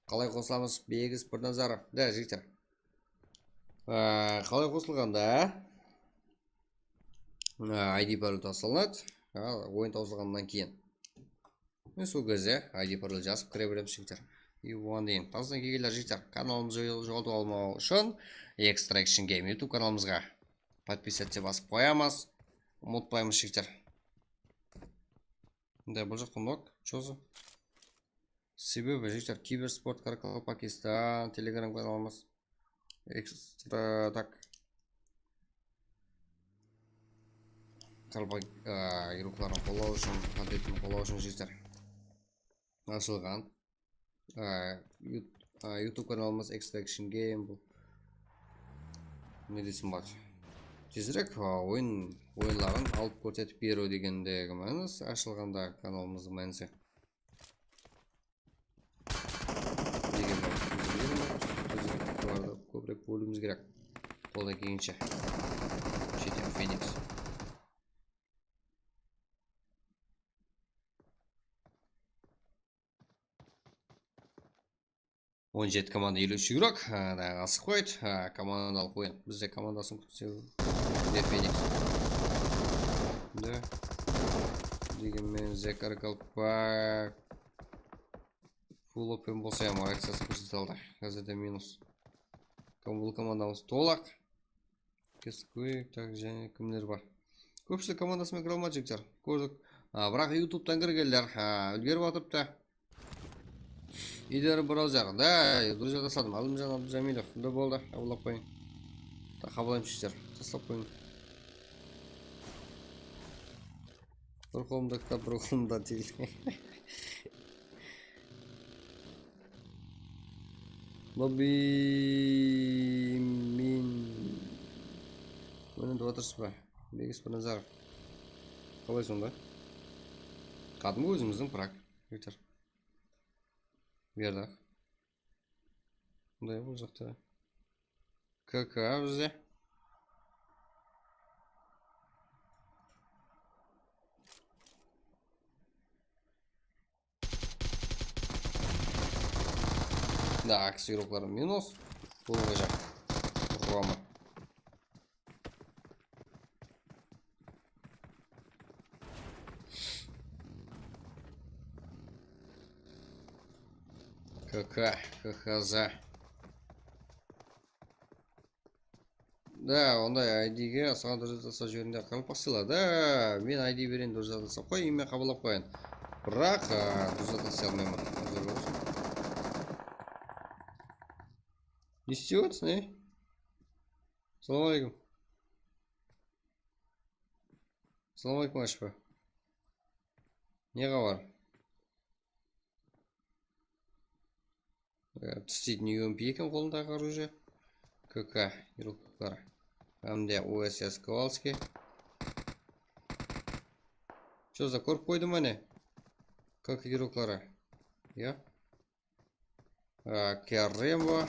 Qalay qosılamız? Begis Pirnazarov. Da, jigitler. Á, qalay qosılǵanda? Á, I D parol taslanadı. Á, oyın tawsılǵannan keyin. Mine, sol gezde I D parol jazıp kire beremiz, jigitler. I oǵan deyin. Tawıstan kelgenler, jigitler, kanalımızdı jo-, joǵaltıp almaw ushın Extraction Game YouTube kanalımızǵa podpisаться basıp qoyamız. Umıtpaymız, jigitler. Mında bul jaqta nok, Chozo. Sebebi, jigitler, Kibersport Qaraqalpaqstan, Telegram kanalımız. Ekstra, tak. Qaraqalpaq, a, igrokların qollaw ushın, kontentin qollaw ushın, jigitler. Ashılǵan. A, Yu-, a, YouTube kanalımız Extraction Game, bul. Ne desem boladı? Tezirek, a, oyın, oyınların alıp kórsetip beriw degendegi mánis, ashılǵanda kanalımızdıń mánisi. Degenler, tezirek, bulardı kóbirek bóliwimiz kerek. Qoldan kelgenshe. Shetem Feniks. On jeti komanda, eliw úsh igrok. Á, da, asıp qoydı. Á, komandalıq oyın. Bizde komandasın kútse de Feniks. Da. Degen menen Zekar Kalpak. Full open bolsa ya, reakciyasın kórsete aldı. Házirde minus. Kom-, bul komandamız tolaq. Keskuik, tak, jáne kimler bar? Kópshilik komandasıman kire almadı, jigitler. Kórdik. A, biraq YouTube'tan kirgenler, a, úlgerip atırıptı. Ider brauzer, da, друзья tasladım. Alımjan Abdujamilov, da boldı, qabıllap qoyıń. Da, qabıllayım, jigitler. Taslap qoyıń. Bir qolımda kitap, bir qolımda til. Lobimin. Ónip atırsız ba? Begis Pirnazarov. Qalay sonda? Qádimgi ózimizdiń prak. Jigitler. Bu jerde. Bunday bul jaqta. K K bizde. Da, aksiya igrokları minus. Bul ǵajaq. Roma. K K, K K Z. Da, onday I D-ge saǵan друзья taslap jiberiń de, qaraqalpaqsılar. Da, men I D bereyin, друзья taslap qoy, men qabıllap qoyayın. Biraq, a, друзья taslay almayman. Uzr bolsın. Ne islep atırsız, ne? Salam aleykum. Assalawma aleykum, Ashpa. Ne xabar? E, tisteytin U M P eken qolındaǵı orujie. K K yurukları. Hám de U S S Kowalskiy. Что за, kórip qoydım áne. K K yurukları. Ya. A, Kerremo.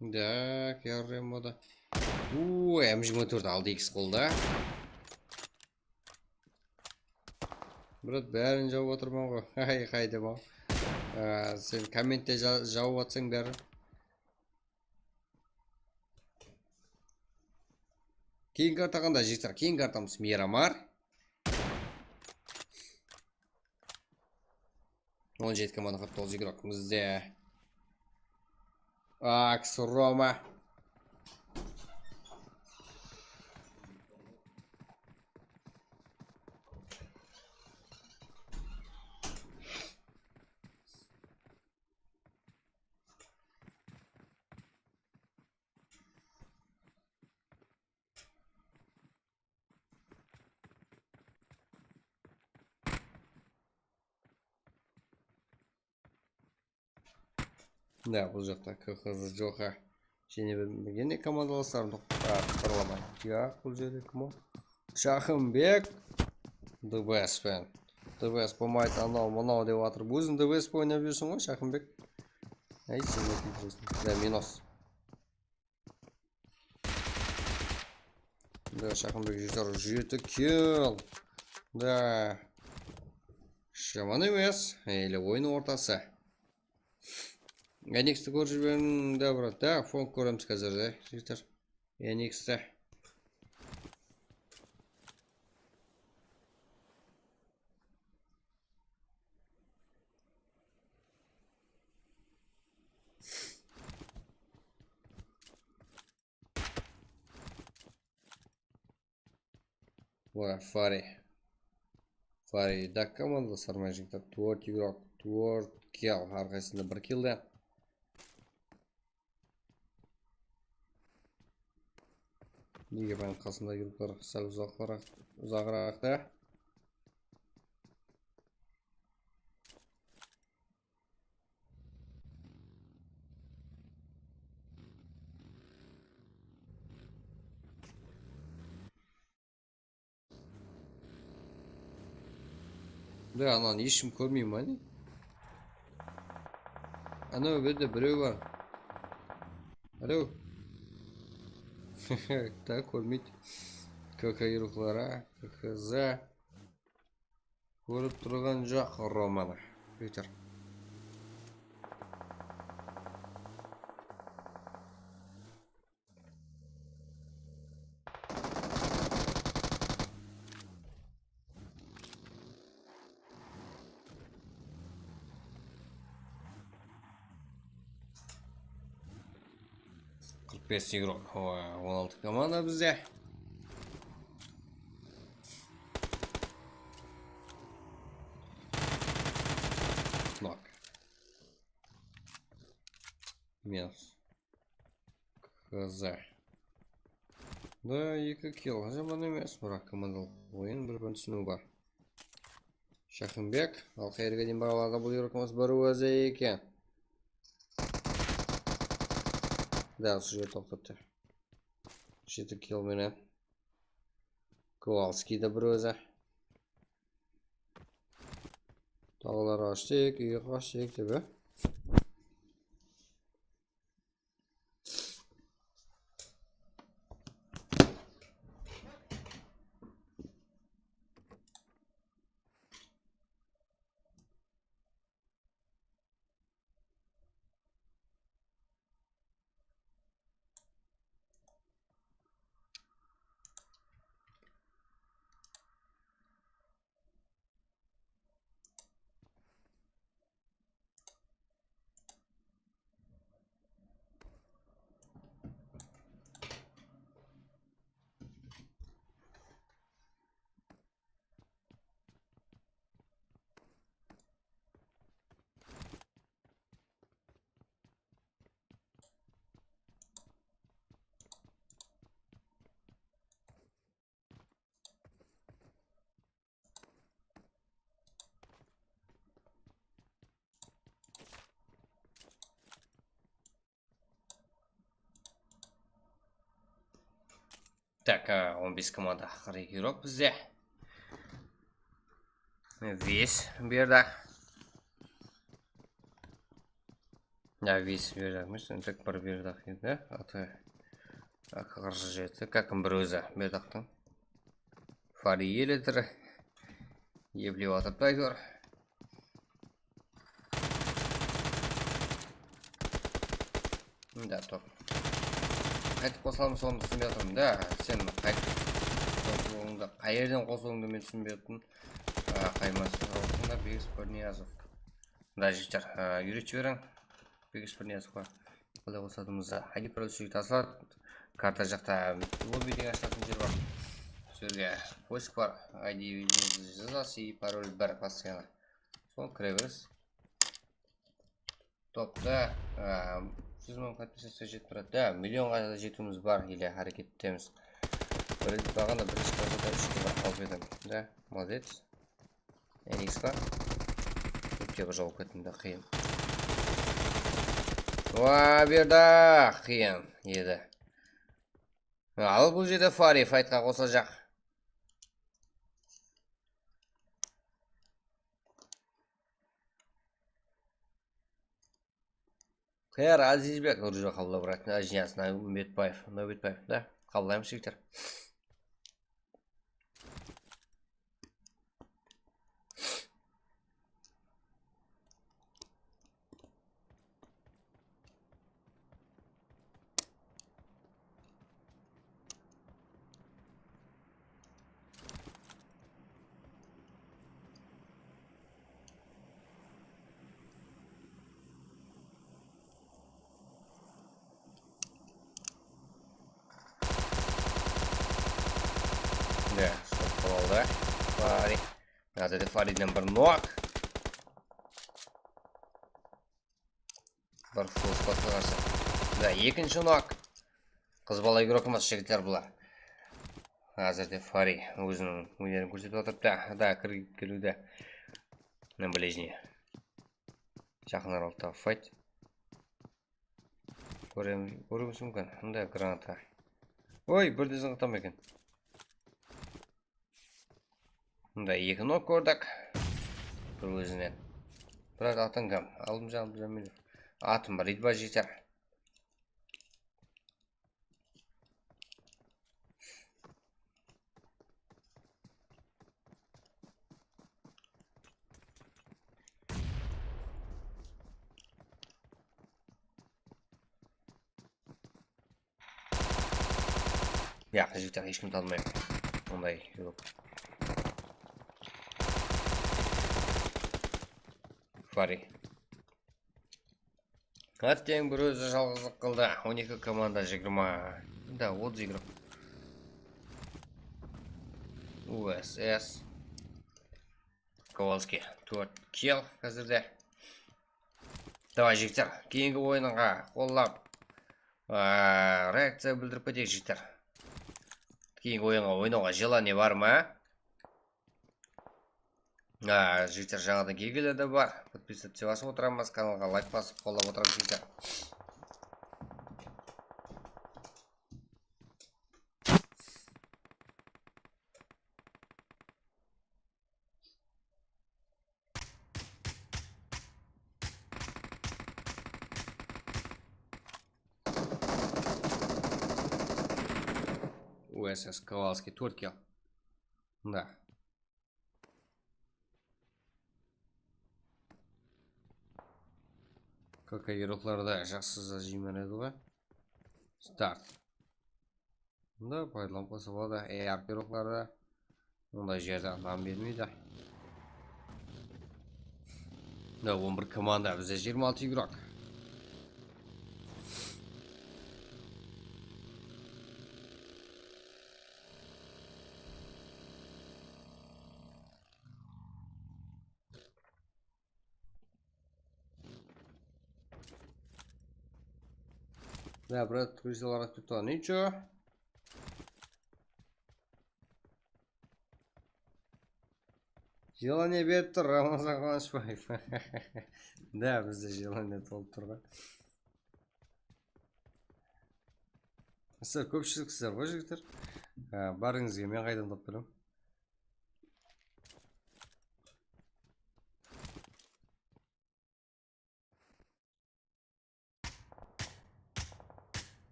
Da, Kerremo da. Uuu, M jigirma tórt altı X qolda. Brat, bárin jawıp atırman ǵoy. Ay, qayda baw? A, sen kommentte ja-, jawıp atsań bárin. Keyingi karta qanday, jigitler? Keyingi kartamız Miramar. On jeti komanda, qırq toǵız igrok bizde. Aks Roma. Da, bul jaqta K H Z joq, a. Jáne bir, jáne komandalaslarımdı qutqarlamay. Yaq, bul jerde kim ol? Shahımbek. D B S pen. D B S bolmaydı, anaw, mınaw dep atırıp. Óziń D B S pe oynap júrseń ǵoy, Shahımbek. Áy, sen ne deyip júrseń? Da, minus. Da, Shaqınbek júz jeti kill. Da. Jaman emes. Ele oyın ortası. Eniksti kórip jiberiń, da, brat. Da, fon kóremiz házir, da, jigitler. Eniksti. Wa, Fari. Fari, da, komanda sarmay jigitler. Tórt igrok, tórt kill, hár qaysısında bir kill de. Nege meniń qasımda igroklar sál uzaqlaraq, uzaǵıraqta? Da, ananı hesh kim kórmey ma ne? Ana, o berde birew bar. Alo. Da, kórmeydi. K K igrokları, K K Z. Kórip turǵan joq Romanı. Peter. Qırq bes igrok, o, on altı komanda bizde. Nok. Minus. K Z. Da, eki kill, jaman emes, biraq komandalıq oyın, bir-birin túsiniw bar. Shaqınbek, al qayerge deyin baralarda bul igrokımız bir ózi eken. Da, usı jerde toqtadı. Jeti kill menen. Kowalskiy de bir ózi. Taǵılar ashtık, úyge qashtıq dep, e? Tak, e, on bes komanda, qırq eki игрок bizde. Ves berdi. Ya, ves berdi emes, tek bir berdi endi. Atı qırq jeti, kakim bir ózi berdaqtıń. Fari eledir. Eplep atırıptı, áytewir. Da, top. Qaytıp qosalamız, sonı túsinbey atırmın da. Sen qaytıp qosıwıńdı, qayerden qosıwıńdı men túsinbey atırmın. A, qayman sorawatırmın da, Begis Birniyazov. Da, jigitler, a, úyretip jiberiń. Begis Birniyazovqa qalay qosatınımızdı. I D parolь jigit asıladı. Karta jaqta lobby degen ashılatın jer bar. Sol jerge poisk bar. I D jazasız, parolь bir постоянно. Soń kire beresiz. Topta, á, júz mıń podpisaciya jetip turadı da, millionǵa da jetiwimiz bar, ele háreket etemiz. Bir, baǵana birinshi klasada úsh kere qalıp edim. Da, молодец. N X pa? Ótke bir jawıp kettim de, qıyın. Wa, berdi, qıyın edi. Al, bul jerde Fari faytqa qosajaq. Qıyar Azizbek, Urja qabıllap, Aziyas Náwbetbaev, Náwbetbaev, da, qabıllaymız, jigitler. Mine, soqtı aldı. Fari. Házirde Fariden bir nok. Bir full squadqa qarsı. Da, ekinshi nok. Qız bala игрок emas, jigitler bular. Házirde Fari óziniń ónerin kórsetip atırıptı. Da, kirip keliwde. Mine, ближний. Jaqın aralıqtaǵı fayt. Kórem-, kóriwimiz múmkin. Mında granata. Oy, birden zıńǵıtama eken. Mında eki nok kórdik. Bir ózinen. Brat, atıń kim? Aldımjan Abduljámilov. Atım bar, iytip jigitler. Yaq, jigitler, hesh kim talmay. Onday joq. Fari. Atteń bir ózi jalǵızlıq qıldı. On eki komanda, jigirma. Da, otız игрок. U S S. Kowalskiy, tórt kill házirde. Davay, jigitler, keyingi oyınǵa qollap, aa, reakciya bildirip keteyik, jigitler. Keyingi oyınǵa oynawǵa желание bar ma? Aa, jigitler, jańadan kelgenler de bar. Подписаться basıp otıramız, kanalǵa layk basıp qollap otıramız, jigitler. U S S Kowalskiy, tórt kill. Da. K K игрокларда jaqsı zat jeymen edi ǵoy. Start. Bunda paydalanıp qalsa boladı. A R P игрокларда onday jerde nan bermeydi. Mına on bir komanda, bizde jigirma altı игрок. Da, brat, turistler olarak turıptı. Nicho? Jelaniya berip tur, Ramazan Quwanıshbaev. Da, bizde jelaniya tolıp turǵan. Sizler kópshilik sizler ǵoy, jigitler. Á, bárińizge men qaydan tap berem.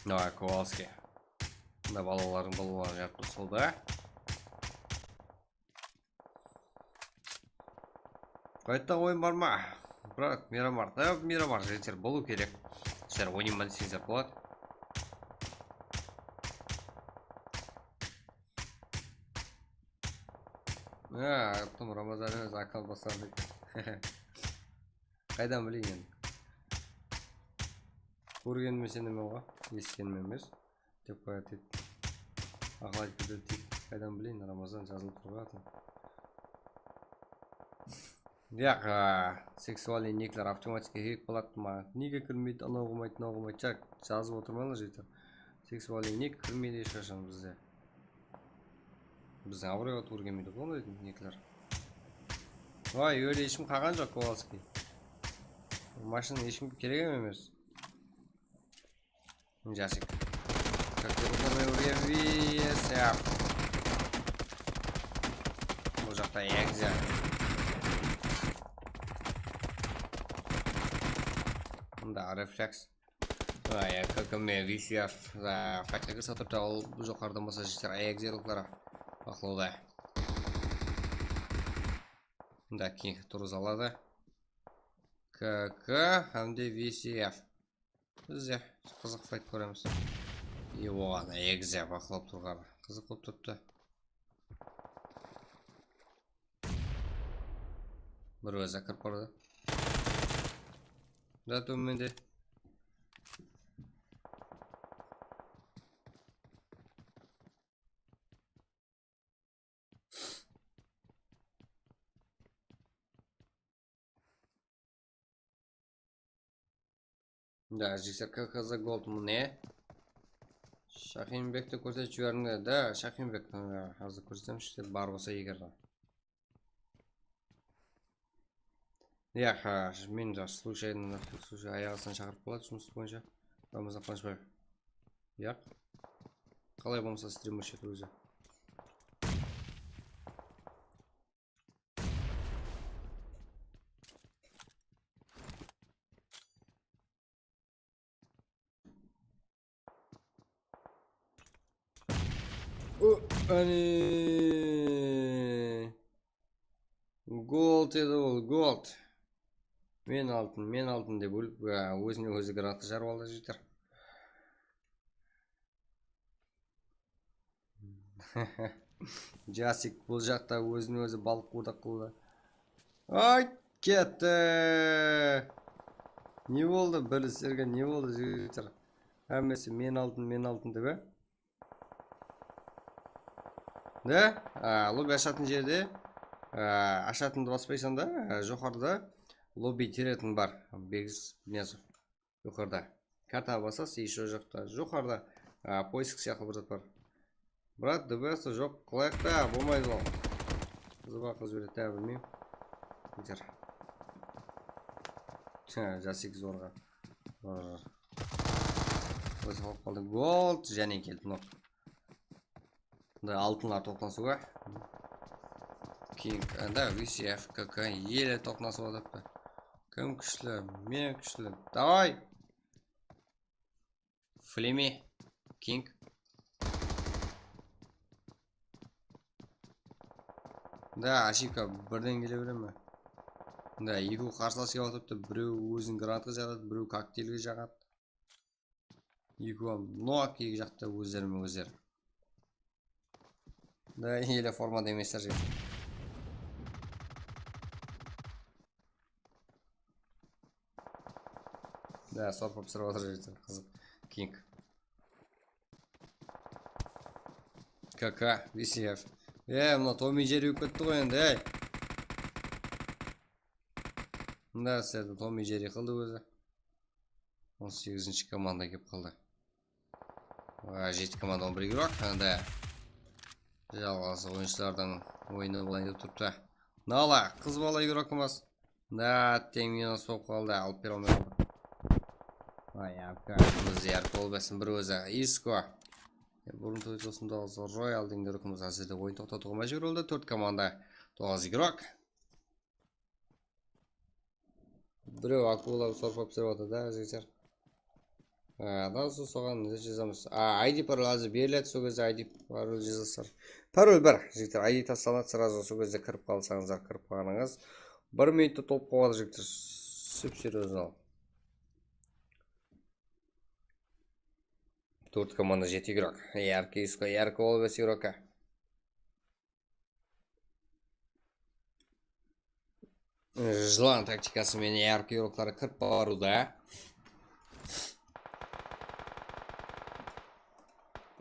Davay, Kowalskiy. Mına balalardıń balaları jaqtı solda. Qaytta oyın bar ma? Brat, Miramar. Da, Miramar, jigitler, bolıw kerek. Sizler oynayman deseńizler boladı. Ha, ayttım, Ramazan emes, Akal basar dep. Qaydan bileyin endi? Kórgenime isenemen ǵoy, esitkenime emes. Dep qoyadı deydi. Aqıl aytıp ketedi deydi. Qaydan bileyin, Ramazan jazılıp tur ǵoy atın. Yaq, a, seksualnıy nikler avtomatik hek boladı ma? Nege kirmeydi, anaw qılmaydı, mınaw qılmaydı? Jaq, jazıp otırmańlar, jigitler. Seksualnıy nik kirmeydi hesh qashan bizde. Bizdiń abıroyǵa tuwrı kelmeydi ǵoy onday nikler. Vay, óldi, hesh kim qalǵan joq, Kowalskiy. Mashina hesh kimge kerek emes. Jasik. Как ты руками врезался. Bul jaqta egze. Mında refleks. Ay, K K M V C F. Faytqa kirse turıptı, ol joqarıdan bolsa jeter ayak zerlikleri. Baqlawda. Mında keyin turǵıza aladı. K K hám de V C F. Bizde qızıq fayt kóremiz. E, oǵan egze baqlap turǵan. Qızıq bolıp turıptı. Bir ózi kirip bardı. Da tómende. Da, jigitler, K K Z Gold mine. Shahimbekti kórsetip jiberińler. Da, Shahimbek, e, házir kórsetemen, jigitler, bar bolsa eger de. Yaq, ha, men de случайно, случай, ayaq astına shaqırıp qaladı jumıs boyınsha. Ramazan Qanıshbaev. Yaq. Qalay bolmasa, strimmer shıǵadı ózi. O, áne. Gold edi ol, gold. Men altın, men altın dep ólip, á, ózine ózi granatı jarıp aldı, jigitler. Jasik bul jaqta ózin-ózi balıq quwdaq qıldı. Ay, ketti. Ne boldı? Birliklerge ne boldı, jigitler? Hámmesi men altın, men altın dep, á? De, á, lobby ashatın jerde, á, ashatındı baspaysań da, á, joqarıda lobby teretin bar. Begis Niyazov. Joqarıda. Kartaǵa basasız, ещё joqta. Joqarıda, a, poisk sıyaqlı bir zat bar. Brat, D B S joq, qılayıq ta, bolmaydı ol. Qızı bar, qız beredi ta, bilmeymen. Biter. Jasik zorǵa. Ózi qalıp qaldı. Gold, jáne keldi, nok. Mında altınlar toqnasıwı. King, anda V C F, K K, ele toqnasıp atırıptı. Kim kúshli? Men kúshli. Davay! Flemi, King. Da, ошибка, birden kele bere me? Da, ekewi qarsılas kep atırıptı. Birewi ózin granatqa jaǵadı, birewi kokteylge jaǵadı. Ekewi nok, eki jaqta ózlerime ózleri. Da, ele formada emesler jigit. Da, sorpa pisirip atır jigitler, qızıq. King. K K, V C F. E, mına Tomi Jerri ótip ketti ǵoy endi, ey. Mında sizlerdi Tomi Jerri qıldı ózi. On segizinshi komanda kelip qaldı. Aa, jeti komanda, on bir igrok. Endi jalǵız oyınshılardıń oyını bılay dep turıptı. Nala, qız bala igrok emas. Da, teń minus bolıp qaldı, alıp bere almay qaldı. Ay, A F K. Bizde A F K ol bersin bir ózi. Isko. E, burın toy tosun da Royal deńder ukimiz házirde oyın toqtatıwǵa májbúr boldı. Tórt komanda, toǵız igrok. Birew akula sorıp apsırıp atır da, jigitler. Adan soń soǵan ne jazamız? A, I D parol házir beriledi, sol gezde I D parol jazasızlar. Parol bir, jigitler, I D taslanadı, srazu sol gezde kirip qalsańızlar, kirip qalǵanıńız. Bir minutta tolıp qalǵan, jigitler. Sip-seryoznı al. Tórt komanda, jeti igrok. Yarkı, Isko, Yarkı, ol bes igrok. Jılan taktikası menen yarkı igrokları kirip barıwda.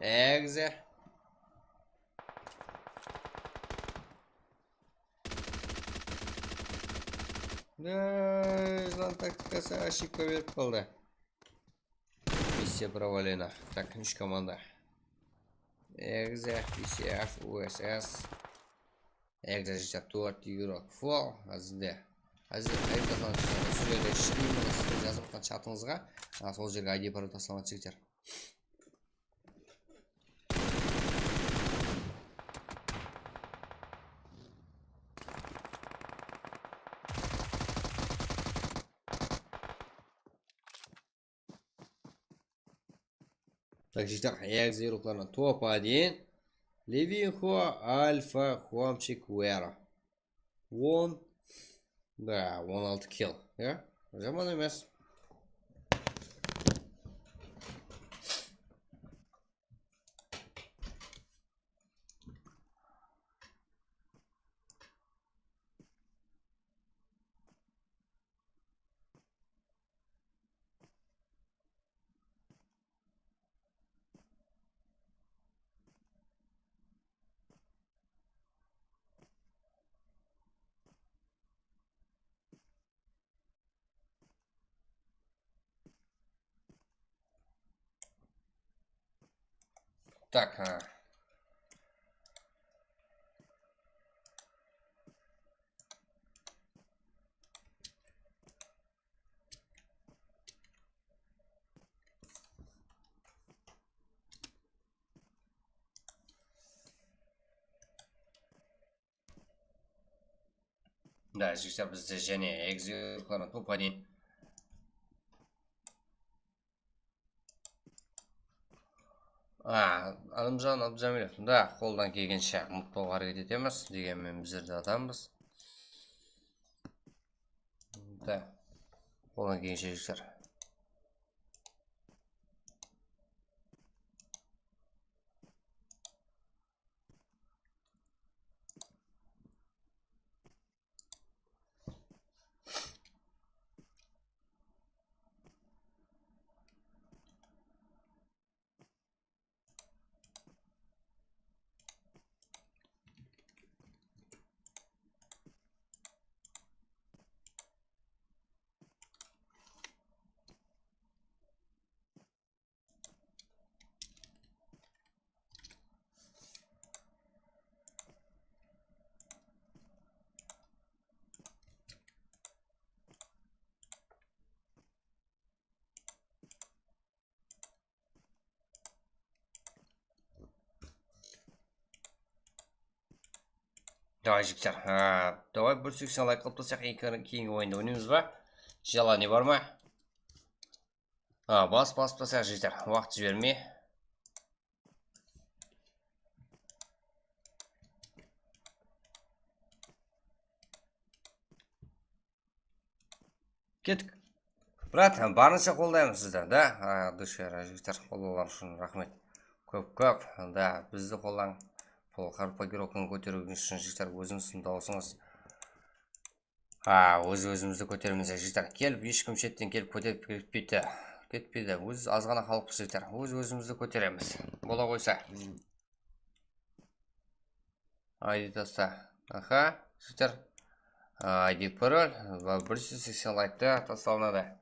Egze. Jılan taktikası oshibka berip qaldı. Missiya провалена. Tak, úsh komanda. Egze, P C F, U S S. Egze jigitler, tórt igrok full. Házirde. Házir qayerden usı jerde shıǵıymız, siz jazıp atqan chatıńızǵa. A, sol jerge I D parol taslanadı, jigitler. Tak, jigitler, Egze igroklarına topa deyin. Levinxo, Alfa, Xomchik, Wera. On. Da, on altı kill, ya? Jaman emes. Так, a. Da, jigitler, bizde jáne Egze igroklarına topa deyin. A, Alimjan Abdujamilov. Da, qoldan kelgenshe mıqtı bolıwǵa háreket etemiz. Degenmen, bizler de adamız. Da, qoldan kelgenshe, jigitler. Davay, jigitler. Ha, davay, bir seksen layk qılıp tursaq, keyingi oyında oynaymız ba? Желание bar ma? Ha, bas, bas, bas, jigitler. Waqıt jibermey. Kettik. Brat, barınsha qollaymız sizdi, da. A, dusha, jigitler, qollawlar ushın raxmet. Kóp-kóp, da, bizdi qollań. Bul Harpagirovkanı kóteriwińiz ushın, jigitler, ózińizdiń dawısıńız. Ha, óz-ózimizdi kóteremiz, jigitler. Kelip, hesh kim shetten kelip kóterip ketpeydi. Ketpeydi. Óz azǵana xalıqpız, jigitler. Óz-ózimizdi kóteremiz. Bola qoysa. I D tasta. Aha, jigitler. I D parol va bir júz seksen layk ta taslanadı.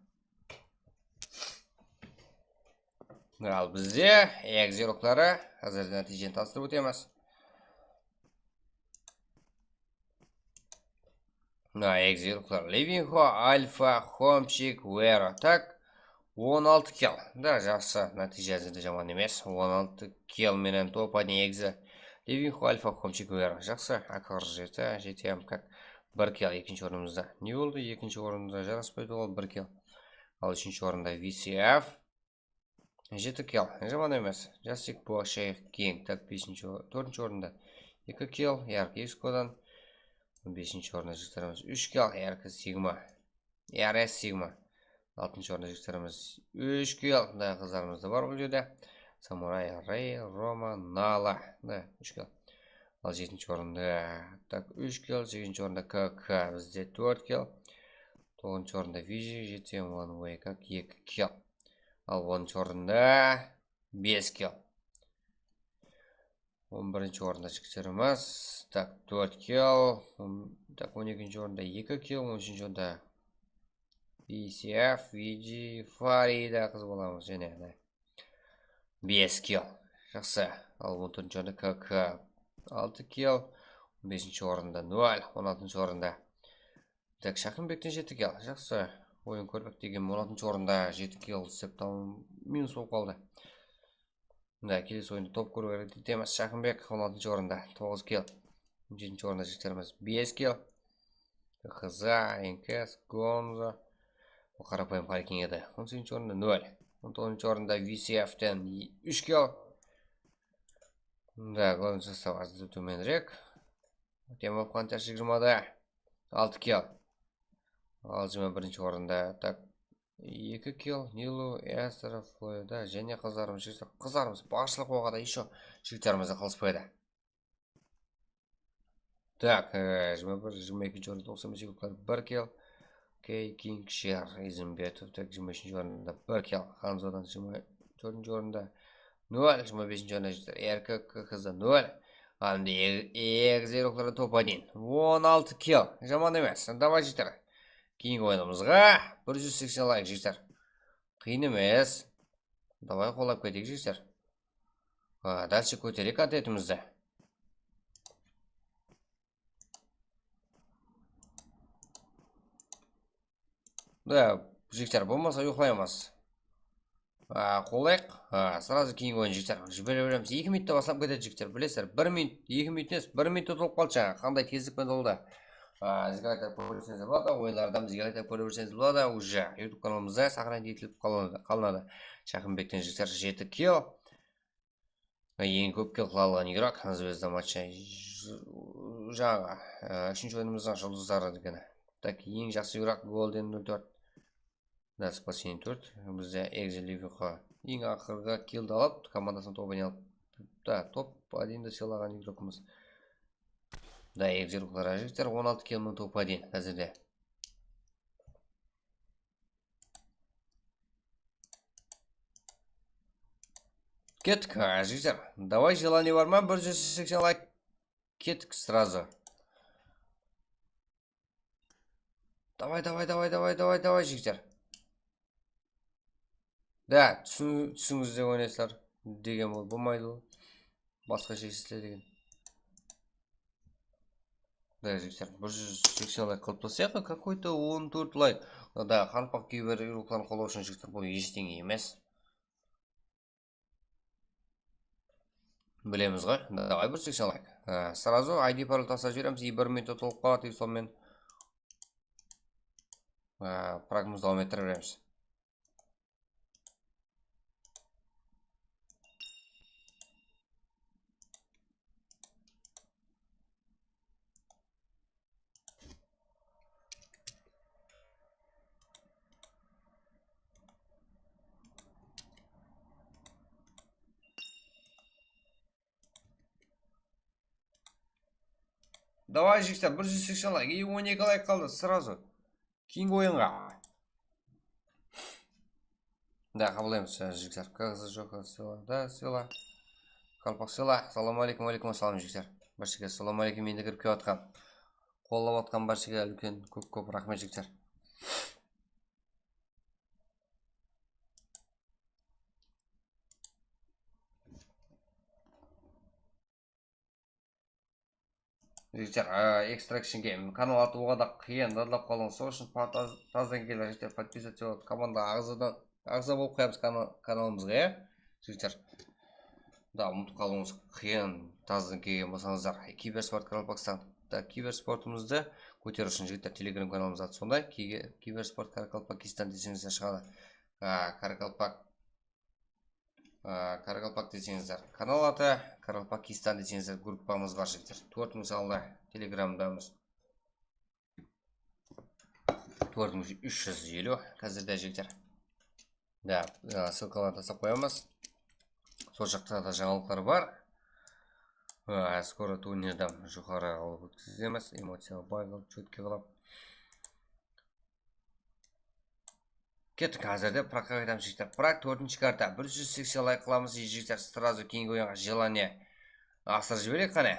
Al bizde Egze igrokları házir nátiyjeni tanıstırıp ótemiz. Mına, egzeruklar. Levinxo, Alfa, Xomchik, Wero. Tak, on altı kill. Da, jaqsı, nátiyjası da jaman emes. On altı kill menen topa ne egzi. Levinxo, Alfa, Xomchik, Wero. Jaqsı, A Q qırq jeti, G T M kak. Bir kill ekinshi ornımızda. Ne boldı? Ekinshi orında jaraspaydı ol, bir kill. Al, úshinshi orında V C F. Jeti kill. Jaman emes. Jasik, Boshayıq, King. Tak, besinshi or-, tórtinshi orında eki kill, Yark Iskodan. Besinshi orında jigitlerimiz úsh kill, Yark Sigma. R S Sigma. Altınshı orında jigitlerimiz úsh kill. Da, qızlarımız da bar bul jerde. Samuray, Rey, Roma, Nala. Da, úsh kill. Al, jetinshi orında, tak, úsh kill. Segizinshi orında K K, bizde tórt kill. Toǵızınshı orında Viji, G T M One Way, kak, eki kill. Al, onınshı orında bes kill. On birinshi orında jigitlerimiz. Tak, tórt kill. On, tak, on ekinshi orında eki kill, on úshinshi orında B C F, V G, Farida qız balamız jáne de. Bes kill. Jaqsı. Al, on tórtinshi orında K K, altı kill. On besinshi orında nol, on altınshı orında. Tak, Shaqınbekten jeti kill. Jaqsı. Oyın kórpek degen on altınshı orında jeti kill islep, tamam minus bolıp qaldı. Mına, kelesi oyında top kórip háreket etemiz. Shaqınbek on altınshı orında, toǵız kill. On jetinshi orında jigitlerimiz bes kill. Xıza, Enkes, Gonzo. Bul qarapayım Xarikin edi. On segizinshi orında nol. On toǵızınshı orında V C F ten úsh kill. Mında главный sostav azda tómenirek. Temov Qantash jigirmada altı kill. Al, jigirma birinshi orında, tak, eki kill, Nilu, Esra, Floyda, jáne qızlarımız jigitler, qızlarımız barshılıq oǵada, ещё jigitlerimiz de qılıspaydı. Tak, e, jigirma bir, jigirma ekinshi orında toqsan bes sekundlar, bir kill. Key, King, Sher, Izimbetov, tak, jigirma úshinshi orında bir kill. Hanzodan jigirma tórtinshi orında nol, jigirma besinshi orında jigitler, R K K K Z nol. Endi e-, egizeruklarda top один. On altı kill. Jaman emes. Davay, jigitler. Keyingi oyınımızǵa bir júz seksen layk, jigitler. Qıyın emes. Davay, qollap keteyik, jigitler. A, dálshe kótereyik kontentimizdi. Da, jigitler, bolmasa uyıqlaymız. A, qollayıq. A, srazı keyingi oyın, jigitler. Jibere beremiz. Eki minutta baslap ketedi, jigitler. Bilesizler, bir minut, eki minut emes, bir minut utılıp qaldı jańa. Qanday tezlik penen toldı. A, bizge aytıp kóre berseńiz boladı, oyınlardan bizge aytıp kóre berseńiz boladı. Уже YouTube kanalımızda сохранить etilip qalındı, qalındı. Shaqınbekten, jigitler, jeti kill. Eń kóp kill qıla alǵan игрок, Zvezda matcha. Jańa, e, úshinshi oyınımızdıń juldızları degeni. Так, eń jaqsı игрок, Golden nol tórt. Da, спасение tórt. Bizde Exil Liviko. Eń aqırǵı killdi alıp, komandasına top alıp. Da, top один de sıylaǵan игрокımız. Da, Exil Liviko, jigitler, on altı kill menen top один házirde. Kettik, a, jigitler. Davay, желание bar ma? Bir júz seksen layk. Kettik сразу. Davay, davay, davay, davay, davay, davay, jigitler. Da, túsin-, túsinińizde oynaysızlar degen bol-, bolmaydı ol. Basqa sheshsizler degen. Da, jigitler, bir júz seksen layk qılıp taslayıq, какой-то on tórt layk. Da, qaraqalpaq kiberigrokların qollaw ushın, jigitler, bul eshteńe emes. Bilemiz ǵoy. Davay, bir júz seksen layk. Á, сразу I D parol taslap jiberemiz, и bir minut utılıp qaladı, и sonımen, á, pragımızdı dawam ettire beremiz. Davay, jigitler, bir júz seksen layk, и on eki layk qaldı, сразу. Keyingi oyınǵa. Da, qabıllaymız, e, jigitler. Kagızı joq, sıyla, da, sıyla. Qalpaq, sıyla. Assalamu aleykum, aleykum assalam, jigitler. Barshege assalamu aleykum, endi kirip kiyatqan. Qollap atqan barshege úlken, kóp, kóp raxmet, jigitler. Jigitler, a, Extraction Game kanal atı oǵada qıyın, dadlap qalıń. Sol ushın pa-, taz-, tazdan kelgen jigitler podpisаться bolıp, komanda aǵzadan, aǵza bolıp qoyamız kana-, kanalımızǵa, ya. Jigitler, da umıtıp qalıwıńız qıyın, tazdan kelgen bolsańızlar. Kibersport Qaraqalpaqstan. Da, kibersportımızdı kóteriw ushın, jigitler, Telegram kanalımız atı sonday. Kige-, Kibersport Qaraqalpaqstan deseńizler shıǵadı. A, Qaraqalpaq A, Qaraqalpaq deseńizler, kanal atı, Qaraqalpaqstan deseńizler, gruppamız bar, jigitler. Tórt mıń sanlı Telegramdamız. Tórt mıń úsh júz eliw házirde, jigitler. Da, a, ssılkalardı taslap qoyamız. Sol jaqta da jańalıqlar bar. A, skoro turnirdi joqarı qılıp ótkizemiz. Emociya bay qılıp, chótke qılıp. Kettik, házirde Pragqa qaytamız, jigitler. Prag, tórtinshi karta. Bir júz seksen layk qılamız, jigitler, srazu keyingi oyınǵa jelanie asırıp jibereyik qáne.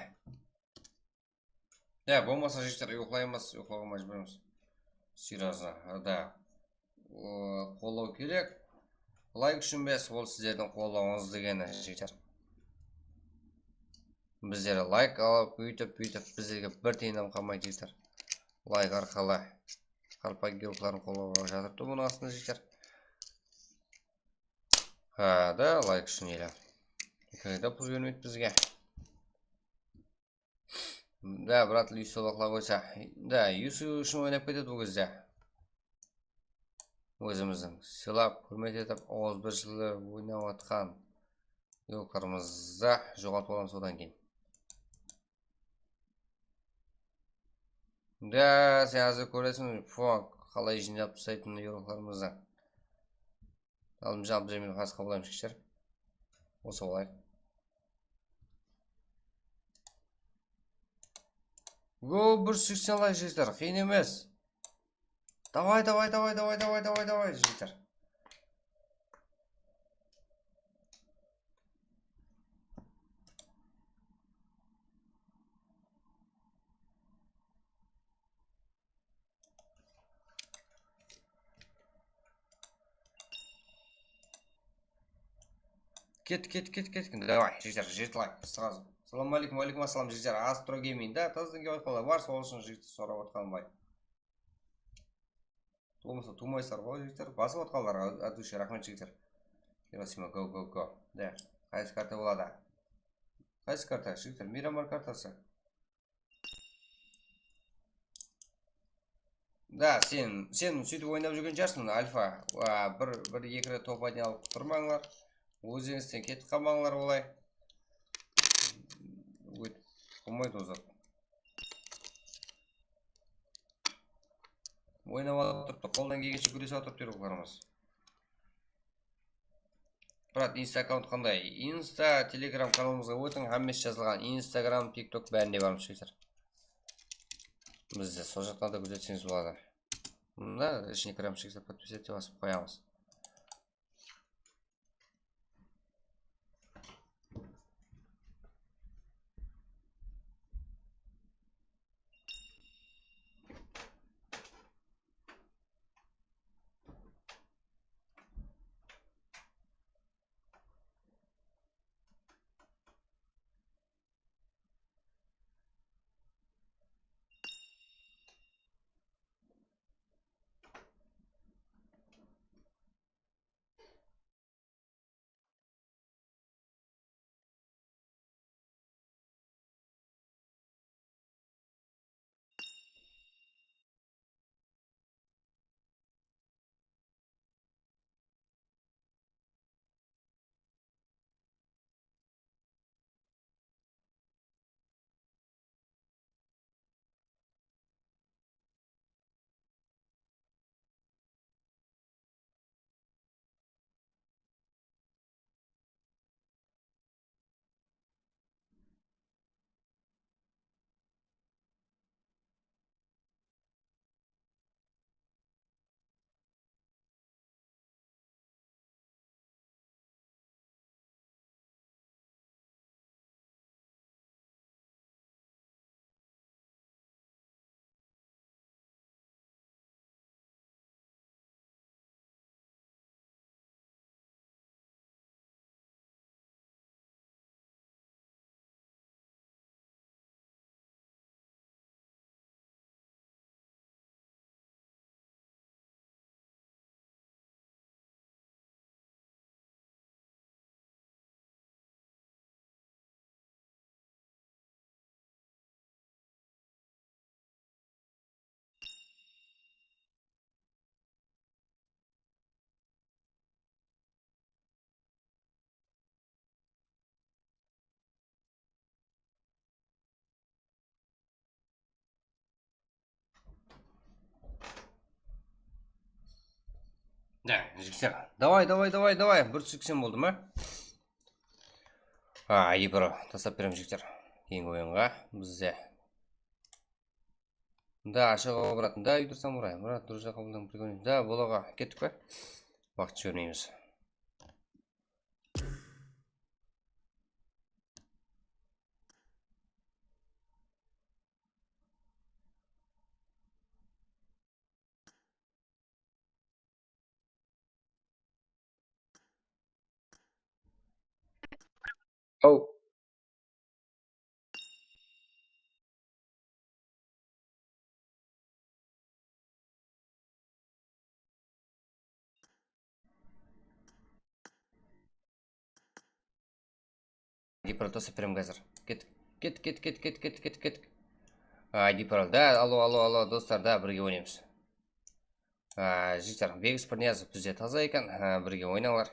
Ya, bolmasa, jigitler, uyıqlaymız, uyıqlawǵa májbúrmiz. Srazu, da. O, qollaw kerek. Layk ushın emes, ol sizlerdiń qollawıńız degeni, jigitler. Bizler layk alıp, óytip, búytip, bizlerge bir tiyinlem qalmaydı, jigitler. Layk arqalı Qaraqalpaq geoqların qollap jatırıptı bunıń astında, jigitler. Ha, da, layk ushın ele. Ekenge de pul bermeydi bizge. Da, brat, Yusuf laqlap qoysa. Da, Yusuf ushın oynap ketedi bul gezde. Ózimizdiń sıylap, húrmet etip, awızbirshiligi oynap atqan geoqlarımızdı joǵaltıp alamız odan keyin. Da, sen házir kóreseń, Fok qalay jıynap taslaytın geoqlarımızdı. Aldımjan bir meni pas qabıllaymız, jigitler. Osa bolayıq. Go, bir seksen layk, jigitler, qıyın emes. Davay, davay, davay, jigitler. Ket, ket, ket, ket. Davay, jigitler, jeti layk, srazu. Assalawma áleykum, wa áleykum assalam, jigitler. Astro Gaming da, tazdan kelip atqanlar bar, sol ushın jigitler sorap atqanım bay. Bolmasa tuwmaysızlar ǵoy, jigitler. Basıp atqanlarǵa от души raxmet, jigitler. Gerasima, go, go, go. Da, qaysı karta boladı? Qaysı karta, jigitler? Miramar kartası. Da, sen, sen sóytip oynap júrgen shıǵarsıń, Alfa. A, bir, bir, eki ret top один alıp turmańlar. Ózińizden ketip qalmańlar olay. Óytip bolmaydı ol zat. Oynap atırıptı, qoldan kelgenshe kúresip atırıptı, jigitlerimiz. Brat, Insta akkaunt qanday? Insta, Telegram kanalımızǵa ótiń, hámmesi jazılǵan. Instagram, TikTok, bárinde barmız, jigitler. Bizdi sol jaqtan da kúzetseńiz boladı. Mına, ishine kiremiz, jigitler, подписаться basıp qoyamız. Da, jigitler. Davay, davay, davay, davay. Bir seksen boldı ma? Ha, I D Pro, taslap beremiz, jigitler. Keyingi oyınǵa bizde. Da, ashıǵı, brat. Da, Uydur Samuray. Brat, durıs jaqqa boldıń, прикольный. Da, bolaǵa kettik pe? Waqıt jibermeymiz. Aw. I D Pro taslap beremiz házir. Ket, ket, ket. I D Pro, da, allo, allo, allo, dostlar, da, birge oynaymız. A, jigitler, Begis Pirniyazov bizde taza eken, a, birge oynańlar.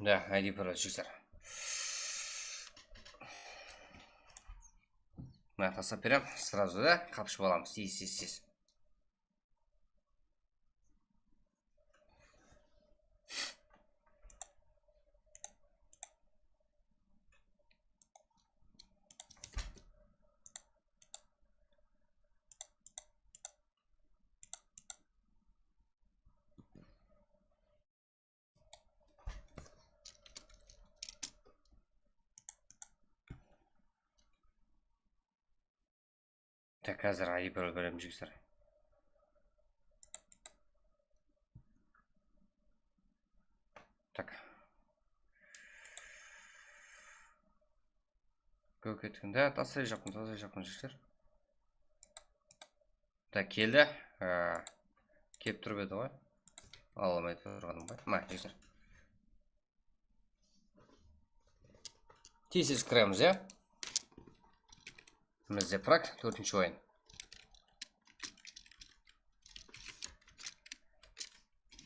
Da, I D Pro, jigitler. Mına, taslap berem, сразу da qapıshıp alamız. Tez, tez, tez. Tak, házir I D Pro beremiz, jigitler. Tak. Kóp ketken. Da, taslayjaqpın, taslayjaqpın, jigitler. Da, keldi. Á, kelip turıp edi ǵoy. Ala almay turǵanım ǵoy. Mına, jigitler. Tez-tez kiremiz, ya. Bizde prak, tórtinshi oyın.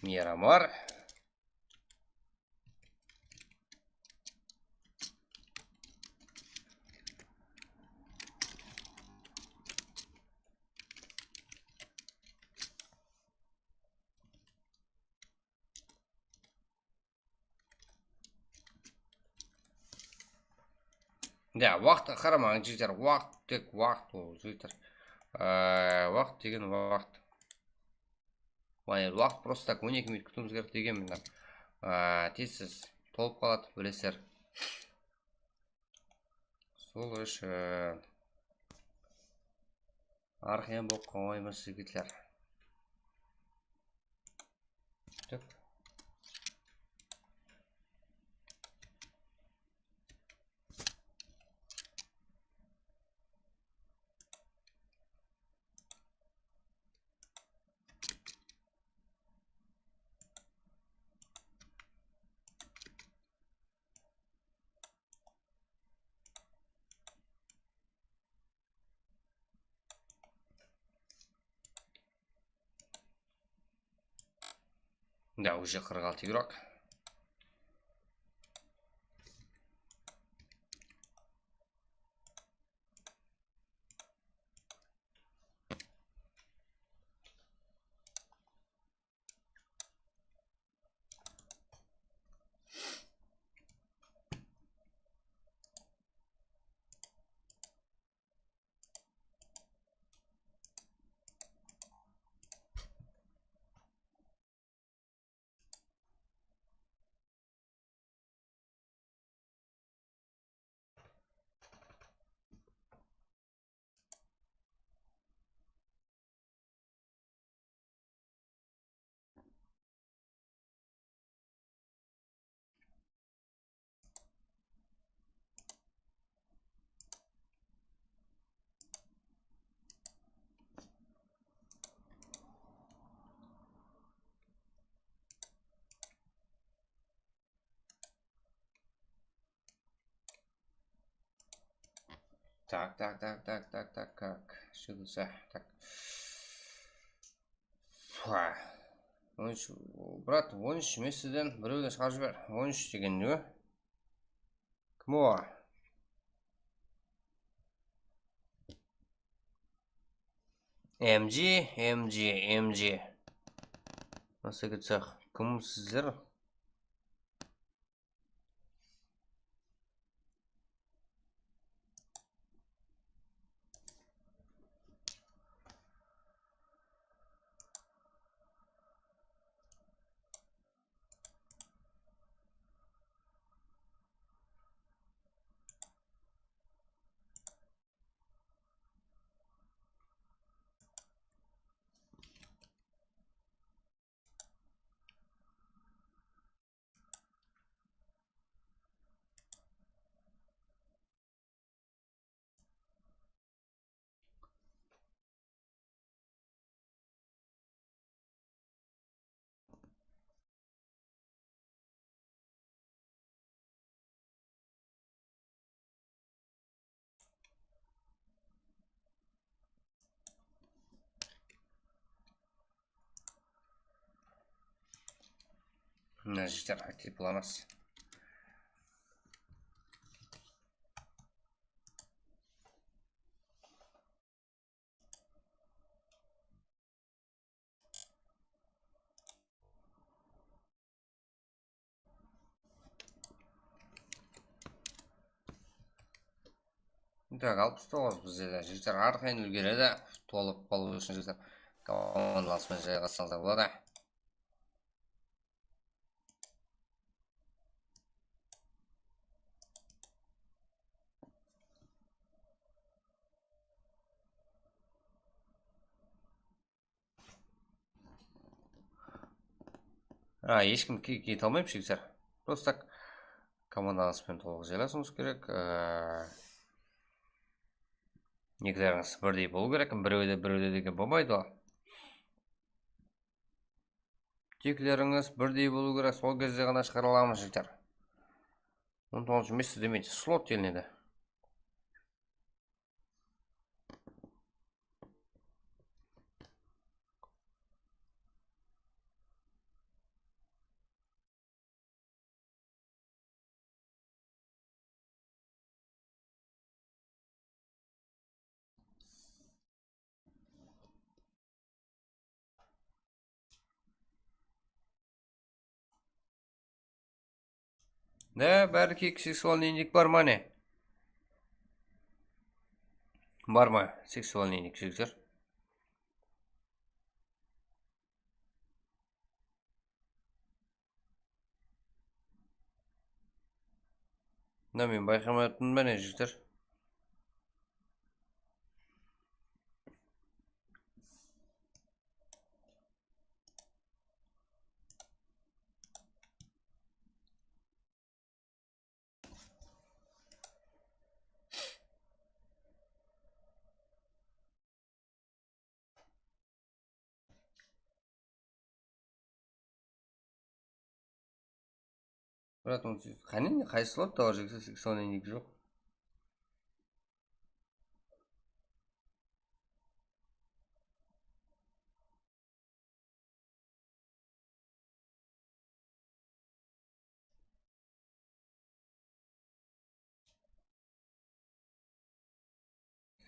Miramar. Ya, waqıtqa qaramań, jigitler, waqıt, tek waqıt ol, jigitler. Á, waqıt degen waqıt. Mına, waqıt просто так on eki minut kútiwimiz kerek degenmen. Á, tez-tez tolıp qaladı, bilesizler. Sol ushın arqayın bolıp qalmaymız, jigitler. Tak. Да, уже qırq altı игрок. Так, так, так, так, так, так, как? Что за, так. Пуа. On úsh, brat, on úsh messiden birewdi shıǵarıp jiber. On úsh degen ne? Kim o? M G, M G, M G. Nasıl gitsek, kim sizler? Mına jigitler, aktiv bolamız. Tak, alpıs toǵız bizde de, jigitler, arqayın úlgeredi, tolıp qalıw ushın, jigitler, komandalasıp jayǵassańızlar boladı. A, hesh kim ke-, kete almaydı, jigitler. Просто так komandańız benen tolıq jaylasıwıńız kerek. Á, niklerińiz birdey bolıw kerek. Birewde, birewde degen bolmaydı ol. Niklerińiz birdey bolıw kerek. Sol gezde ǵana shıǵara alamız, jigitler. On toǵızınshı место demeydi, slot delinedi. Ne, bári kiyik, seksualnıynik bar ma ne? Bar ma seksualnıynik, jigitler? Mına men bayqamay atırman, mine, jigitler. Brat, qáne, qaysı slot da bar, jigitler, seksualnıynik joq.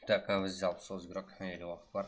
Так, mına bizde alpıs toǵız игрок, ele waqıt bar.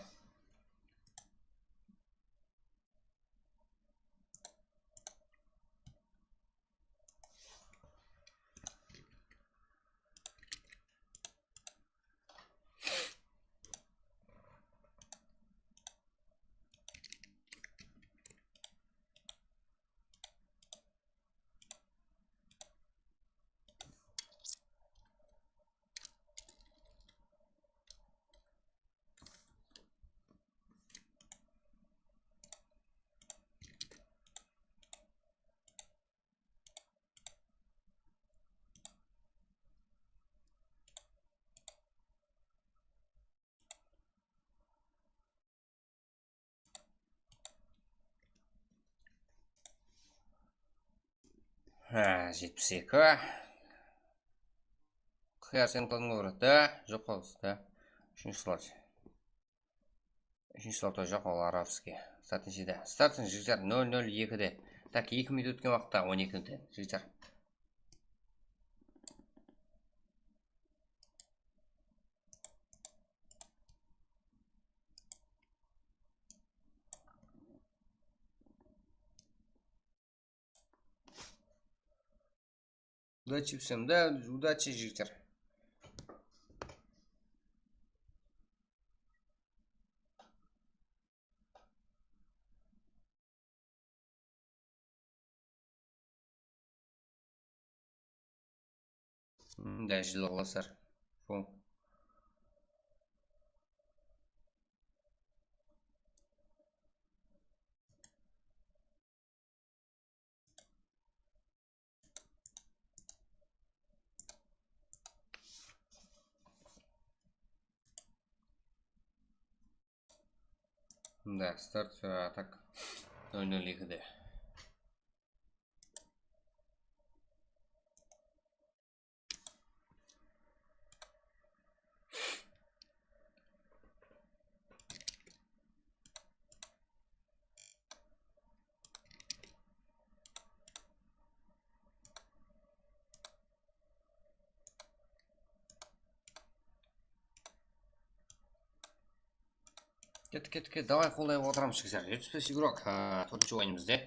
Há, jetpis eki. Qıyar, sen qıldıń ǵoy, brat, da? Joq, qaldısı da. Úshinshi slot. Úshinshi slot joq, ol arabskiy. Startın jedi. Startın, jigitler, nol nol ekide. Tak, eki minut ótken waqıtta, on eki minut, jigitler. Udachi, всем, да, udachi, jigitler. Mında jılǵılasar. Fon. Да, старт, а, так, ноль ноль eki де. Kettik, kettik, kettik. Davay, qollayıp otıramız, jigitler. Jetpis bes igrok, a, tórtinshi oyınımızda.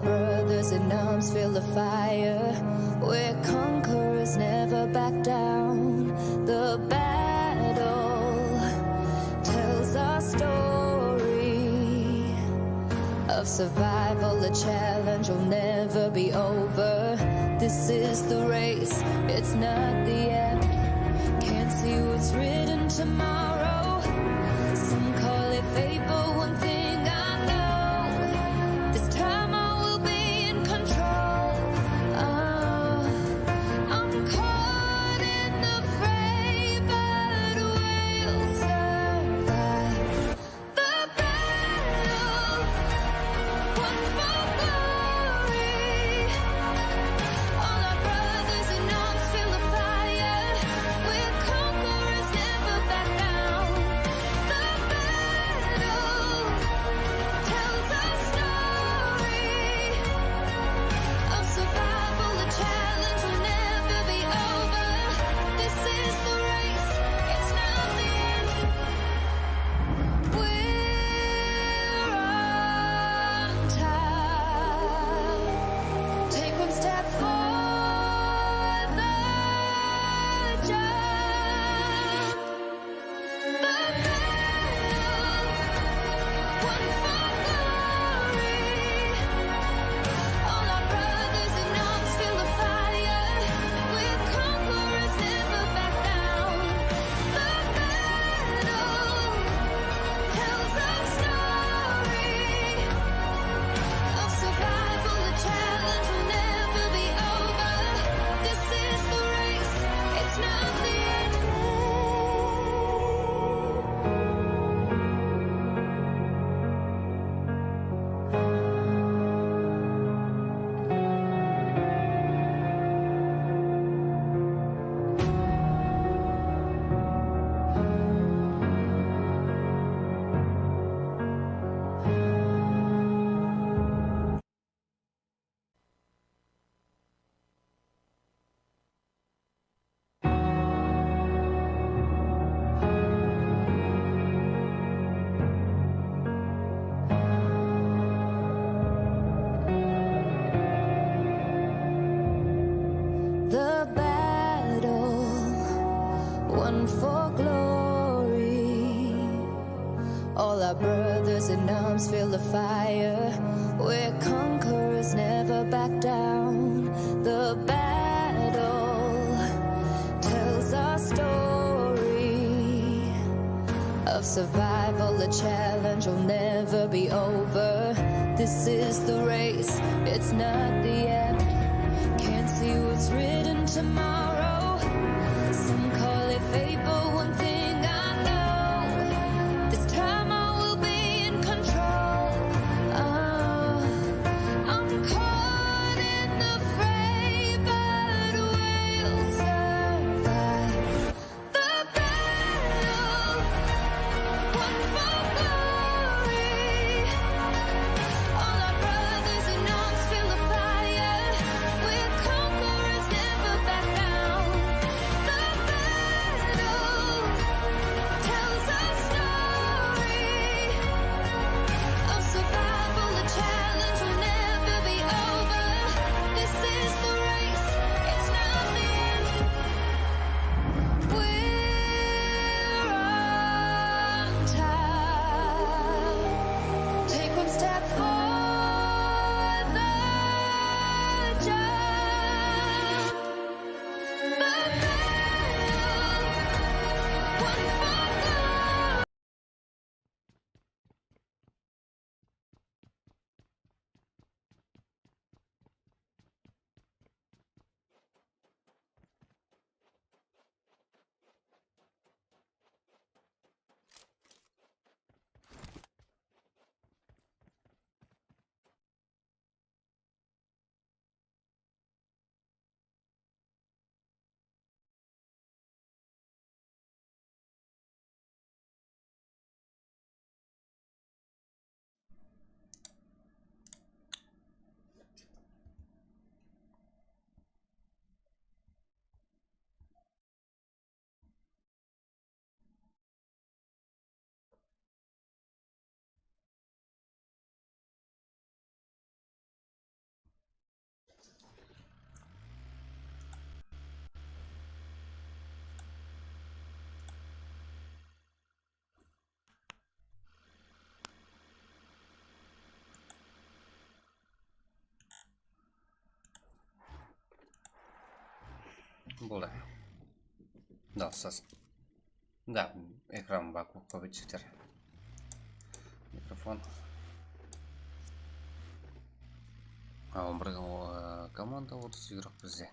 Brothers in arms, feel the fire. We're conquerors, never back down. The battle tells our story of survival, a challenge will never be over. This is the race, it's not the end. Can't see what's written tomorrow. Some call it fate, but one thing I know, this time I will be in control. Oh, I'm caught in the fray, but we'll survive. The battle, one for glory. All our brothers in arms, feel the fire. We're conquerors, never back down. The battle tells our story of survival, a challenge will never be over. This is the race, it's not the end. We're on top. Take one step for the jump. The battle, one for glory. All our brothers in arms, feel the fire. We're conquerors, never back down. The battle tells our story of survival, the challenge will never be over. This is the race, it's not the end. The battle, one for glory. All our brothers in arms, feel the fire. We're conquerors, never back down. The battle tells our story of survival, the challenge will never be over. This is the race, it's not the end. Can't see what's written tomorrow. Some call it fate, but one thing I know, this time I will be in control. Oh, I'm caught in the fray, but we'll survive. The battle, one for glory. All our brothers in arms, feel the fire. We're conquerors, never back down. Boldı. Da, ustas. Da, ekran bak, kópeytsikter. Mikrofon. Ha, on bir, o, komanda otız igrok bizde.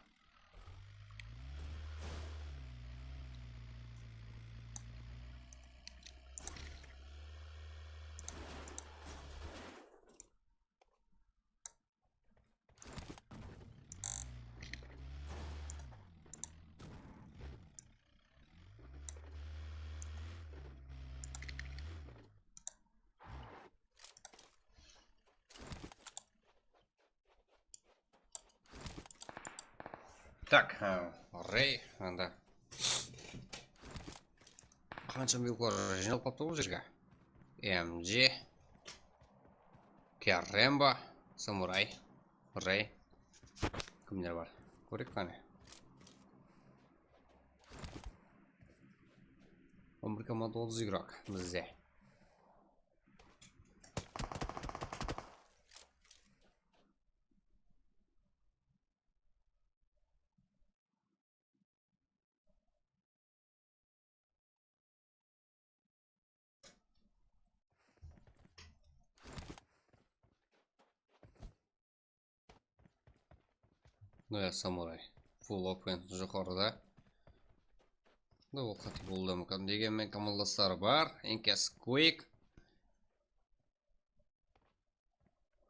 Tak, ha, Rey, anda. Qansha miyuklar jıynalıp qalıptı bul jerge. M G, Keremba, Samuray, Rey. Kimler bar? Kóreyik qáne. On bir komanda, otız igrok bizde. Mına samuray. Full open joqarıda. Da ol qáte bolıwı da múmkin. Degenmen komandasları bar. Enkes Quick.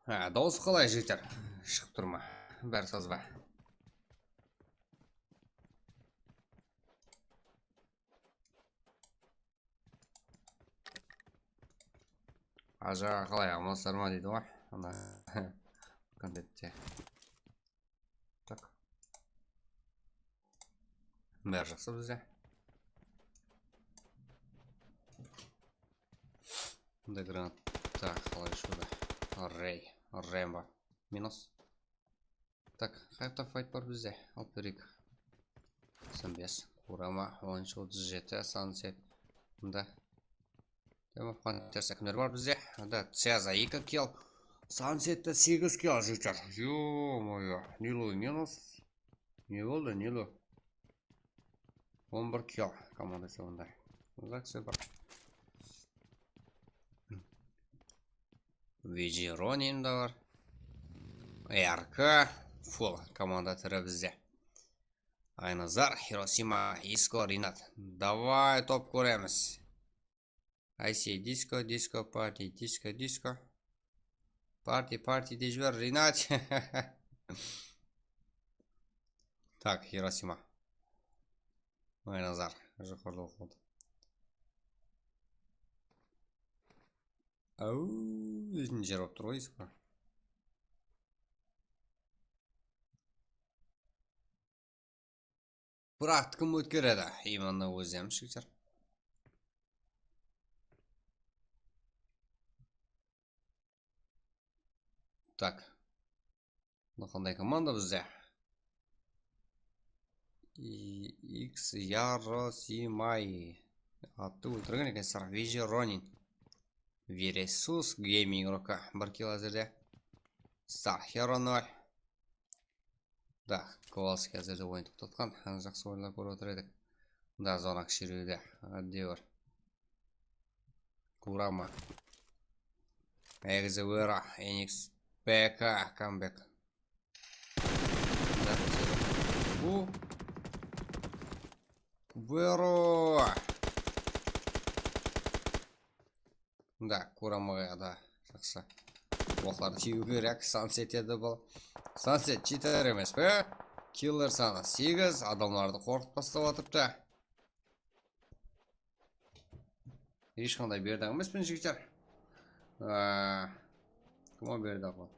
Ha, dawısı qalay, jigitler? Shıǵıp tur ma? Bári saz ba? Ajaǵa qalay, amansızlar ma deydi ǵoy. Ana kontente. Tak. Bári jaqsı bizde. Mında granata qalay ushıwdı? Rey, Rembo. Minus. Tak, qayaqta fayt bar bizde? Alıp bereyik. Toqsan bes. Kurama, onınshı, otız jeti, Sunset. Mında. Tamam, Pantersa kimler bar bizde? Mında Ceza eki kill. Sunsette segiz kill, jigitler. Yo-moyo, Nilu minus. Ne boldı, Nilu? On bir kill komandası onda. Uzak sefer. Viji Ronin da bar. R K full komanda tiri bizde. Aynazar, Hiroshima, Isko, Rinat. Davay, top kóremiz. I see disco, disco, party, disco, disco. Party, party dey jiber, Rinat. Tak, Hiroshima. Aynazar, joqarıda oqıp atır. Au, ózin jer bolıp tur ǵoy, Isko. Bırak, kim ótkeredi? Именно ózi em shıǵar. Tak. Mına qanday komanda bizde? I-, X Yarosimay. Attı óltirgen eken, Sarviji Ronin. Veresus Gaming Roka. Bir kill házirde. Star Hero nol. Da, Kowalskiy házirde oyın toqtatqan. Hám jaqsı oyınlar kórip otır edik. Da, zona kishireydi. Ádewir. Kurama. Egzewera, Enix, P K, comeback. Da, bu. Vero. Da, Kuramaǵa da jaqsı oqlar tiyiwi kerek. Sunset edi bul. Sunset cheater emes pe? Killer sanı segiz, adamlardı qorqıtıp taslap atırıptı. Hesh qanday berdań emes men, jigitler. Aa, kim o berdań bul?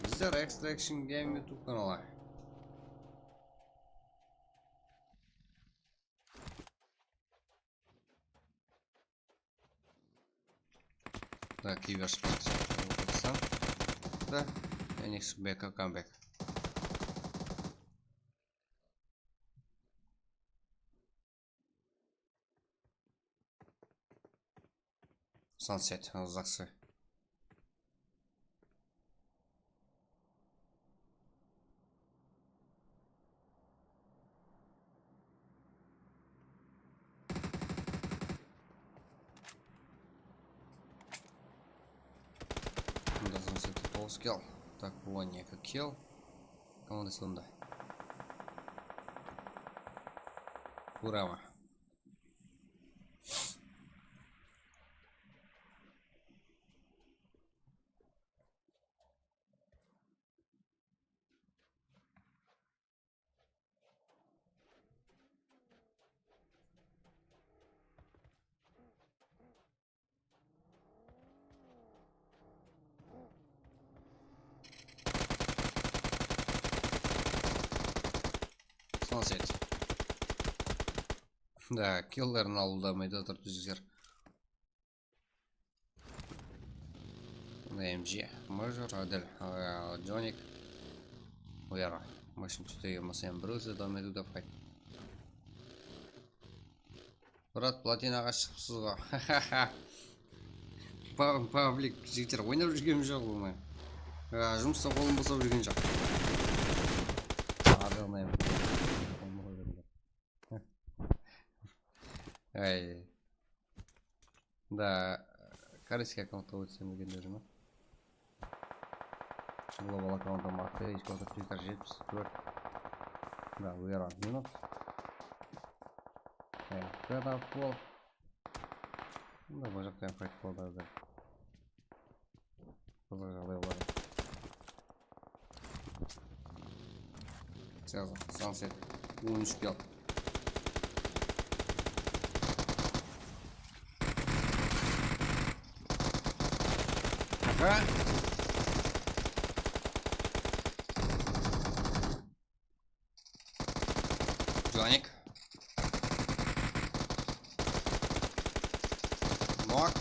Bizler Extraction Game YouTube kanalı. Da, Kibersport. Da, Enix B K comeback. Sunset, jaqsı. Kill. Tak, on eki kill. Komanda sonda. Kurama. Sunset. Da, killerin alıwda mıydı turıptı, jigitler. M G, Major, Adel, aa, Jonik. Uyara. Mashın tútegen bolsa, em, birew dawam etiwde fight. Brat, platinaǵa shıǵıpsız ǵo. Pa-, pablik, jigitler, oynap júrgenim joq bunı. Aa, jumısta qolım bosap júrgen joq. Arqanayım. Ay. Da, koreyskiy akkauntqa ótsem degen de jumı. Global akkauntım attı, eshkauntı Twitter jetpis tórt. Da, we are minus. Ya, fed up bol. Bunda bul jaqta fight boldı házir. Qızıq jaǵday boladı. Srazı, sunset. On úsh kill. Aha. Jonik. Nok.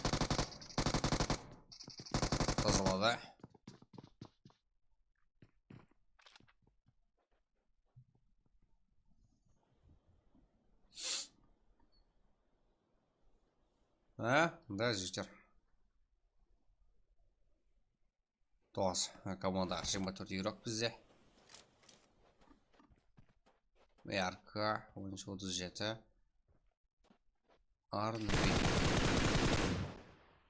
Tazaladı. Ha, da jigitler. Toǵız, komanda jigirma tórt igrok bizde. R K on úsh otız jeti. Arnvi.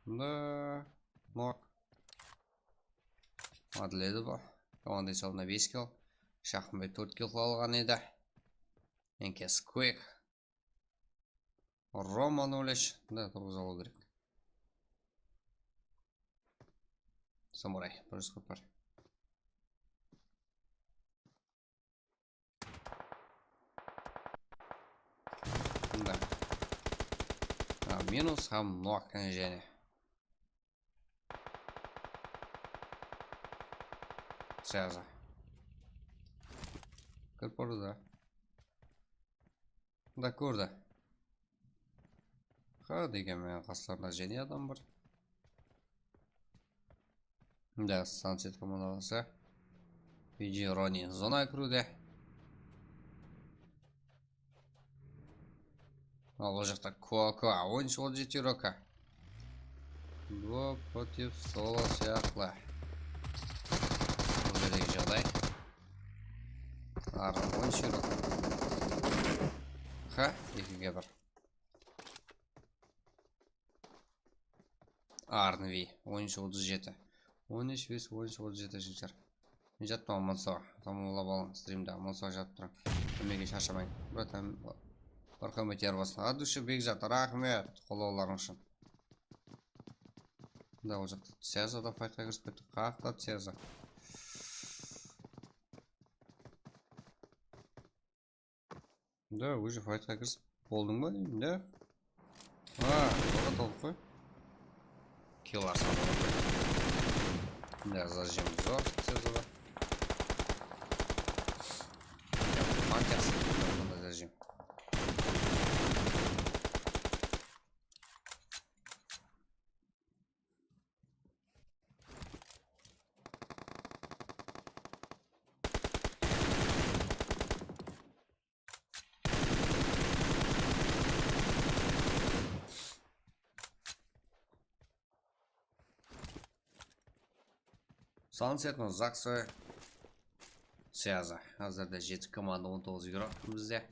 Da, nok. Adil edi bul. Komanda esabında bes kill. Shaxmay tórt kill alǵan edi. Enkes Quick. Roman Ulish. Da, turǵızıp alıw kerek. Samuray, bir júz qırq bir. Da. Ha, minus hám nok jáne. Srazı. Kirip bardı da. Da, kórdi. Ha, degen menen qaslarında jáne adam bar. Da, sunset komandalısı. Fiji Roni zona kiriwde. Al, ol jaqta Koko, on úsh otız jeti Roka. Duo против соло sıyaqlı. Bul jerdegi jaǵday. Arı on úsh Roka. Ha, ekige bir. Arnvi, on úsh otız jeti. On úsh bes, on úsh otız jeti, jigitler. Men jatpaman, Monso. Tamamlap alıń strimdi. Monso jatıp turıń. Kúnmege sharshamayın. Bratán, bir qáwmet yar basın. Adusha Bekzat, raxmet qollawlarıń ushın. Da, ol jaqta Tsezo da faytqa kirip ketti. Qaqta Tsezo. Da, уже faytqa kirisip boldıń ba deymen, da? Ha, oǵan tolıp qoy. Kill arsadı. Da, zajemimiz bar, Tsezoda. Ya, qanshası? Qanday zajem? Sunset no Zaksoy Syaza. Házirde jeti komanda, on toǵız igrok bizde.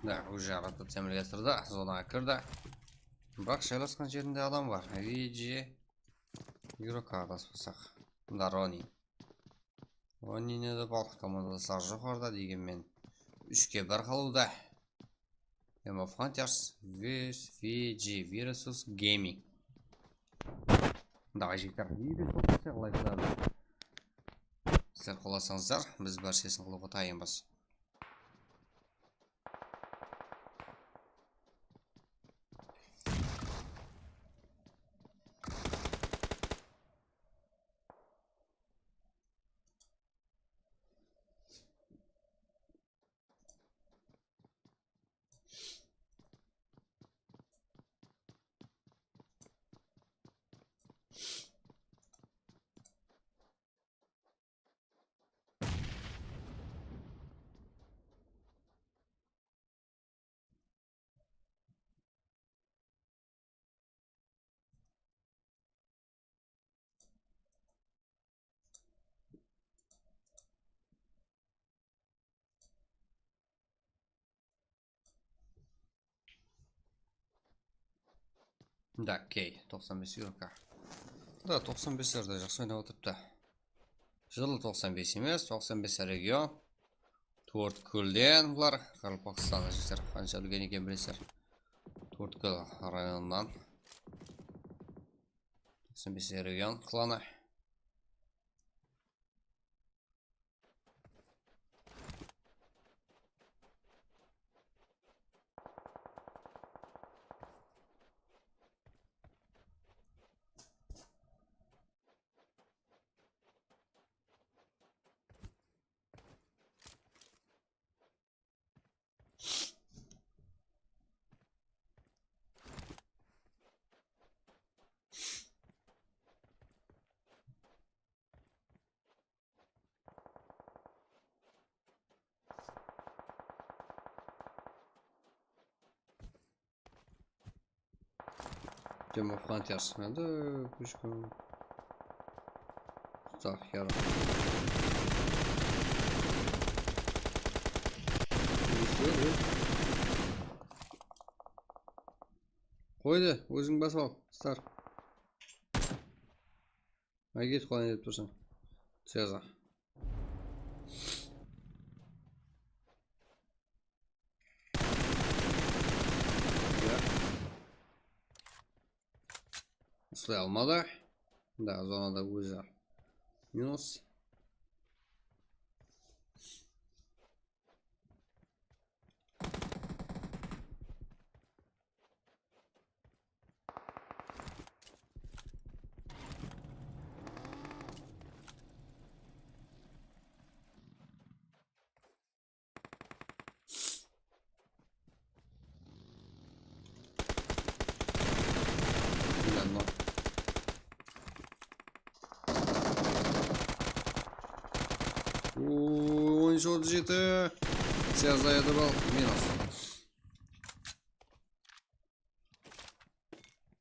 Da, уже rotaciya ámelge asırdı, zonaǵa kirdi. Biraq jaylasqan jerinde adam bar. Виджи, Юрка, adaspasaq. Mında Ronin. Ronin edi, bal komandası joqarıda, degenmen úshke bir qalıwda. Game of Hunters, Vis-, Fiji versus Gaming. Давай, jigitler, nege sol qılsaq, layklardı sizler qolasańızlar, biz bárshesін qılıwǵa tayınbız. Da, okey, toqsan bes Yurka. Da, toqsan besler de jaqsı oynap atırıptı. Jılı toqsan bes emes, toqsan bes region. Tórtkúlden bular, Qaraqalpaqstannıń jigitleri qansha úlgen eken bilesizler. Tórtkúl rayonınan. Toqsan bes region klanı. Game of Hunters. Endi kúshkim. Tak, yarım. Qoydı, óziń basıp al, Star. Ayget, qalay etip tursań. Ceza. Uslay almadı. Da, zonada ózi minus. Uuu, on jeti. Ceza edi bal, minus.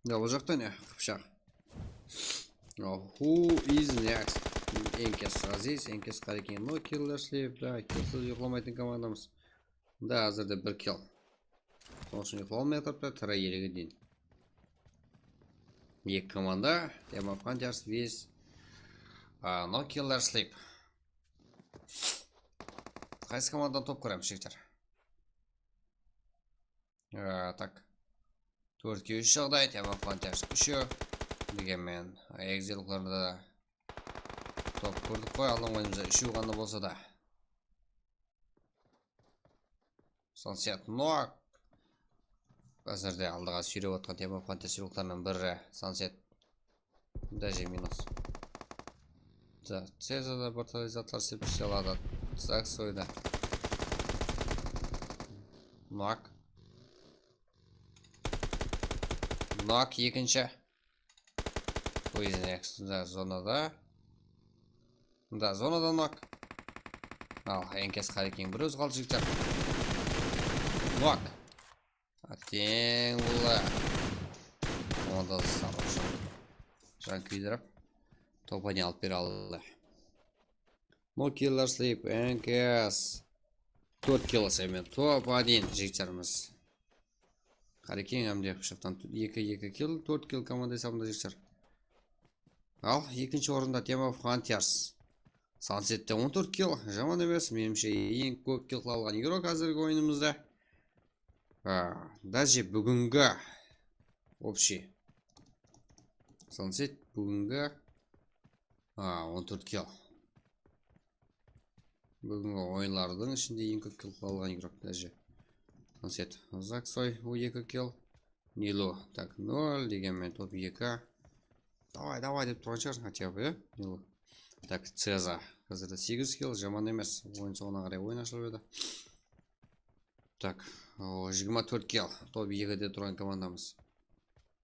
Ya, bul jaqta ne? Qıpshaq. Who is next? Enkes Aziz, Enkes Qarekin, no killer sleep, da, killsiz uyıqlamaytın komandamız. Da, házirde bir kill. Sonıń ushın uyıqlap almay atırıptı, tiraylege deyin. Eki komanda, Game of Hunters, Wiz, a, no killer sleep. Qaysı komandadan top kóremiz, jigitler? A, tak. Tórtke úsh jaǵday, Game of Hunters úshew. Degenmen, Exiloklarda da top kórdik qoy, aldın oyınımızda úshew ǵana bolsa da. Sunset Nok. Házirde aldıǵa súyrep atqan Game of Hunters sıylıqlarınan biri Sunset. Даже minus. Da, Cezada bir talay zatlar sepip aladı. Zak soydı. Nok. Nok ekinshi. Poison X da zonada. Da, zonada nok. Al, Enkes Qarekin bir ózi qaldı, jigitler. Nok. Ateń, ulla. Onda da sarıqshı. Jan kúydirip. Topa ne alıp bere aldı. No killer sleep, Enkes. tórt kill, endi top один jigitlerimiz. Qarekeń, ámde shaptan eki, eki kill, tórt kill komanda esabında jigitler. Al, ekinshi orında Team of Hunters. Sunset'te on tórt kill, jaman emes. Menimshe, eń kóp kill qıla alǵan igrok házirgi oyınımızda. A, даже búgingi общий. Sunset búgingi, a, on tórt kill. Búgingi oyınlardıń ishinde eń kóp kill qıla alǵan igrok, даже. Sunset. Zaksoy, o eki kill. Nilo, tak, nol, degen menen top eki. Davay, davay dep turǵan shıǵar, хотя бы, ya, Nilo. Tak, Ceza. Házirde segiz kill, jaman emes. Oyın sońına qaray oyın ashılıp edi. Tak, o, jigirma tórt kill. Top ekide turǵan komandamız.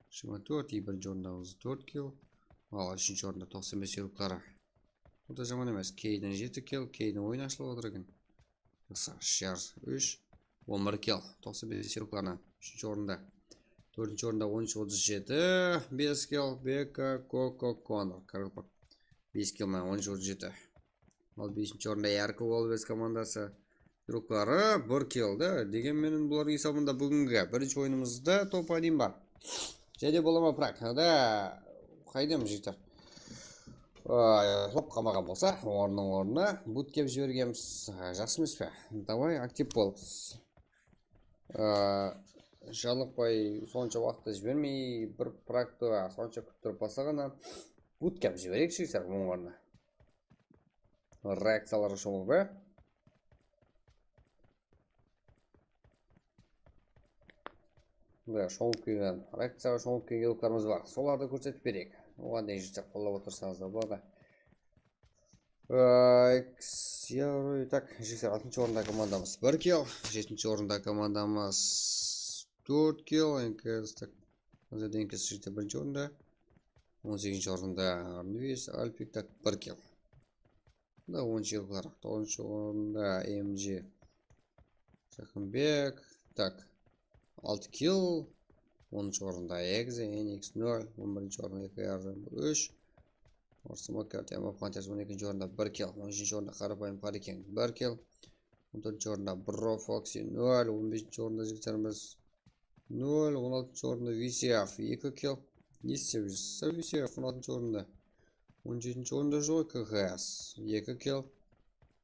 Jigirma tórt, birinshi orında ózi tórt kill. Al, úshinshi orında toqsan bes yurıqları. Bul da jaman emes. Keyden jeti kill, Keyden oyın ashılıp atır eken. Jaqsı, Shar úsh, on bir kill, toqsan bes yurıqlarınan úshinshi orında. Tórtinshi orında on úsh, otız jeti, bes kill, Beka, Koko, Konor, Karl Pak. Bes kill menen on úsh, otız jeti. Al, besinshi orında Yarko Wolves komandası. Yurıqları bir kill da. Degen menen bulardıń esabında búgingi birinshi oyınımızda top один bar. Jáne bolama, Prag. Da, qaydam, jigitler. Ay, lap qalmaǵan bolsa, ornıń ornına bootcamp jibergenbiz. Jaqsı emes pe? Davay, aktiv bol. Aa, jalıqpay, sonsha waqıtta jibermey, bir Pragtı sonsha kúttirip baslaǵannan bootcamp jibereyikshi, jigitler, onıń ornına. Reakciyalarǵa shomılıp, e? Mına shomılıp kelgen, reakciyaǵa shomılıp kelgen yurıqlarımız bar. Solardı kórsetip bereyik. Oǵan deyin jigitler qollap otırsańız da boladı. Ay, X, ya, tak, jigitler, altınshı orında komandamız bir kill, jetinshi orında komandamız tórt kill, N K S, tak, házirde N K S jigitler birinshi orında, on segizinshi orında Arnvis, Alpik, tak, bir kill. Da onınshı yurıqlar, toǵızınshı orında M G. Jaqınbek. Tak. Altı kill. Onınshı orında Exe, N X nol. On birinshi orında K R úsh. Orsa Makar, Tema Panthers on ekinshi orında bir kill. On úshinshi orında Qarapayım Qarekeń bir kill. On tórtinshi orında Bro Foxy nol. On besinshi orında jigitlerimiz nol, on altınshı orında V C F, eki kill. Ne istep júrsiz, V C F on altınshı orında. On jetinshi orında joq, K K S, eki kill.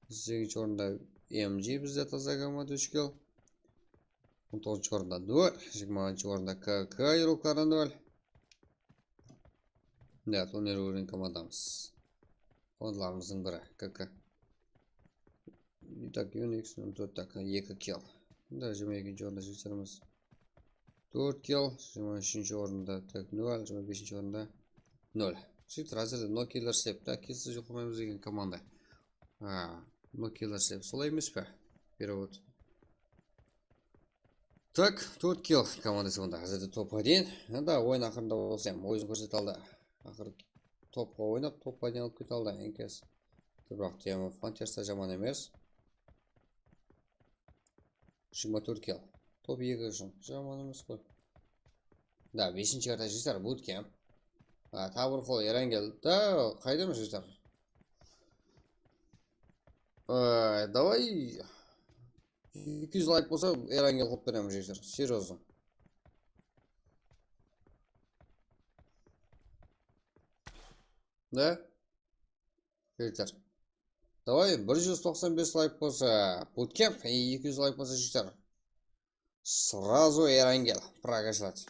Segizinshi orında M G bizde taza komanda, úsh kill. On toǵızınshı orında nol, jigirmanshı orında K K, yurıqları nol. Ya, turnirdegi komandamız. Komandalarımızdıń biri, K K. Tak, Unix on tórt, tak, eki kill. Mında jigirma ekinshi orında jigitlerimiz. Tórt kill, jigirma úshinshi orında, tak, nol, jigirma besinshi orında nol. Jigitler, házirde no killer slap, tak, killsiz uqlamaymız degen komanda. Ha, no killer slap, solay emes pe? Перевод. Tak, tórt kill komandası mında. Házirde top один. Endi oyın aqırında bolsa, oyın kórsete aldı. Aqırı topqa oynap, top один alıp kete aldı. N K S. Biraq Diamond Panthers ta jaman emes. Jigirma tórt kill. Top eki ushın jaman emes qoy. Da, besinshi karta jigitler, bootcamp. Ha, tabır qol Erangel. Da, qaydam jigitler? Ay, davay. Eki júz layk bolsa, Erangel qoyıp beremen, jigitler. Серьёзно. Da? Jigitler. Davay, bir júz toqsan bes layk bolsa, bootcamp, e, eki júz layk bolsa, jigitler. Сразу Erangel, Praga shladı.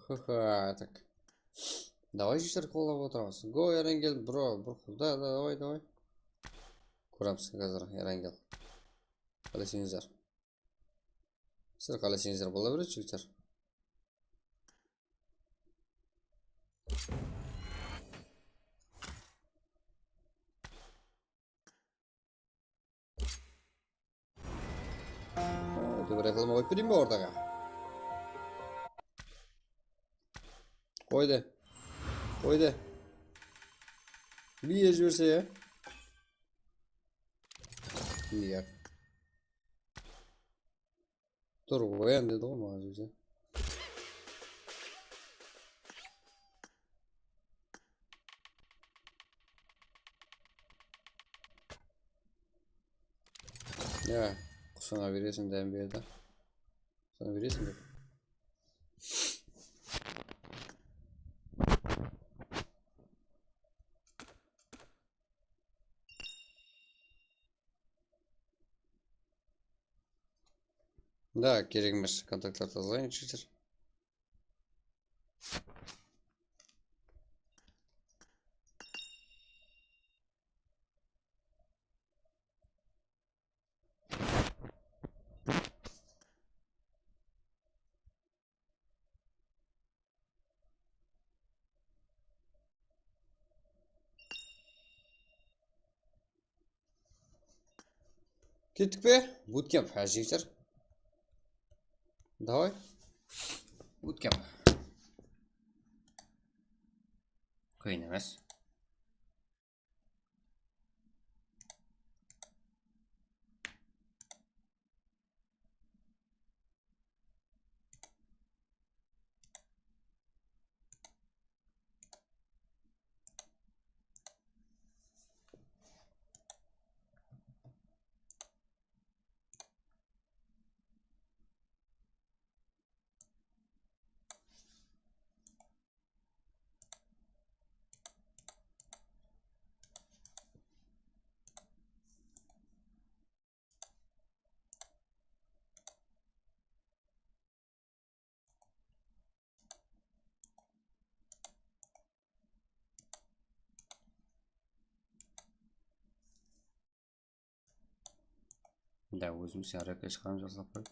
Haha, tak. Davay, jigitler, qollap otırmız. Go, Erangel, bro, bir qul. Da, da, davay, davay. Kóremiz házir, Erangel. Qáleseńizler. Sizler qáleseńizler, bola beredi, jigitler. Endi bir reklama qoyıp bereyin be ortaǵa? Qoydı. Qoydı. Biye jiberse ya. Niye? Tur, oyan dedi ǵoy maǵan jigitler. Ya, qusıńa beresiń dán berdi. Qusıńa beresiń dep. Da, kerek emes, kontaktlardı tazalay, jigitler. Kettik pe? Bootcamp, házir jigitler. Davay. Bootcamp. Qıyın emes. Da, ózim sen rak eshqalarım jaslap qoy.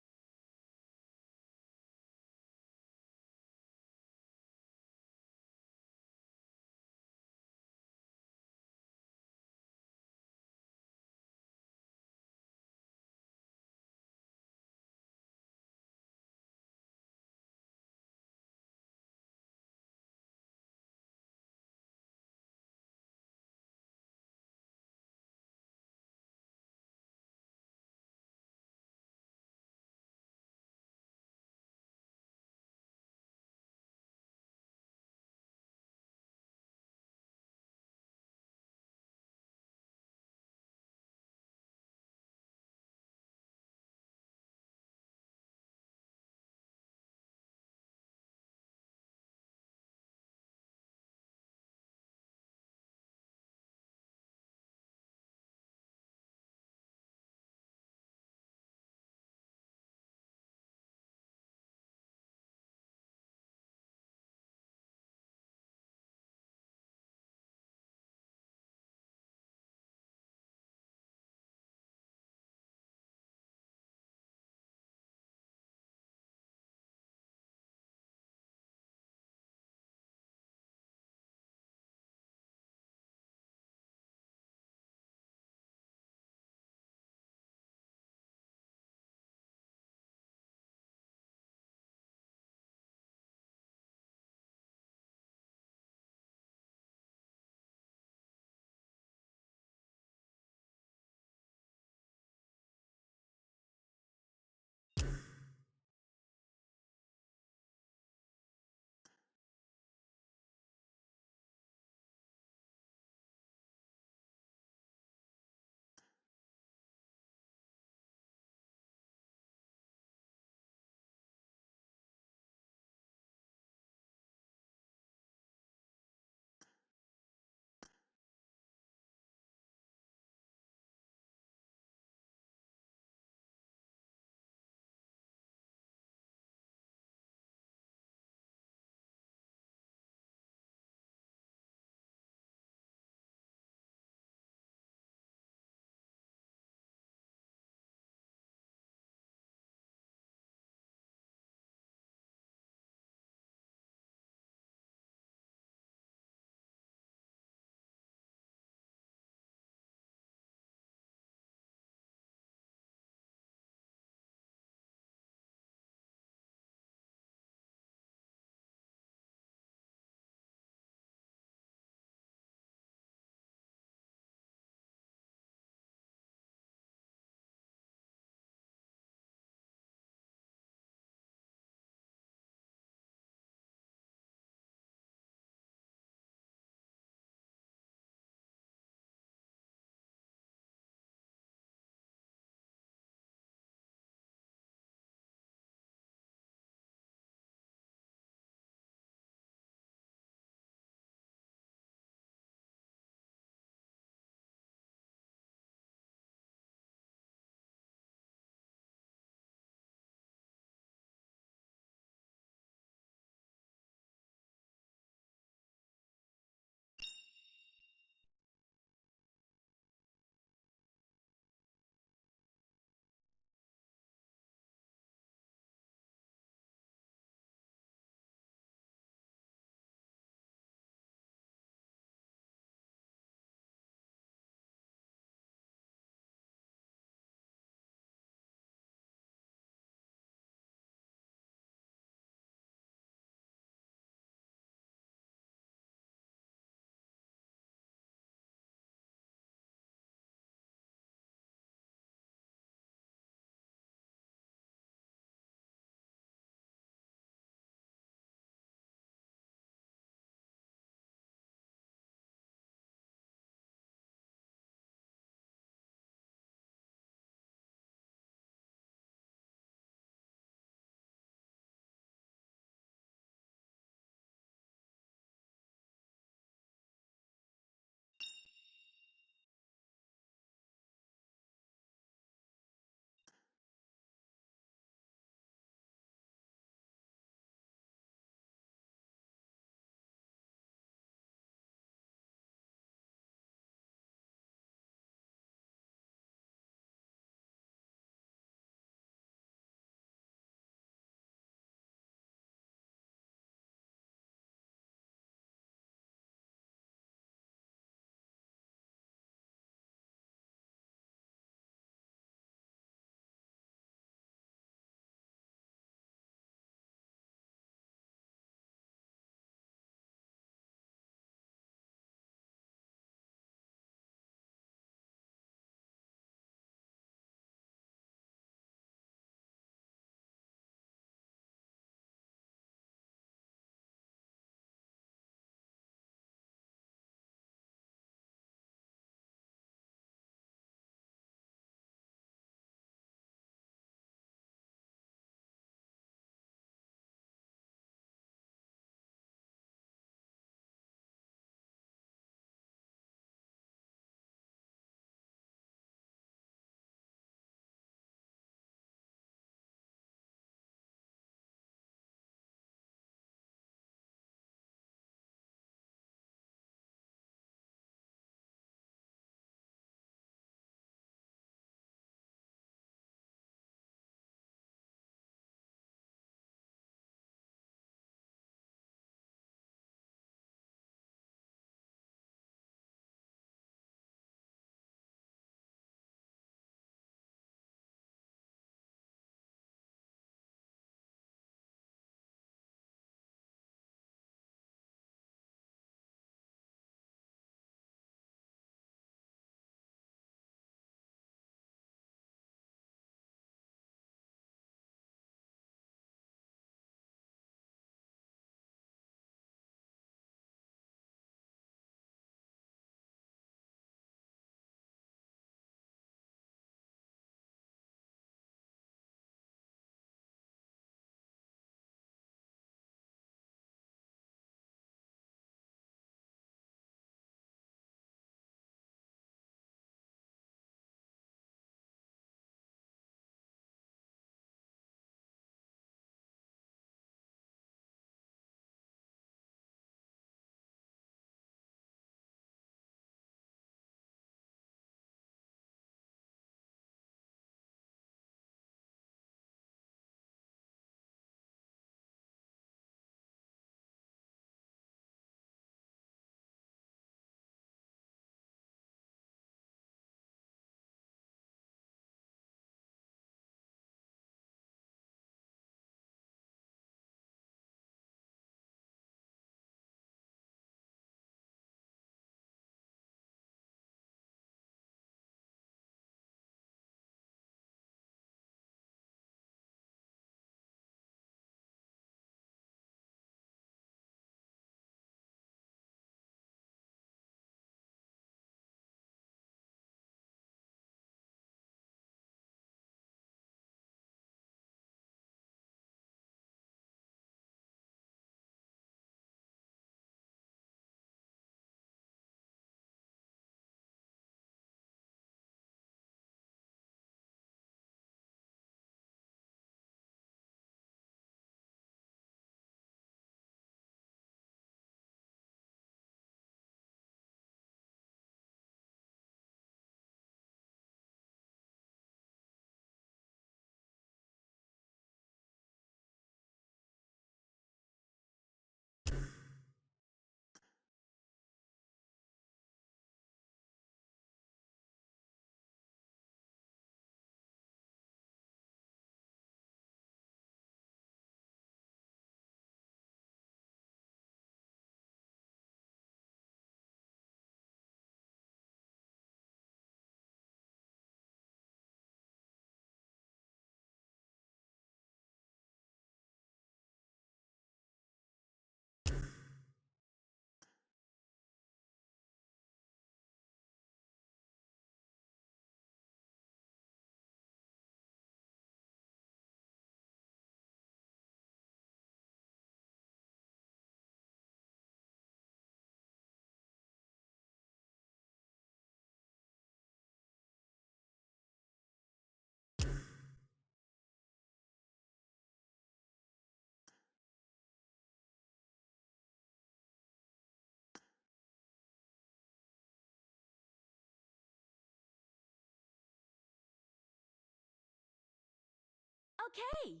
Okay.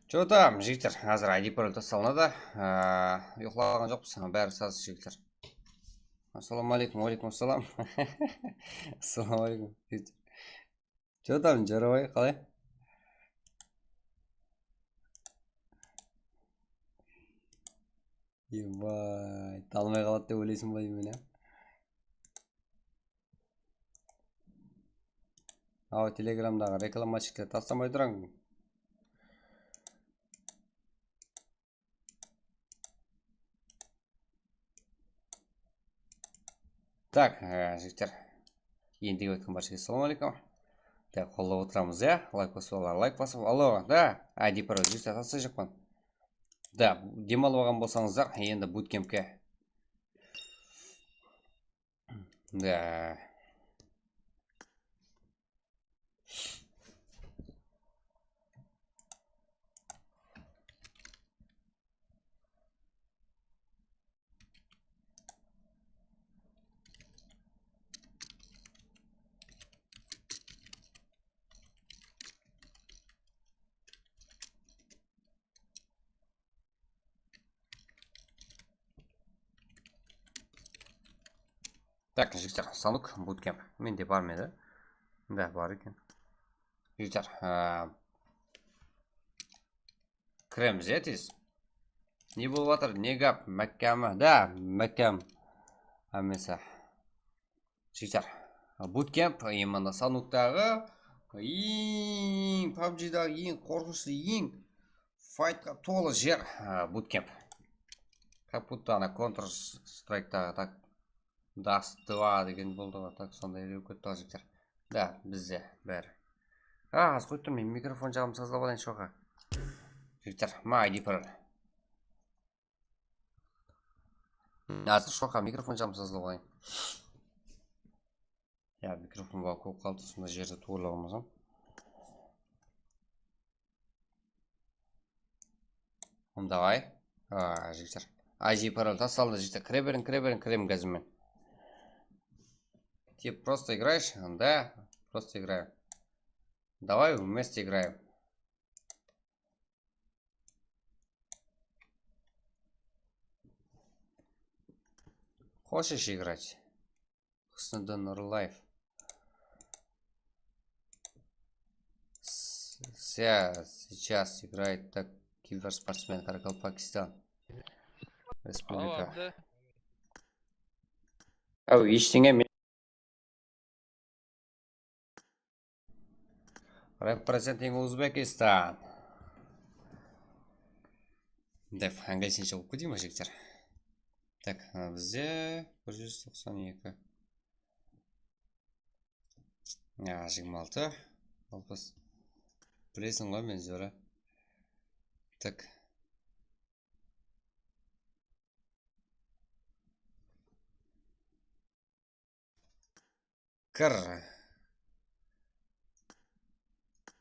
Че tam, jigitler, házir I D parol taslanadı. Aa, uyıqlaǵan joqpız, bári saz, jigitler. Assalawma aleykum, wa aleykum assalam. Assalawma aleykum, jigitler. Че tam, Joraboy, qalay? Ebay, talmay qaladı dep oylaysın ba deymen, ya? Aw, telegramdaǵı reklamachilikler taslamay turań. Tak, e, jigitler. Endigi ótken barshege assalawma aleykum. Tak, qollap otıramız, ya. Layk basıp, layk basıp. Allo, da, I D parol, jigitler, taslayjaqpan. Da, dem alıp alǵan bolsańızlar, endi butkempke. Da. Tak, jigitler, Sanuk, Bootcamp. Mende bar ma edi? Da, bar eken. Jigitler, a, kiremiz, ya, tez. Ne bolıp atır? Ne gáp? Mákkami? Da, mákkam. Hámmesi. Jigitler, Bootcamp, именно Sanuktaǵı eń, pabjidaǵı eń qorqınıshlı, eń faytqa tolı jer, a, Bootcamp. Как будто ana Counter Striketaǵı, tak, Dust два degen boldı ǵoy, tak, sonday ret ketti ǵoy, jigitler. Da, bizde bári. A, az qoyıp tur, men mikrofon jaǵımdı sazlap alayın, shoqa. Jigitler, ma, I D parol. Házir shoqa mikrofon jaǵımdı sazlap alayın. Ya, mikrofon bala kóp qaldı, sonday jerde tuwrılap almasam. Hım, davay. A, jigitler. I D parol taslandı, jigitler. Kire beriń, kire beriń, kirem házir men. Ты просто играешь? Да, просто играю. Давай вместе играем. Хочешь играть? Husniddin Nurlaev. С-, ся-, сейчас играет так киберспортсмен Каракалпакстан Respublika. Alo, Abdi. Aw, eshiting-e, men Representing Uzbekistan. Dep, angliyskinsha oqıp keteyin ba, jigitler? Tak, a, bizde bir júz toqsan eki. A, jigirma altı, alpıs. Bilesiń ǵoy, men zora. Tak. Kir.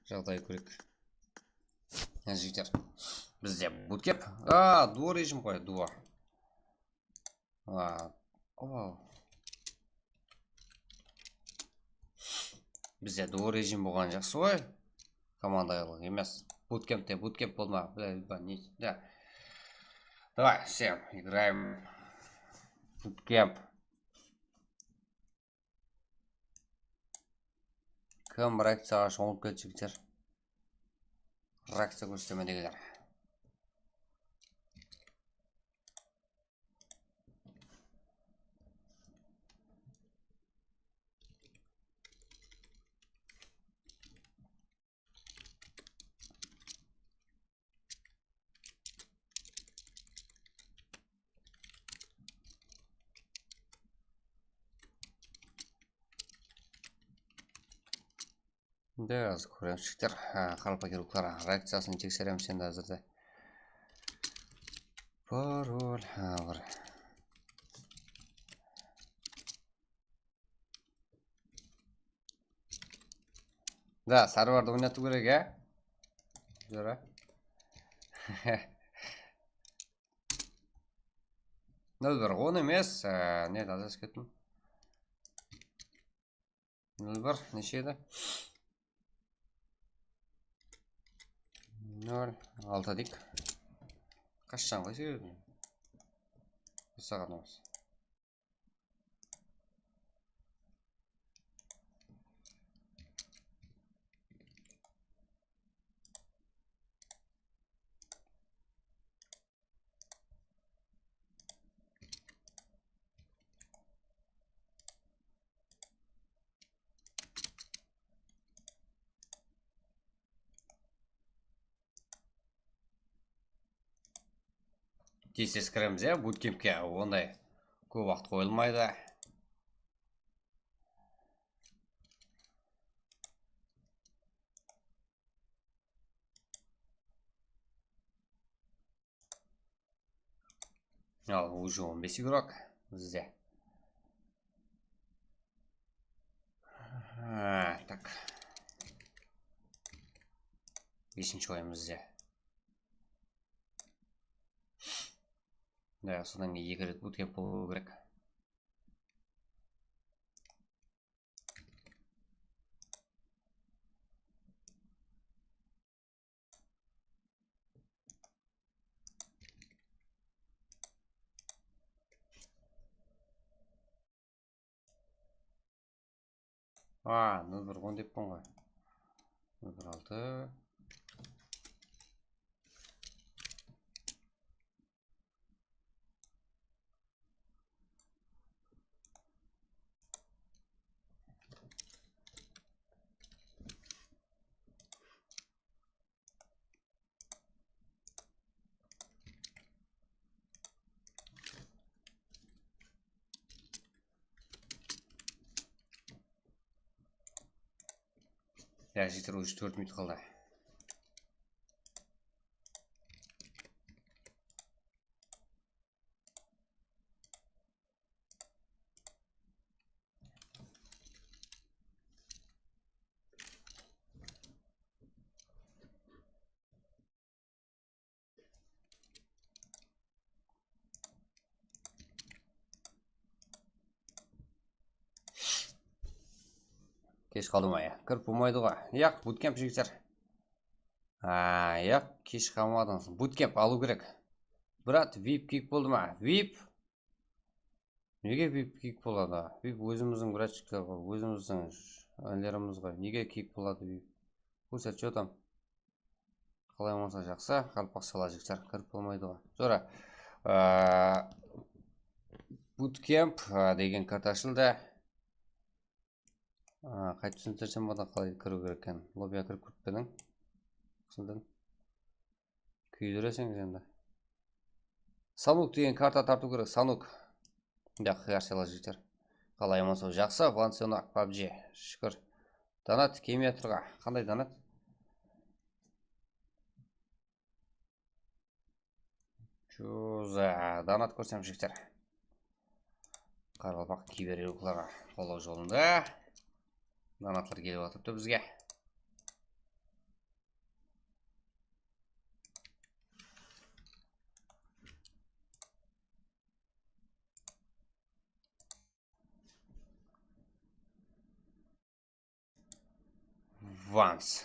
Jaǵday kóreyik. Mine, jigitler. Bizde bootcamp. A, duo rejim ǵoy, duo. A, o. Bizde duo rejim bolǵanı jaqsı ǵoy. Komandalıq emes. Bootcampte bootcamp bolma. Bla, bla, ne, da. Давай, всем, играем. Bootcamp. Kim reakciyaǵa shıǵıp ketip jigitler? Reakciya kórseteme degenler. Endi házir kóremiz, jigitler. Ha, qaraqalpaq keruqlar reakciyasın tekseremiz endi házirde. Parol, ha, bir. Da, serverdi oynatıw kerek, ya? Jora. Nol bir on emes, e, ne, adasıp kettim. Nol bir neshe edi? Nol altı deyik. Qashshan qoysa edi? Bir saat bolsa. Tez-tez kiremiz, ya, bootcampke, onday kóp waqıt qoyılmaydı. Al, уже on bes igrok bizde. Ha, tak. Besinshi oyın bizde. Da, sodan keyin eki ret bootcamp bolıw kerek. A, nol bir on deppen ǵoy. Nol bir altı. Ya, jigitler, уже tórt minut qaldı. Kesh qaldım, aya. Kirip bolmaydı ǵoy. Yaq, bootcamp, jigitler. A, yaq, kesh qalmadıńız. Bootcamp alıw kerek. Brat, vip kiyik boldı ma? Vip. Nege vip kiyik boladı? Vip ózimizdiń bratshikler ǵoy, ózimizdiń sh-, inlerimiz ǵoy. Nege kiyik boladı vip? Púsat, что там? Qalay bolsa jaqsı, qaraqalpaq sala jigitler, kirip bolmaydı ǵoy. Jora, a, bootcamp, a, degen karta ashıldı. A, qaytip túsindirsem boldı, qalay kiriw kerek eken. Lobbyǵa kirip kórip beriń. Túsindim. Kúydireseńiz endi. Sanuk degen karta tartıw kerek, Sanuk. Yaq, yarashalar jigitler. Qalay, aman-saw, jaqsı, Vansenok, pabji, shúkir. Donat kelmey atırǵa. Qanday donat? Juza, donat kórsem, jigitler. Qaraqalpaq kiber-eruqlarǵa qollaw jolında. Donatlar kelip atırıptı bizge. Vans.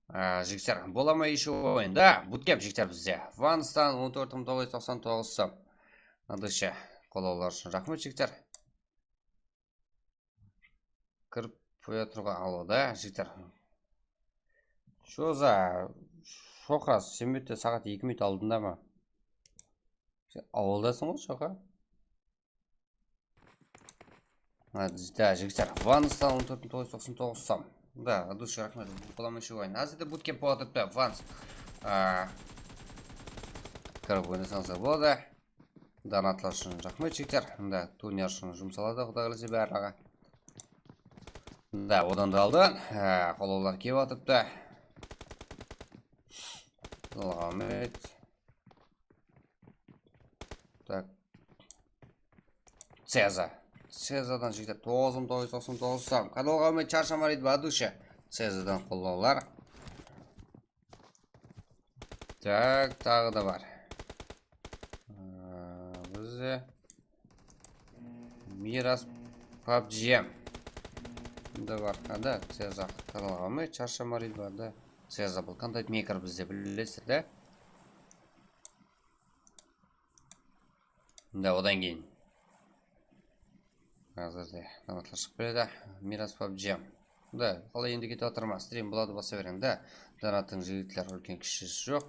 Á, jigitler, bola ma ещё oyın? Da, bootcamp, jigitler, bizde. Vanstan on tórt mıń toǵız júz toqsan toǵız som. Adısha, qollawlar ushın raxmet, jigitler. Kirip qoya turǵan, alo da, jigitler. Shoza, Shoqa, sen bette saat eki minut aldında ma? Sen awıldasıń ǵoy, Shoqa. Ha, da, jigitler, Vanstan on tórt mıń toǵız júz toqsan toǵız som. Da, adısha, raxmet, bola ma ещё oyın? Házirde bootcamp bolıp atırıptı, Vans. A, kirip oynasańızlar boladı. Donatlar ushın raxmet, jigitler. Mında turniir ushın jumsaladı, Quday qálese, barlıǵı. Mında odan da aldın, e, qollawlar kelip atırıptı. Kanalǵa úmit. Tak. Ceza. Cezadan, jigitler, toǵız mıń toǵız júz toqsan toǵız som. Kanalǵa úmit, sharshama deydi, badusha. Cezadan qollawlar. Tak, taǵı da bar. Aa, bizde Miras pabjim. Bunda bar. Hada, Ceza. Kanalǵa úmit, sharshama deydi, bar da. Ceza bul Content Maker bizde, bilesizler de. Mında odan keyin házirde donatlar shıǵıp keledi. Miras pabjim. Da, qalay endi ketip atır ma? Stream boladı, basa beriń da. Donatıń, jigitler, úlken kishisi joq.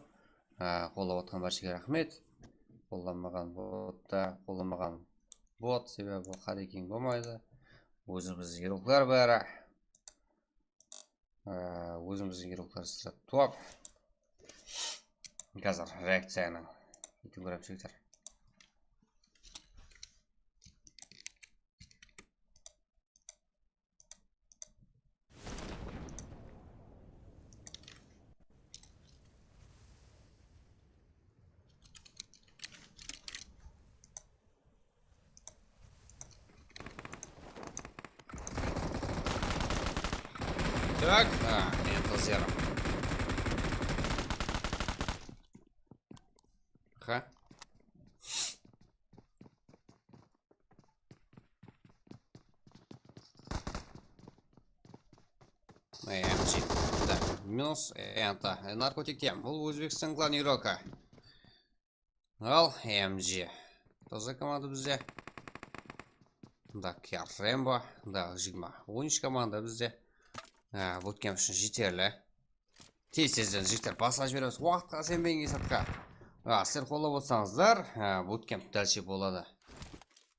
Á, qollap atqan bárshege raxmet. Qollanbaǵan botta, qollanbaǵan bot, sebebi bul Qarekeń bolmaydı. Ózimizdiń igroklar bári. Á, ózimizdiń igroklar sırap top. Házir reakciyanı netiw kerek, jigitler. Так, а, это зеро. Ха. M G. Да, minus это. Narkotik tem. Bul Ózbekstan klan igroka. Al, M G. Toza komanda bizde. Da, Kiyar Rembo. Da, jigirma. On úsh komanda bizde. Ha, bootcamp ushın jeterli. Tez-tezden, jigitler, baslap jiberemiz. Waqıtqa isenbeń, esatqa. A, sizler qollap otsańızlar, a, bootcamp dálshe boladı.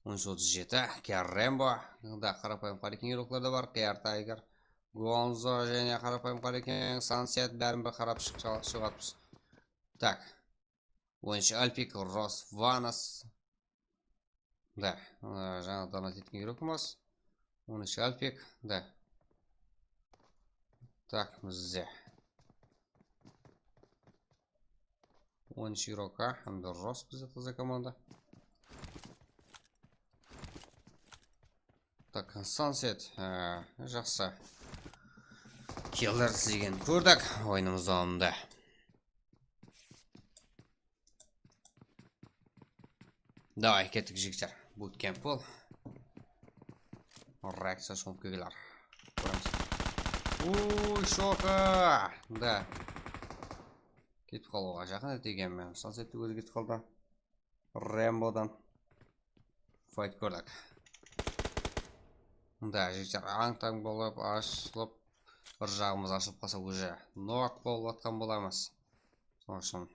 On úsh otız jeti, Kiyar Rembo. Da, qarapayım Qarekeń igroklar da bar. Kiyar Tiger, Gonzo, jáne qarapayım Qarekeń, Sunset, bárin bir qarap shıq-, shıǵatpız. Tak. On úsh Alpik, Ros, Vanas. Da, ı, jańa donat etken igrokımız. On úsh Alpik, da. Tak, bizde. On úsh igroka, hám de Ros bizde toza komanda. Tak, Sunset, ı, jaqsı. Killer degen kórdik, oyınımız dawamında. Davay, kettik, jigitler. Bootcamp bul. Reakciya shomıp kelgenler. Kóremiz. Uy, Shoka! Da. Ketip qalıwǵa jaqın edi ekenmen. Sunset ózi ketip qaldı. Rembodan. Fight kórdik. Da, jigitler, ań-tań bolıp, ashılıp, bir jaǵımız ashılıp qalsa, уже nok bolıp atqan bolamız. Sonıń ushın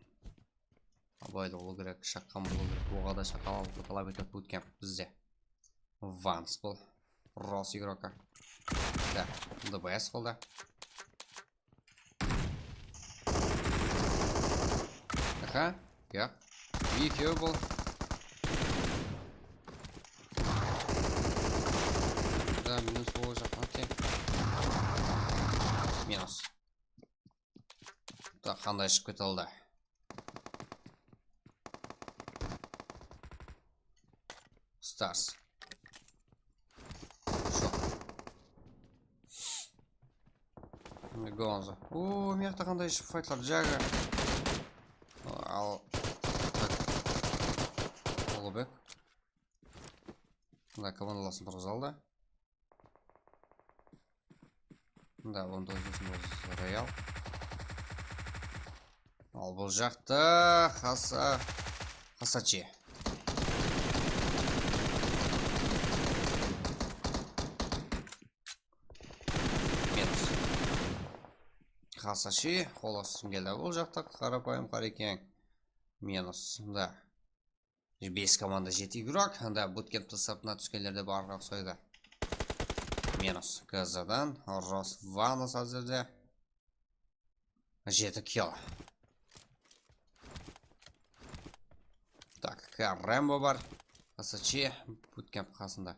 Ablayda bolıw kerek, shaqqan bolıw kerek. Oǵada shaqalalıq talap etedi bootcamp bizde. Vans bul. Ros igroka. Da, D B S qıldı. Aha, ya. Ekewi bul. Da, minus bolajaq eken. Minus. Da, qanday shıǵıp kete aldı? Stars. Shok. Gonzo. O, mıyaqta qanday faytlar, Jaga. Al. Uluybek. Mına komandalasın turǵızaldı. Mında on toǵız Royal. Al bul jaqta Hasa, Hasachi. Minus. Hasachi, qol astıń keldi. Bul jaqta qarapayım qara eken. Minus. Da. Bes komanda, jeti igrok. Anda butkempti sırtına túskenler de barǵa uqsaydı. Minus. Gazadan Rosvanus házirde. Jeti kill. Tak, Rembo bar. Hasachi butkemp qasında.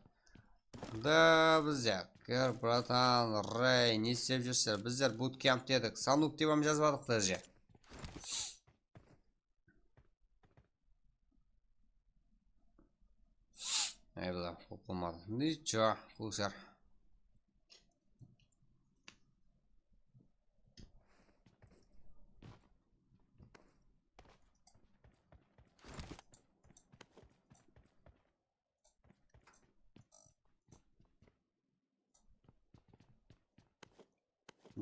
Da bizler, kir, bratan, Rey, ne islep júrsizler? Bizler butkemp dedik. Sanuk dep hám jazbadıq, dárje. Ay, bular qop bolmadı. Nicho, qusar.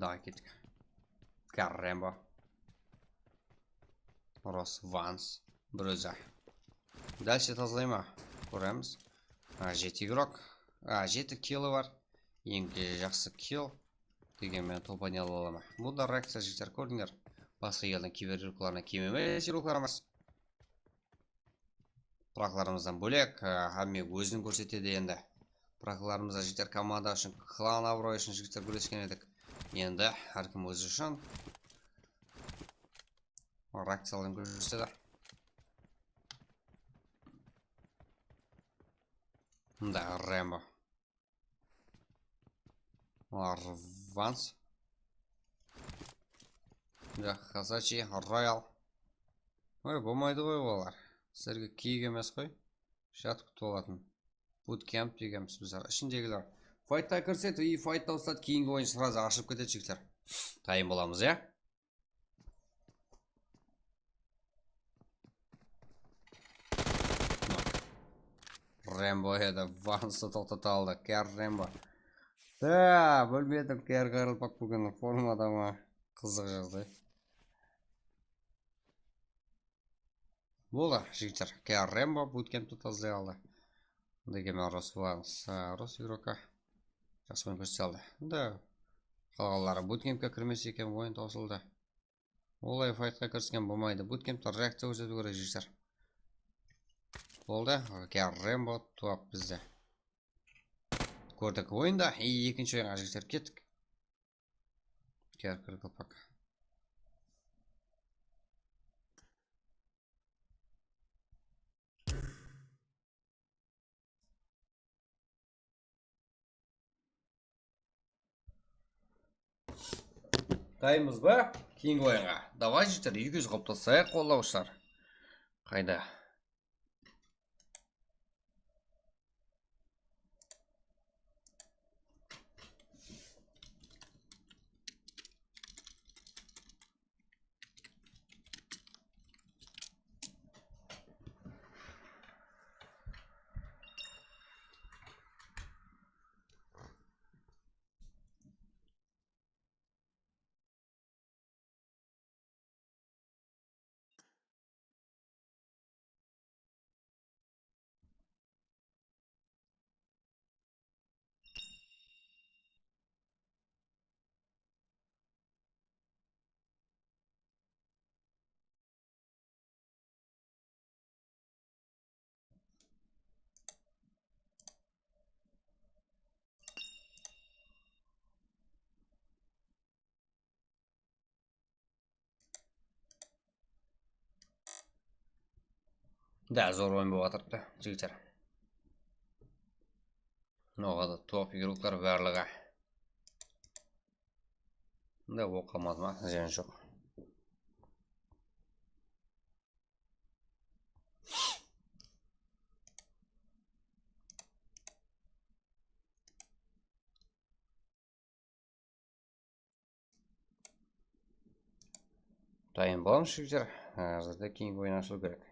Daǵı kettik. Karrembo. Rosvans. Bir ózi. Dálshe tazalayma. Kóremiz. A, jeti igrok. A, jeti killi bar. Eń jaqsı kill. Degen menen tolpayın ala alama. Bul da reakciya, jigitler, kórdińler. Basqa eldiń kiber igroklarına kem emes igroklarımız. Pıraqlarımızdan bólek, e, hámme ózin kórsetedi endi. Pıraqlarımızda jigitler komanda ushın, klan abıroyı ushın jigitler gúresken edik. Endi hár kim ózi ushın reakciyaların kórsetedi. Mında Rembo. Arvans. Mında Hasachi, Royal. Oy, bolmaydı ǵoy olar. Sizlerge kiyik emes ǵoy. Jatıp kútip alatın. Bootcamp degenbiz bizler. Ishindegiler faytqa kirse, и fayt tawsıladı, keyingi oyın srazı ashılıp ketedi, jigitler. Tayın bolamız, ya? Rembo edi, Vansı toqtata aldı. Kar Rembo. Da, bilmedim, Kar Karlpak búgin formada ma? Qızıq jaǵday. Boldı, jigitler. Kar Rembo bootcampti tazalay aldı. Degen men Rosvans, a, Rosvans igroka. Jaqsı oyın kórsete aldı. Endi qalǵanları bootcampke kirmese eken, oyın tawsıldı. Olay faytqa kirisken bolmaydı. Bootcampte reakciya kórsetiw kerek, jigitler. Boldı. Kar Rembo tuwap bizde. Kórdik oyında. E, ekinshi oyınǵa, jigitler, kettik. Kar Karlpak. Dayınbız ba? Keyingi oyınǵa. Davay, jigitler, eki júz qılıp taslayıq, qollawshılar. Qayda? Da, zor oyın bolıp atırıptı, jigitler. Noǵada top igroklar barlıǵı. Da, oq almadı ma, zıyan joq. Dayın bolıń, jigitler. Házirde keyingi oyın ashılıw kerek.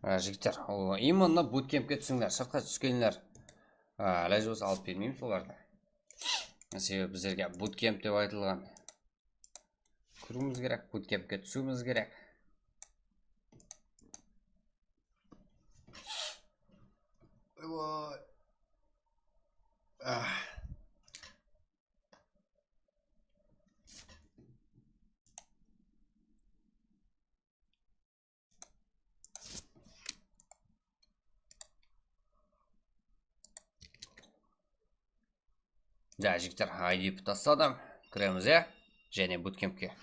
Á, jigitler, o, именно butkempke túsińler, sırtqa túskenler. Á, ilajı bolsa alıp bermeymiz olardı. Sebebi bizlerge butkemp dep aytılǵan. Kiriwimiz kerek, butkempke túsiwimiz kerek. Oy-oy. Ah. Ja, jigitler, I D tasladım. Kiremiz, ya? Jáne butkempke.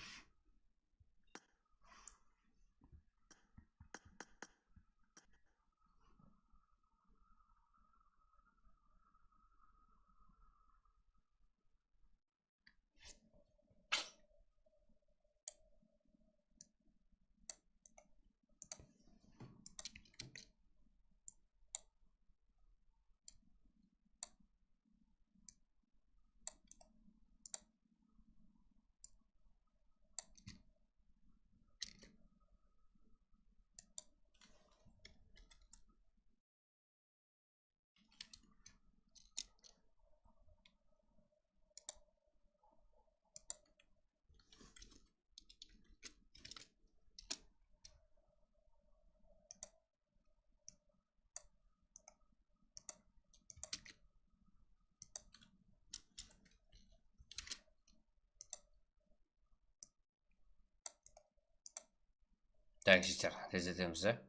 Так, jigitler, tezletemiz, ya.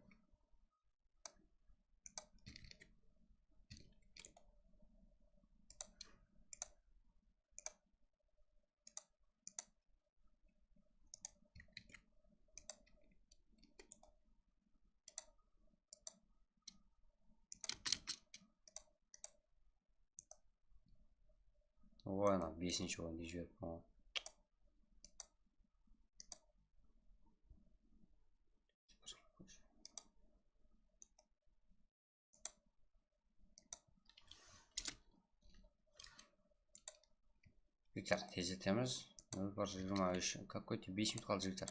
Oy, ana, besinshi orındı jiberippen ǵoy. Jigitler, tezletemiz. Nol bir jigirma úsh. Какой-то besh minut qaldı, jigitler.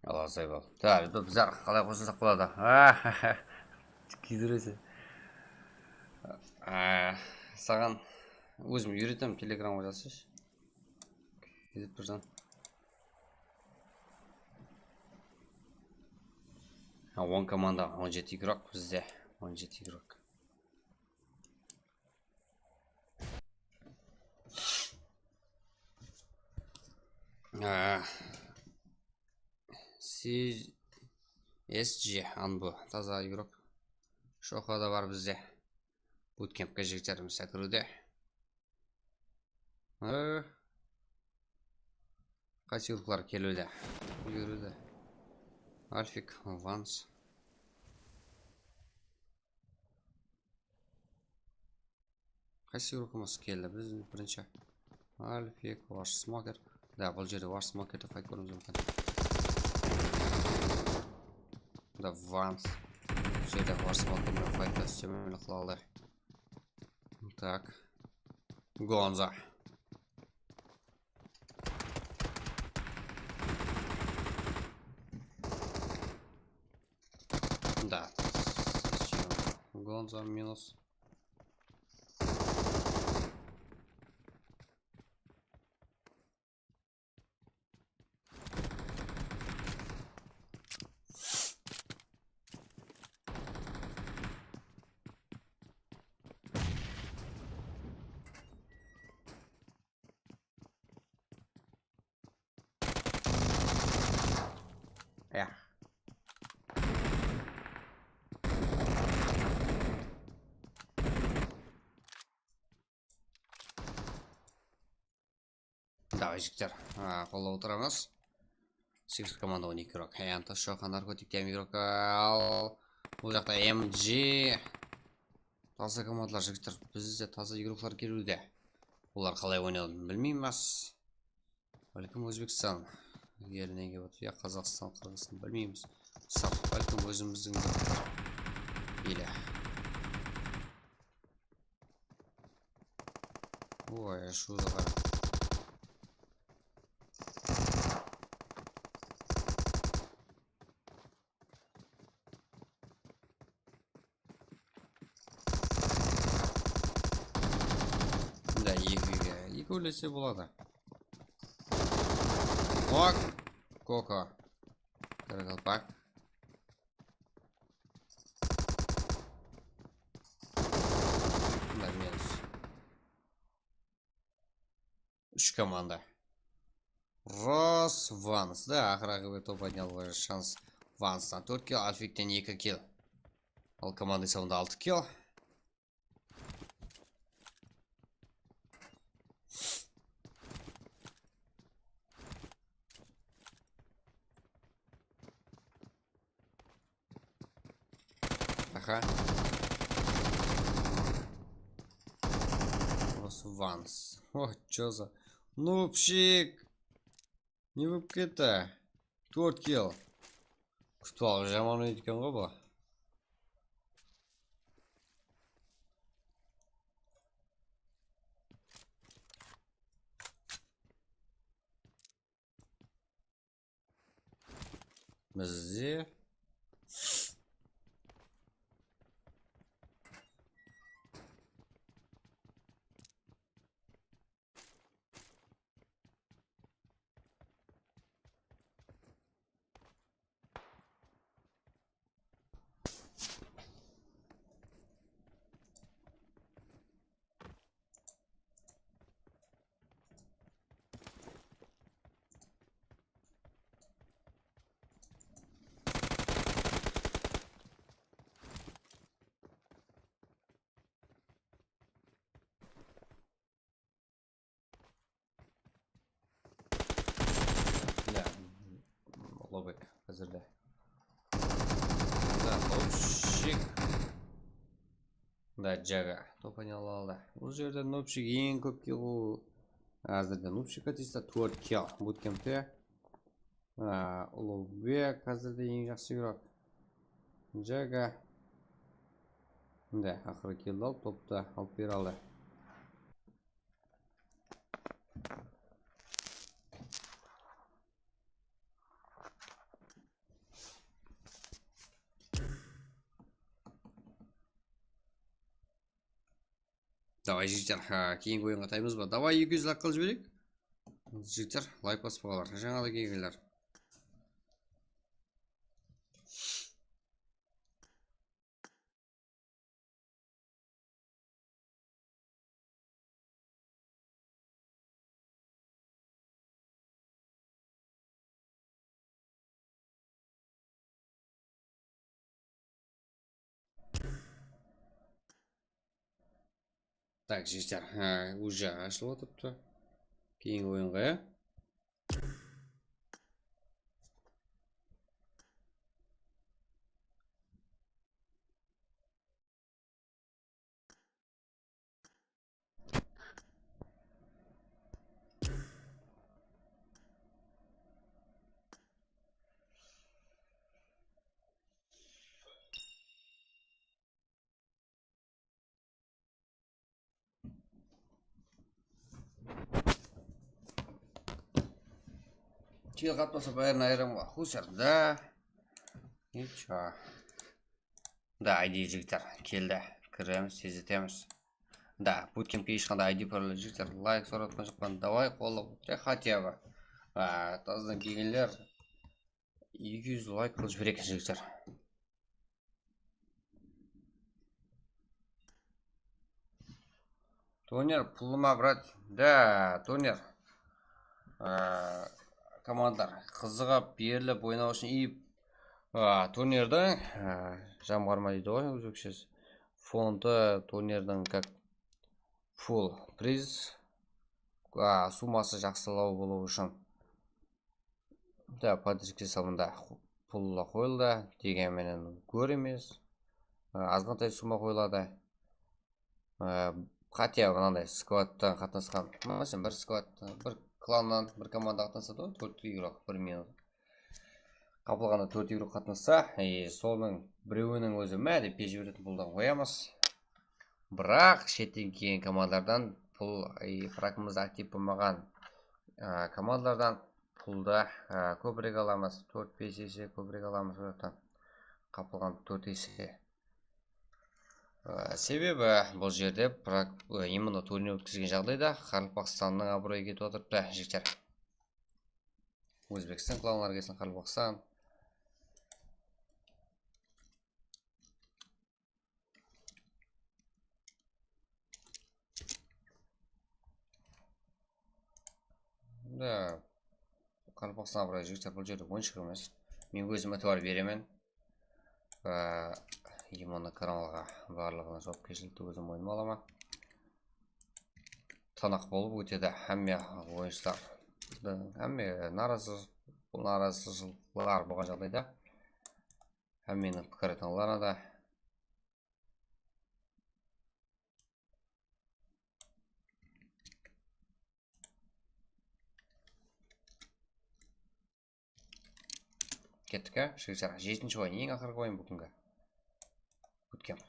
Al, azay bol. Da, bizler qalay qosılsaq boladı? Kiydireseń. Á, saǵan ózim úyretemen, Telegramǵa jazsayshı. Gidip tursań. Ha, on komanda, on jeti igrok bizde. On jeti igrok. Á, C S G Anbu, taza igrok. Shoqa da bar bizde. Bootcampke jigitlerimiz kirdi. Ee, qaysı igroklar keliwde? Keliwde. Alfik, Vans. Qaysı igrokımız keldi? Biz birinshi Alfik, War Smoker. Da, bul jerde War Smoker dep aytıp kóremiz múmkin. Da Vans. Bul jerde War Smoker menen faytta ústemeli qıla aldı. Так. Gonza. Da. Gonza minus. Ya. Davay, jigitler. Ha, qollap otıramız. Segiz komanda, on eki igrok. Heyanta, Shoqa, Narkotik, Dem igrok. Al. Bul jaqta M G. Taza komandalar, jigitler. Bizde taza igroklar keliwde. Olar qalay oynaydı, bilmeymiz. Bálkim Ózbekstan eline kelip otır, ya Qazaqstan, Qırǵızstan, bilmeymiz. Sap, bálkim ózimizdiń bir ele. Oy, ashıwdı qara. Mında ekewge, ekewlese boladı. Ok, Koko. Qaraqalpaq. Mında minus. Úsh komanda. Ros Vans da, aqır-aqıbet top oynay alıwǵa shans. Vanstan tórt kill, Alfikten eki kill. Al, komanda esabında altı kill. Aha. Burası Vans. Oh, чё за nubshik. Ne bolıp ketti? Tórt kill. Kútip alıp jaman oynaydı eken ǵoy bu. Bizde. Ya, Ulabek házirde. Da, nubshik. Da, Jaga. Top oynay aldı. Bul jerde nubshik eń kóp kill. Házirde nubshik atista tórt kill. Bootcampte. Ha, Ulabek házirde eń jaqsı igrok. Jaga. Mine, aqırı killdi alıp, toptı alıp bere aldı. Davay, jigitler, ha, keyingi oyınǵa ataymız ba? Davay, eki júz layk qılıp jibereyik. Jigitler, layk basıp qalar. Jańa da kelgenler. Tak, jigitler, ha, уже ashılıp otırıptı. Keyingi oyınǵa, ya. Kel qatnasa bárin ayıramǵa. Husarda. Nechego. Da, I D, jigitler, keldi. Kiremiz, tezletemiz. Da, butkempke hesh qanday I D parol, jigitler, layk sorap atqan joqpan, davay, qollap otırayıq, хотя бы. A, tazadan kelgenler eki júz layk qılıp jibereyik, jigitler. Turner, pulım a, brat. Da, turner. Á, komandalar qızıǵıp, berilip oynaw ushın, i, á, turnirdiń, á, jamǵarma deydi ǵoy ózbekshesi. Fondı turnirdiń как full priz, á, summası jaqsılaw bolıwı ushın. Da, podrivka esabında pullar qoyıldı, degen menen kór emes. Á, azǵantay summa qoyıladı. Á, хотя бы mınanday skladtan qatnasqan, máselen, bir sklad, bir klannan, bir komanda qatnasadı ǵoy, tórt igrok bir minut. Qapılǵanda tórt igrok qatnassa, e, sonıń birewiniń ózi má dep pej beretin puldan qoyamız. Biraq shetten kelgen komandalardan pul, e, fragımız aktiv bolmaǵan, e, komandalardan puldı, e, kóbirek alamız, tórt-bes ese kóbirek alamız, o jaqtan qapılǵan tórt ese. E, sebebi bul jerde prak-, e, именно turnir ótkizgen jaǵdayda Qaraqalpaqstannıń abırayı ketip atırıptı, jigitler. Ózbekstan klanları kelsin, Qaraqalpaqstan. Da, Qaraqalpaqstan abırayı, jigitler, bul jerde oyınshıq emes. Men ózim itibar beremen. Á, именно kanalǵa barlıǵına juwapkershilikti ózim moynıma alaman. Tınıq bolıp ótedi hámme oyınshılar. Hámme narazı-, narazıshılıqlar bolǵan jaǵdayda, hámmeniń pikiri tıńlanadı. Kettik, á? Shveycariya. Jetinshi oyın, eń aqırǵı oyın búgingi. Ótken.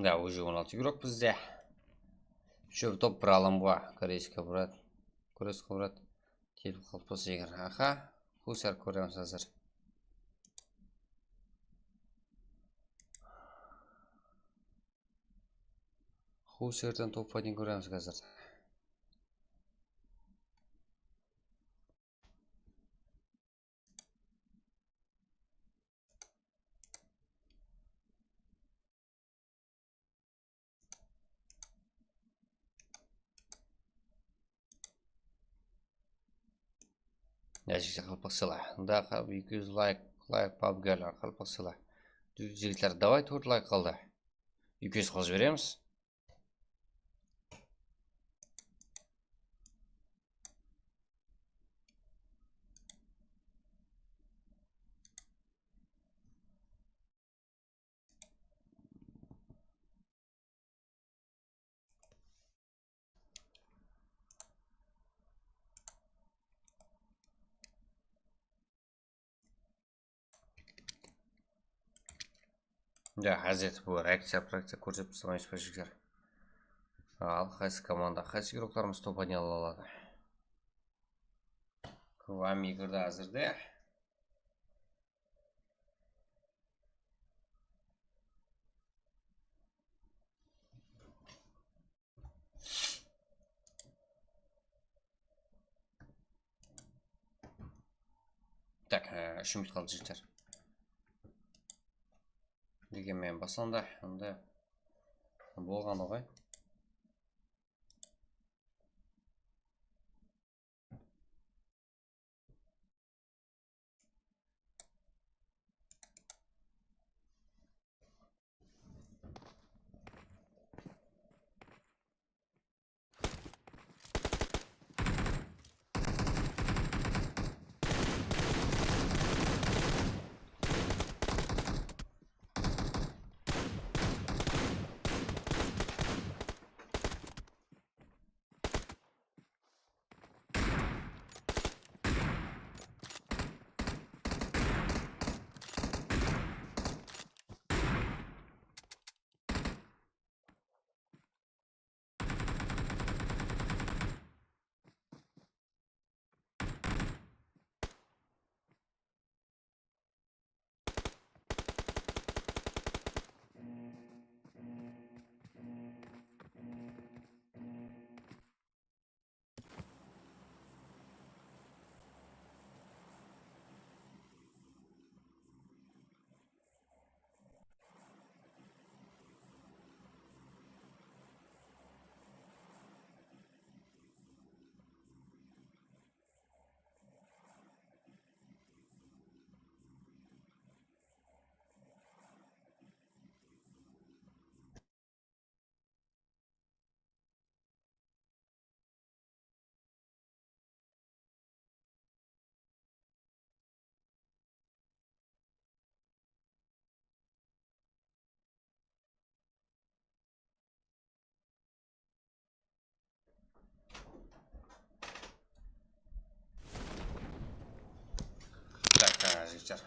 Da, уже on altı igrok bizde. Еще top bir alamǵa, корейский brat. Корейский brat. Kelip qalıptı eger. Aha, Husar kóremiz házir. Husardan toppa deyin kóremiz házir. Ya, jigitler, qalpaqsılar. Mında qa-, eki júz layk, layk, pabgalar, qalpaqsılar. Jigitler, davay, tórt layk qaldı. Eki júz qılıp jiberemiz. Ya, házir bu reakciya, reakciya kórsetip taslamay ǵoyıńız ba, jigitler. Al, qaysı komanda, qaysı igroklarımız toppa deyin ala aladı? Kvami kirdi házirde. Tak, e, úsh minut qaldı, jigitler. Degen menen baslandı, onda bolǵanı ǵoy. Tak, jigitler.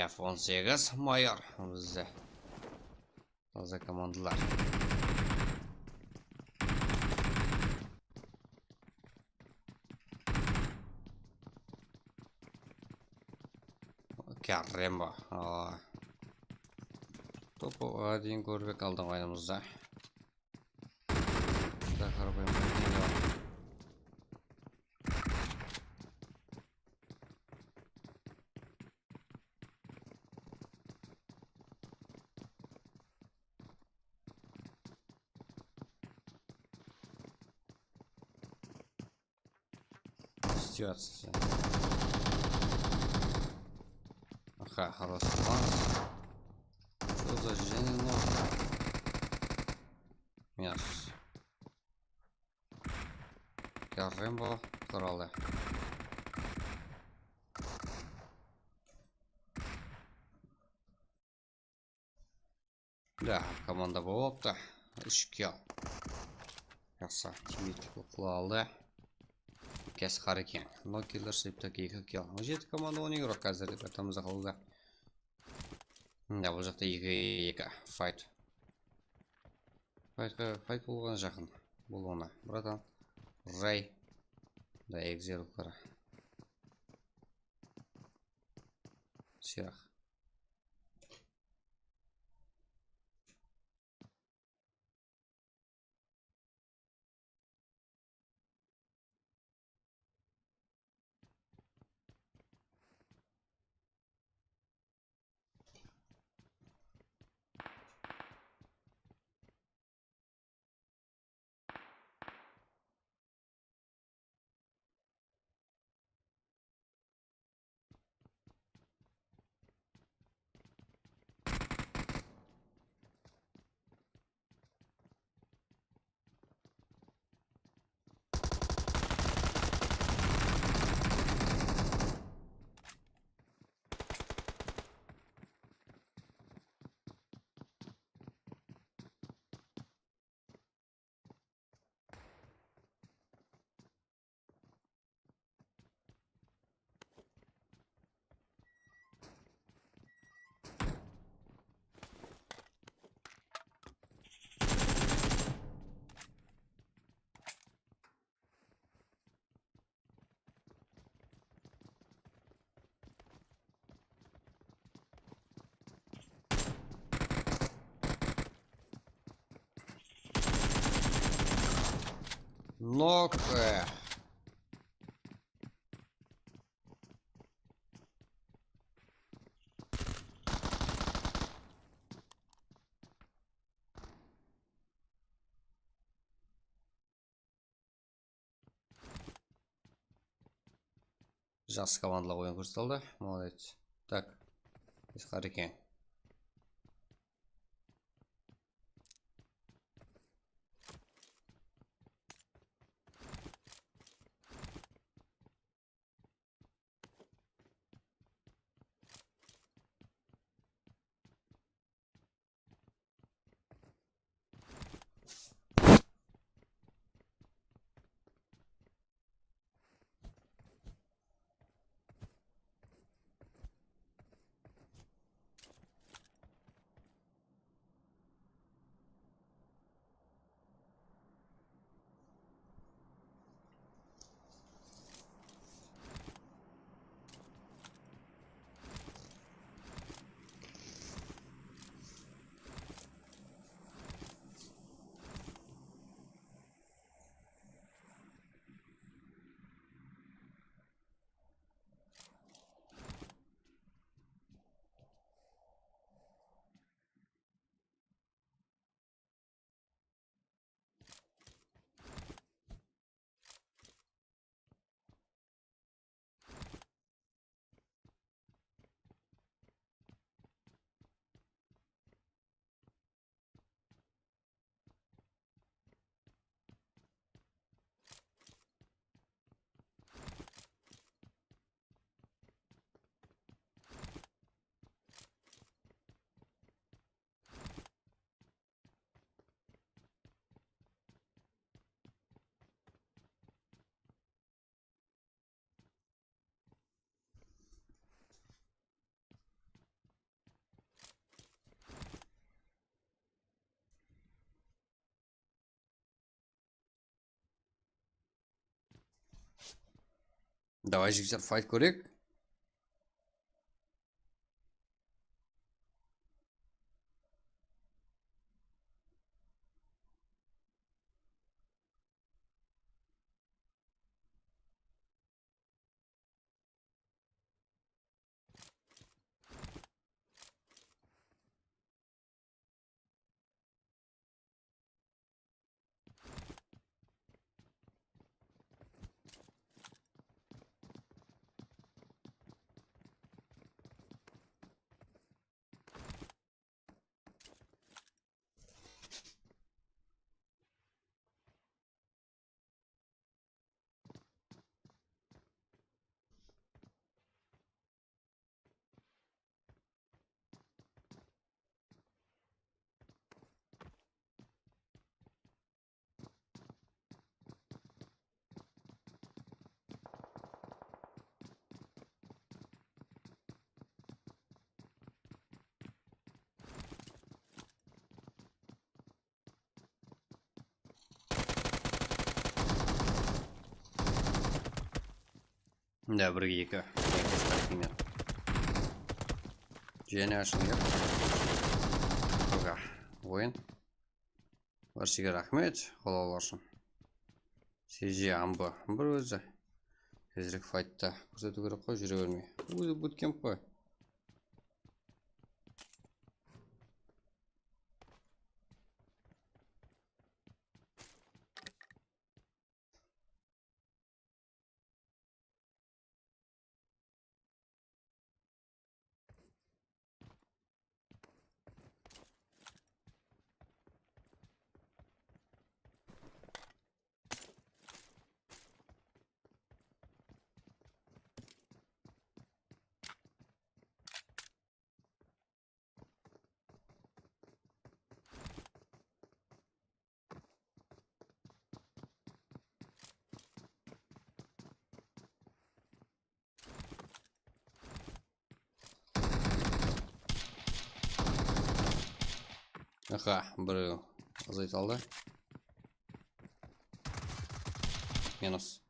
F on segiz mayor bizde. Taza komandalar. Kárrembo. Topoǵa deyin kórbek aldıńǵı oyınımızda. Zahar qoyma. Istiyorsan sen. Aha, xalas. Что за жена? Minus. Kárrembo quralı. Da, komanda bolıptı. Úsh kill. Jaqsı, teammeйтlik qıla aldı. Kesi qara eken. No killer, septak eki kill. On jeti komanda, on eki igrok házir dep aytamız aqılda. Da, bul jaqta eki eki fight. Faytqa, fayt bolǵanı jaqın. Bul ona, bratan. Ray. Da egzeruklar. Sıyaq. Nok. Jaqsı komandalar oyın kórsetildi. Молодец. Так. Biz Qareken. Давай, jigitler, fayt kóreyik. Mında birge eki. Eki staykinger. Jáne ashıldı. Oga. Oyın. Barshiga raxmet, qollawlar ushın. C J Ambo bir ózi. Tezirek faytta kórsetiw kerek qoy, júre bermey. Ózi butkemp qoy. Aha, bir azaytaldı. Minus.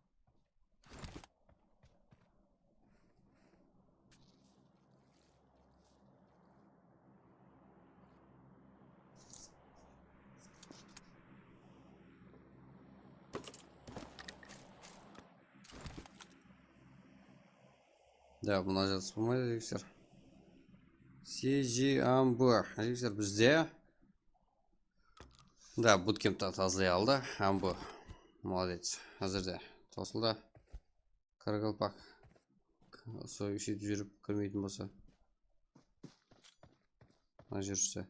Da, buna jazıp bolmaydı, jigitler. C J Ambo, jigitler, bizde. Da, butkempti tazalay aldı. Ambo. Molodec. Házirde tosıldı. Qaraqalpaq. Usı úytip júrip kirmeytin bolsa. Mına júrse.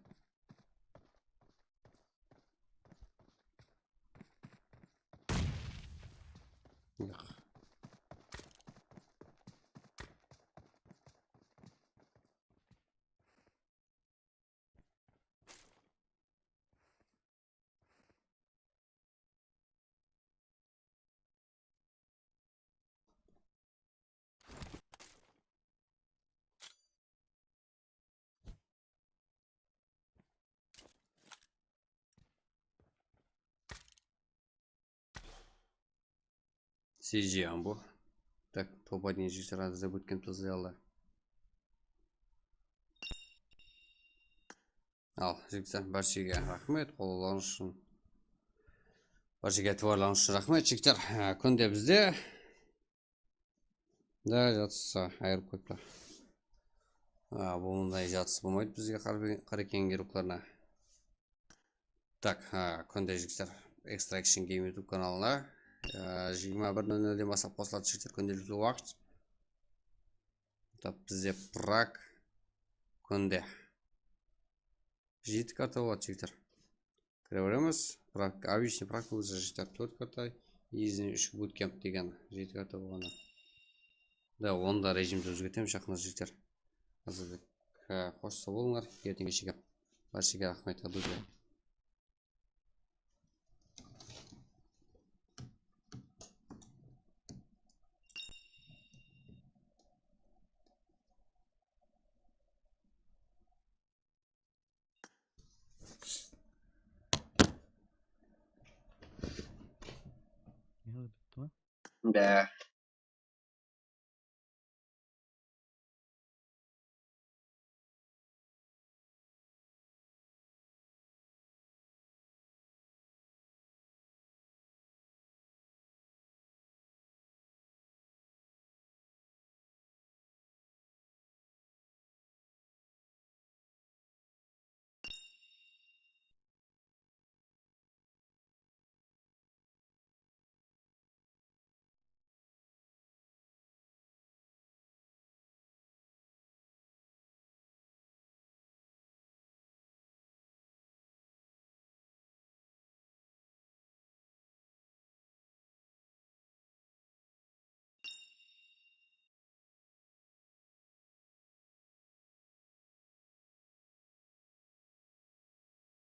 Yaq. C J Ambo. Tak, topa deyin jigitler, házir butkemp tazalay aldı. Al, jigitler, bárshege raxmet, qollawlarıńız ushın. Bárshege itibarlarıńız ushın raxmet, jigitler. Há, kúnde bizde. Da, jatısqa ayırıp qoyıplar. Há, bul mınday jatıs bolmaydı bizge qare-, Qarekeń geroylarına. Tak, há, kúnde jigitler, Extraction Game YouTube kanalına, há, jigirma bir nol nolden baslap qosıladı, jigitler, kúndelikli waqıt. Tap bizde prak kúnde. Jeti karta boladı, jigitler. Kire beremiz. Prak, обычный prak ózi, jigitler, tórt karta. Izine úsh bootcamp degen jeti karta bolǵanda. Da, onda rejimdi ózgertemiz, jaqında, jigitler. Házirlik, há, xosh, saw bolıńlar. Erteń keshege. Bárshege raxmet, aduzle. Ne oldu, bitti mi? Da.